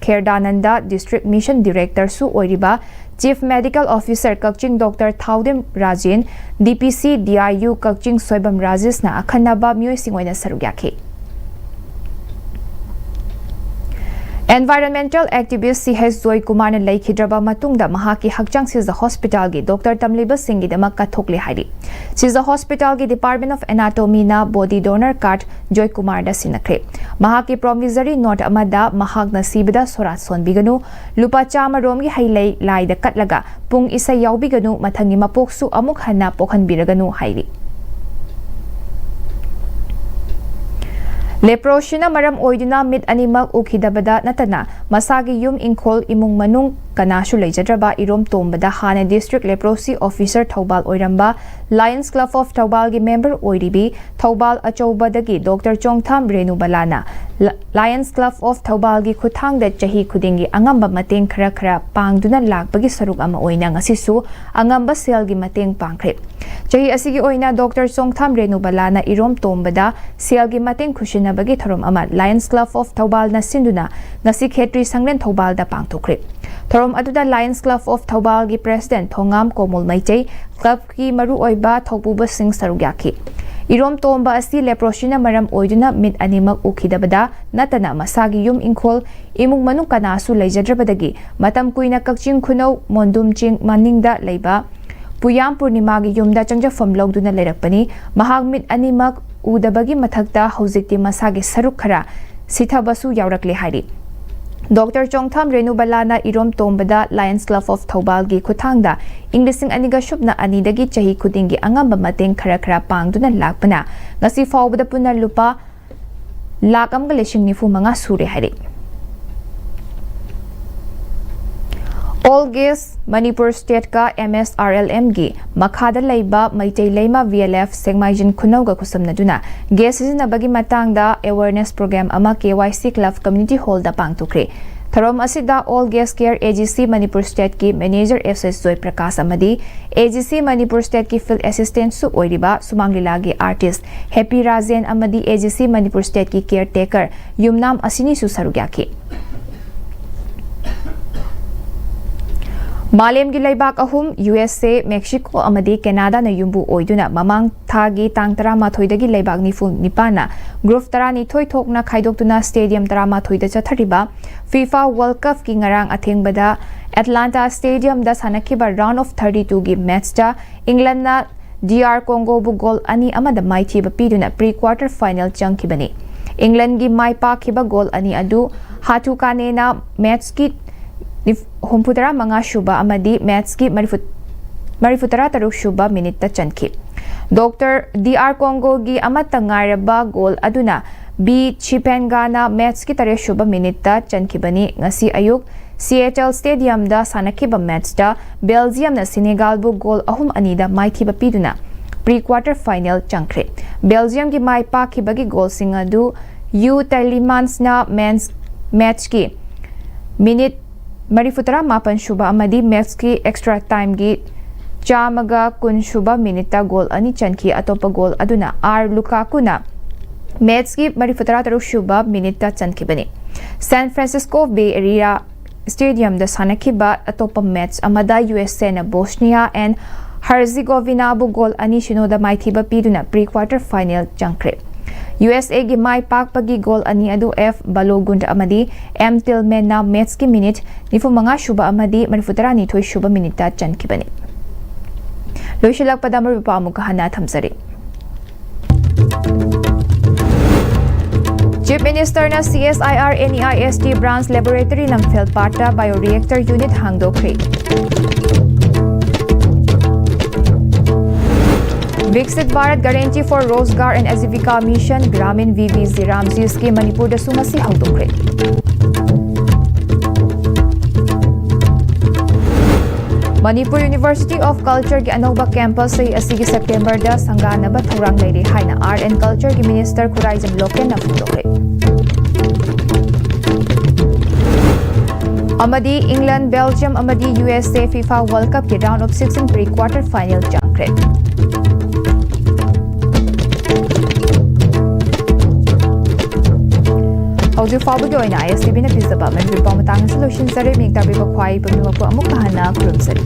ꯈꯦꯔꯗꯥꯅꯟꯗ, District Mission Directorꯁꯨ ꯑꯣꯏꯔꯤꯕ Chief Medical Officer Kakching Doctor ꯊꯥꯎꯗꯦꯝ Rajen, D P C D I U ꯀꯛꯆꯤꯡ ꯁꯣꯏꯕꯝ ꯔꯥꯖꯦꯁꯅ ꯑꯈꯟꯅꯕ ꯃꯤꯑꯣꯏꯁꯤꯡ ꯑꯣꯏꯅ ꯁꯔꯨꯛ ꯌꯥꯈꯤ꯫ Environmental activist C H ꯖꯣꯏ ꯀꯨꯃꯥꯔꯅ ꯂꯩꯈꯤꯗ꯭ꯔꯕ ꯃꯇꯨꯡꯗ ꯃꯍꯥꯛꯀꯤ ꯍꯛꯆꯥꯡ ꯁꯤꯖ ꯍꯣꯁꯄꯤꯇꯥꯜꯒꯤ ꯗꯣꯛꯇꯔ ꯇꯝꯂꯤꯕꯁꯤꯡꯒꯤꯗꯃꯛ ꯀꯠꯊꯣꯛꯂꯦ ꯍꯥꯏꯔꯤ꯫ ꯁꯤꯖ ꯍꯣꯁꯄꯤꯇꯥꯜꯒꯤ Department of Anatomy ꯅ body donor card ꯖꯣꯏ ꯀꯨꯃꯥꯔꯗ ꯁꯤꯟꯅꯈ꯭ꯔꯦ꯫ ꯃꯍꯥꯛꯀꯤ promissory note ꯑꯃꯗ ꯃꯍꯥꯛꯅ ꯁꯤꯕꯗ ꯁꯣꯔꯥꯠ ꯁꯣꯟꯕꯤꯒꯅꯨ, ꯂꯨꯄꯥ ꯆꯥꯝꯃ ꯔꯣꯝꯒꯤ ꯍꯩ ꯂꯩ ꯂꯥꯏꯗ ꯀꯠꯂꯒ ꯄꯨꯡ ꯏꯁꯩ ꯌꯥꯎꯕꯤꯒꯅꯨ, ꯃꯊꯪꯒꯤ ꯃꯄꯣꯛꯁꯨ ꯑꯃꯨꯛ ꯍꯟꯅ ꯄꯣꯛꯍꯟꯕꯤꯔꯒꯅꯨ ꯍꯥꯏꯔꯤ꯫ ꯂꯦꯄ꯭ꯔꯣꯁꯤꯅ ꯃꯔꯝ ꯑꯣꯏꯗꯨꯅ ꯃꯤꯠ ꯑꯅꯤꯃꯛ ꯎꯈꯤꯗꯕꯗ ꯅꯠꯇꯅ ꯃꯁꯥꯒꯤ ꯌꯨꯝ ꯏꯪꯈꯣꯜ ꯏꯃꯨꯡ ꯃꯅꯨꯡ ꯀꯅꯥꯁꯨ ꯂꯩꯖꯗ꯭ꯔꯕ ꯏꯔꯣꯝ ꯇꯣꯝꯕꯗ ꯍꯥꯟꯅ District Leprosy Officer ꯊꯧꯕꯥꯜ ꯑꯣꯏꯔꯝꯕ Lions Club of ꯊꯧꯕꯥꯜꯒꯤ member ꯑꯣꯏꯔꯤꯕꯤ ꯊꯧꯕꯥꯜ ꯑꯆꯧꯕꯗꯒꯤ ꯗꯣꯛꯇꯔ ꯆꯣꯡꯊꯥꯝ ꯔꯦꯅꯨꯕꯂꯥꯅ ꯂ-, Lions Club of ꯊꯧꯕꯥꯜꯒꯤ ꯈꯨꯠꯊꯥꯡꯗ ꯆꯍꯤ ꯈꯨꯗꯤꯡꯒꯤ ꯑꯉꯝꯕ ꯃꯇꯦꯡ ꯈꯔ ꯈꯔ ꯄꯥꯡꯗꯨꯅ ꯂꯥꯛꯄꯒꯤ ꯁꯔꯨꯛ ꯑꯃ ꯑꯣꯏꯅ ꯉꯁꯤꯁꯨ ꯑꯉꯝꯕ ꯁꯦꯜꯒꯤ ꯃꯇꯦꯡ ꯄꯥꯡꯈ꯭ꯔꯦ꯫ ꯆꯍꯤ ꯑꯁꯤꯒꯤ ꯑꯣꯏꯅ ꯗꯣꯛꯇꯔ ꯆꯣꯡꯊꯥꯝ ꯔꯦꯅꯨꯕꯂꯥꯅ ꯏꯔꯣꯝ ꯇꯣꯝꯕꯗ ꯁꯦꯜꯒꯤ ꯃꯇꯦꯡ ꯈꯨꯠꯁꯤꯟꯅꯕꯒꯤ ꯊꯧꯔꯝ ꯑꯃ Lions Club of ꯊꯧꯕꯥꯜꯅ ꯁꯤꯟꯗꯨꯅ ꯉꯁꯤ ꯈꯦꯇ꯭ꯔꯤ ꯁꯪꯂꯦꯟ ꯊꯧꯕꯥꯜꯗ ꯄꯥꯡꯊꯣꯛꯈ꯭ꯔꯦ꯫ ꯊꯧꯔꯝ ꯑꯗꯨꯗ Lions Club of ꯊꯧꯕꯥꯜꯒꯤ President Thongam ꯀꯣꯃꯣꯜ ꯃꯩꯆꯩ, club ꯀꯤ ꯃꯔꯨꯑꯣꯏꯕ ꯊꯧꯄꯨꯕꯁꯤꯡ ꯁꯔꯨꯛ ꯌꯥꯈꯤ꯫ ꯏꯔꯣꯝ ꯇꯣꯝꯕ ꯑꯁꯤ ꯂꯦꯄ꯭ꯔꯣꯁꯤꯅ ꯃꯔꯝ ꯑꯣꯏꯗꯨꯅ ꯃꯤꯠ ꯑꯅꯤꯃꯛ ꯎꯈꯤꯗꯕꯗ ꯅꯠꯇꯅ ꯃꯁꯥꯒꯤ ꯌꯨꯝ ꯏꯪꯈꯣꯜ, ꯏꯃꯨꯡ ꯃꯅꯨꯡ ꯀꯅꯥꯁꯨ ꯂꯩꯖꯗ꯭ꯔꯕꯗꯒꯤ ꯃꯇꯝ ꯀꯨꯏꯅ ꯀꯛꯆꯤꯡ ꯈꯨꯅꯧ ꯃꯣꯟꯗꯨꯝ ꯆꯤꯡ ꯃꯅꯤꯡꯗ ꯂꯩꯕ ꯄꯨꯌꯥꯝ ꯄꯨꯔꯅꯤꯃꯥꯒꯤ ꯌꯨꯝꯗ ꯆꯪꯖꯐꯝ ꯂꯧꯗꯨꯅ ꯂꯩꯔꯛꯄꯅꯤ꯫ ꯃꯍꯥꯛ ꯃꯤꯠ ꯑꯅꯤꯃꯛ ꯎꯗꯕꯒꯤ ꯃꯊꯛꯇ ꯍꯧꯖꯤꯛꯇꯤ ꯃꯁꯥꯒꯤ ꯁꯔꯨꯛ ꯈꯔ ꯁꯤꯊꯕꯁꯨ ꯌꯥꯎꯔꯛꯂꯦ ꯍꯥꯏꯔꯤ꯫ Doctor Chongtham ꯔꯦꯅꯨꯕꯂꯥꯅ Irom ꯇꯣꯝꯕꯗ Lions Club of ꯊꯧꯕꯥꯜꯒꯤ ꯈꯨꯠꯊꯥꯡꯗ ꯏꯪ ꯂꯤꯁꯤꯡ ꯑꯅꯤꯒ ꯁꯨꯞꯅ ꯑꯅꯤꯗꯒꯤ ꯆꯍꯤ ꯈꯨꯗꯤꯡꯒꯤ ꯑꯉꯝꯕ ꯃꯇꯦꯡ ꯈꯔ ꯈꯔ ꯄꯥꯡꯗꯨꯅ ꯂꯥꯛꯄꯅ ꯉꯁꯤ ꯐꯥꯎꯕꯗ ꯄꯨꯟꯅ ꯂꯨꯄꯥ ꯂꯥꯈ ꯑꯃꯒ ꯂꯤꯁꯤꯡ ꯅꯤꯐꯨ ꯃꯉꯥ ꯁꯨꯔꯦ ꯍꯥꯏꯔꯤ꯫ All Gas Manipur State ꯀ M S R L M ꯒꯤ ꯃꯈꯥꯗ ꯂꯩꯕ ꯃꯩꯇꯩ ꯂꯩꯃ V L F ꯁꯦꯛꯃꯥꯏꯖꯤꯟ ꯈꯨꯅꯧꯒ ꯈꯨꯠꯁꯝꯅꯗꯨꯅ gas ꯁꯤꯖꯤꯟꯅꯕꯒꯤ ꯃꯇꯥꯡꯗ awareness program ꯑꯃ K Y C Club Community Hall ꯗ ꯄꯥꯡꯊꯣꯛꯈ꯭ꯔꯦ꯫ ꯊꯧꯔꯝ ꯑꯁꯤꯗ All Gas Care A G C Manipur State ꯀꯤ Manager S S ꯖꯣꯏ ꯄ꯭ꯔꯀꯥꯁ ꯑꯃꯗꯤ A G C Manipur State ꯀꯤ Field Assistant ꯁꯨ ꯑꯣꯏꯔꯤꯕ ꯁꯨꯃꯥꯡ ꯂꯤꯂꯥꯒꯤ artist Happy ꯔꯥꯖꯦꯟ ꯑꯃꯗꯤ A G C Manipur State ꯀꯤ caretaker ꯌꯨꯝꯅꯥꯝ ꯑꯁꯤꯅꯤꯁꯨ ꯁꯔꯨꯛ ꯌꯥꯈꯤ꯫ ꯃꯥꯂꯦꯝꯒꯤ ꯂꯩꯕꯥꯛ ꯑꯍꯨꯝ, ꯌꯨ ꯑꯦꯁ ꯑꯦ, ꯃꯦꯛꯁꯤꯀꯣ ꯑꯃꯗꯤ ꯀꯦꯅꯥꯗꯥꯅ ꯌꯨꯝꯕꯨ ꯑꯣꯏꯗꯨꯅ, ꯃꯃꯥꯡ ꯊꯥꯒꯤ ꯇꯥꯡ ꯇꯔꯥꯃꯥꯊꯣꯏꯗꯒꯤ ꯂꯩꯕꯥꯛ ꯅꯤꯐꯨ ꯅꯤꯄꯥꯟꯅ ꯒ꯭ꯔꯨꯞ ꯇꯔꯥꯅꯤꯊꯣꯏ ꯊꯣꯛꯅ ꯈꯥꯏꯗꯣꯛꯇꯨꯅ ꯁ꯭ꯇꯦꯗꯤꯌꯝ ꯇꯔꯥꯃꯥꯊꯣꯏꯗ ꯆꯠꯊꯔꯤꯕ ꯐꯤꯐꯥ ꯋꯥꯔꯜꯗ ꯀꯞꯀꯤ ꯉꯔꯥꯡ ꯑꯊꯦꯡꯕꯗ ꯑꯦꯠꯂꯥꯟꯇꯥ ꯁ꯭ꯇꯦꯗꯤꯌꯝꯗ ꯁꯥꯟꯅꯈꯤꯕ ꯔꯥꯎꯟ ꯑꯣꯐ ꯊꯥꯔꯇꯤ ꯇꯨꯒꯤ ꯃꯦꯠꯆꯇ ꯏꯪꯂꯟꯅ ꯗꯤ ꯑꯥꯔ ꯀꯣꯡꯒꯣꯕꯨ ꯒꯣꯜ ꯑꯅꯤ ꯑꯃꯗ ꯃꯥꯏꯊꯤꯕ ꯄꯤꯗꯨꯅ ꯄ꯭ꯔꯤ ꯀ꯭ꯋꯥꯔꯇꯔ ꯐꯥꯏꯅꯦꯜ ꯆꯪꯈꯤꯕꯅꯤ꯫ ꯏꯪꯂꯟꯒꯤ ꯃꯥꯏ ꯄꯥꯛꯈꯤꯕ ꯒꯣꯜ ꯑꯅꯤ ꯑꯗꯨ ꯍꯥꯊꯨ ꯀꯥꯅꯦꯅ ꯃꯦꯠꯆꯀꯤ ꯅꯤꯐ-, ꯍꯨꯝꯐꯨꯇꯔꯥ ꯃꯉꯥ ꯁꯨꯕ ꯑꯃꯗꯤ ꯃꯦꯠꯆꯀꯤ ꯃꯔꯤꯐꯨ, ꯃꯔꯤꯐꯨꯇꯔꯥ ꯇꯔꯨꯛ ꯁꯨꯕ ꯃꯤꯅꯤꯠꯇ ꯆꯟꯈꯤ꯫ ꯗꯣꯛꯇꯔ ꯗꯤ ꯑꯥꯔ ꯀꯣꯡꯒꯣꯒꯤ ꯑꯃꯠꯇ ꯉꯥꯏꯔꯕ ꯒꯣꯜ ꯑꯗꯨꯅ ꯕꯤ ꯆꯤꯄꯦꯟꯒꯥꯅ ꯃꯦꯠꯆꯀꯤ ꯇꯔꯦꯠ ꯁꯨꯕ ꯃꯤꯅꯤꯠꯇ ꯆꯟꯈꯤꯕꯅꯤ꯫ ꯉꯁꯤ ꯑꯌꯨꯛ ꯁꯤ ꯑꯦꯆ ꯑꯦꯜ ꯁ꯭ꯇꯦꯗꯤꯌꯝꯗ ꯁꯥꯟꯅꯈꯤꯕ ꯃꯦꯠꯆꯇ ꯕꯦꯜꯖꯤꯌꯝꯅ ꯁꯤꯅꯦꯒꯥꯜꯕꯨ ꯒꯣꯜ ꯑꯍꯨꯝ ꯑꯅꯤꯗ ꯃꯥꯏꯊꯤꯕ ꯄꯤꯗꯨꯅ ꯄ꯭ꯔꯤ ꯀ꯭ꯋꯥꯔꯇꯔ ꯐꯥꯏꯅꯦꯜ ꯆꯪꯈ꯭ꯔꯦ꯫ ꯕꯦꯜꯖꯤꯌꯝꯒꯤ ꯃꯥꯏ ꯄꯥꯛꯈꯤꯕꯒꯤ ꯒꯣꯜꯁꯤꯡ ꯑꯗꯨ ꯌꯨ ꯇꯦꯂꯤꯃꯥꯟꯁꯅ ꯃꯦꯟꯁ-, ꯃꯦꯠꯆꯀꯤ ꯃꯤꯅꯤꯠ ꯃꯔꯤꯐꯨꯇꯔꯥ ꯃꯥꯄꯟ ꯁꯨꯕ ꯑꯃꯗꯤ ꯃꯦꯠꯆꯀꯤ ꯑꯦꯛꯁꯇ꯭ꯔꯥ ꯇꯥꯏꯝꯒꯤ ꯆꯥꯝꯃꯒ ꯀꯨꯟ ꯁꯨꯕ ꯃꯤꯅꯤꯠꯇ ꯒꯣꯜ ꯑꯅꯤ ꯆꯟꯈꯤ꯫ ꯑꯇꯣꯞꯄ ꯒꯣꯜ ꯑꯗꯨꯅ ꯑꯥꯔ ꯂꯨꯀꯥꯀꯨꯅ ꯃꯦꯠꯆꯀꯤ ꯃꯔꯤꯐꯨꯇꯔꯥ ꯇꯔꯨꯛ ꯁꯨꯕ ꯃꯤꯅꯤꯠꯇ ꯆꯟꯈꯤꯕꯅꯤ꯫ ꯁꯥꯟ ꯐ꯭ꯔꯥꯟꯁꯤꯁꯀꯣ ꯕꯦ ꯑꯦꯔꯤꯌꯥ ꯁ꯭ꯇꯦꯗꯤꯌꯝꯗ ꯁꯥꯟꯅꯈꯤꯕ ꯑꯇꯣꯞꯄ ꯃꯦꯠꯆ ꯑꯃꯗ ꯌꯨ ꯑꯦꯁ ꯑꯦꯅ ꯕꯣꯁꯅꯤꯌꯥ ꯑꯦꯟ ꯍꯔꯖꯤꯒꯣꯚꯤꯅꯥꯕꯨ ꯒꯣꯜ ꯑꯅꯤ ꯁꯤꯅꯣꯗ ꯃꯥꯏꯊꯤꯕ ꯄꯤꯗꯨꯅ ꯄ꯭ꯔꯤ ꯀ꯭ꯋꯥꯔꯇꯔ ꯐꯥꯏꯅꯦꯜ ꯆꯪꯈ꯭ꯔꯦ꯫ ꯌꯨ ꯑꯦꯁ ꯑꯦꯒꯤ ꯃꯥꯏ ꯄꯥꯛꯄꯒꯤ ꯒꯣꯜ ꯑꯅꯤ ꯑꯗꯨ ꯑꯦꯐ ꯕꯥꯂꯣꯒꯨꯟ ꯑꯃꯗꯤ ꯑꯦꯝ ꯇꯤꯜꯃꯦꯟꯅ ꯃꯦꯠꯆꯀꯤ ꯃꯤꯅꯤꯠ ꯅꯤꯐꯨ ꯃꯉꯥ ꯁꯨꯕ ꯑꯃꯗꯤ ꯃꯔꯤꯐꯨ ꯇꯔꯥꯅꯤꯊꯣꯏ ꯁꯨꯕ ꯃꯤꯅꯤꯠꯇ ꯆꯟꯈꯤꯕꯅꯤ꯫ ꯂꯣꯏꯁꯤꯜꯂꯛꯄꯗ ꯃꯔꯨꯞ ꯄꯥꯎ ꯑꯃꯨꯛꯀ ꯍꯟꯅ ꯊꯝꯖꯔꯤ꯫ ꯆꯤꯐ ꯃꯤꯅꯤꯁꯇꯔꯅ C S I R N E I S T branch laboratory Lamphel ꯄꯥꯠꯇ ꯕꯥꯏꯑꯣꯔꯤꯑꯦꯛꯇꯔ ꯌꯨꯅꯤꯠ ꯍꯥꯡꯗꯣꯛꯈ꯭ꯔꯦ꯫ Viksit Bharat guarantee for Rozgar and Ajeevika mission Gramin V V G Ramji scheme ꯃꯅꯤꯄꯨꯔꯗꯁꯨ ꯉꯁꯤ ꯍꯧꯗꯣꯛꯈ꯭ꯔꯦ꯫ ꯃꯅꯤꯄꯨꯔ ꯌꯨꯅꯤꯚꯔꯁꯤꯇꯤ ꯑꯣꯐ ꯀꯜꯆꯔꯒꯤ ꯑꯅꯧꯕ ꯀꯦꯝꯄꯁ ꯆꯍꯤ ꯑꯁꯤꯒꯤ ꯁꯦꯞꯇꯦꯝꯕꯔꯗ ꯁꯪꯒꯥꯅꯕ ꯊꯧꯔꯥꯡ ꯂꯩꯔꯤ ꯍꯥꯏꯅ ꯑꯥꯔꯠ ꯑꯦꯟ ꯀꯜꯆꯔꯒꯤ ꯃꯤꯅꯤꯁꯇꯔ ꯈꯨꯔꯥꯏꯖꯝ ꯂꯣꯀꯦꯟꯅ ꯐꯣꯡꯗꯣꯛꯈ꯭ꯔꯦ꯫ ꯑꯃꯗꯤ ꯏꯪꯂꯦꯟ, ꯕꯦꯜꯖꯤꯌꯝ ꯑꯃꯗꯤ U S A FIFA world ꯀꯞꯀꯤ round of sixteen pre quarter final ꯆꯪꯈ꯭ꯔꯦ꯫ ꯍꯧꯖꯤꯛ ꯐꯥꯎꯕꯒꯤ ꯑꯣꯏꯅ ISTVꯅ ꯄꯤꯖꯕ ꯃꯅꯤꯄꯨꯔ ꯄꯥꯎ ꯃꯇꯥꯡ ꯑꯁꯤ ꯂꯣꯏꯁꯤꯟꯖꯔꯦ꯫ ꯃꯤꯌꯦꯡ ꯇꯥꯕꯤꯕ ꯈ꯭ꯋꯥꯏ ꯄꯨꯝꯅꯃꯛꯄꯨ ꯑꯃꯨꯛꯀ ꯍꯟꯅ ꯈꯨꯔꯨꯝꯖꯔꯤ꯫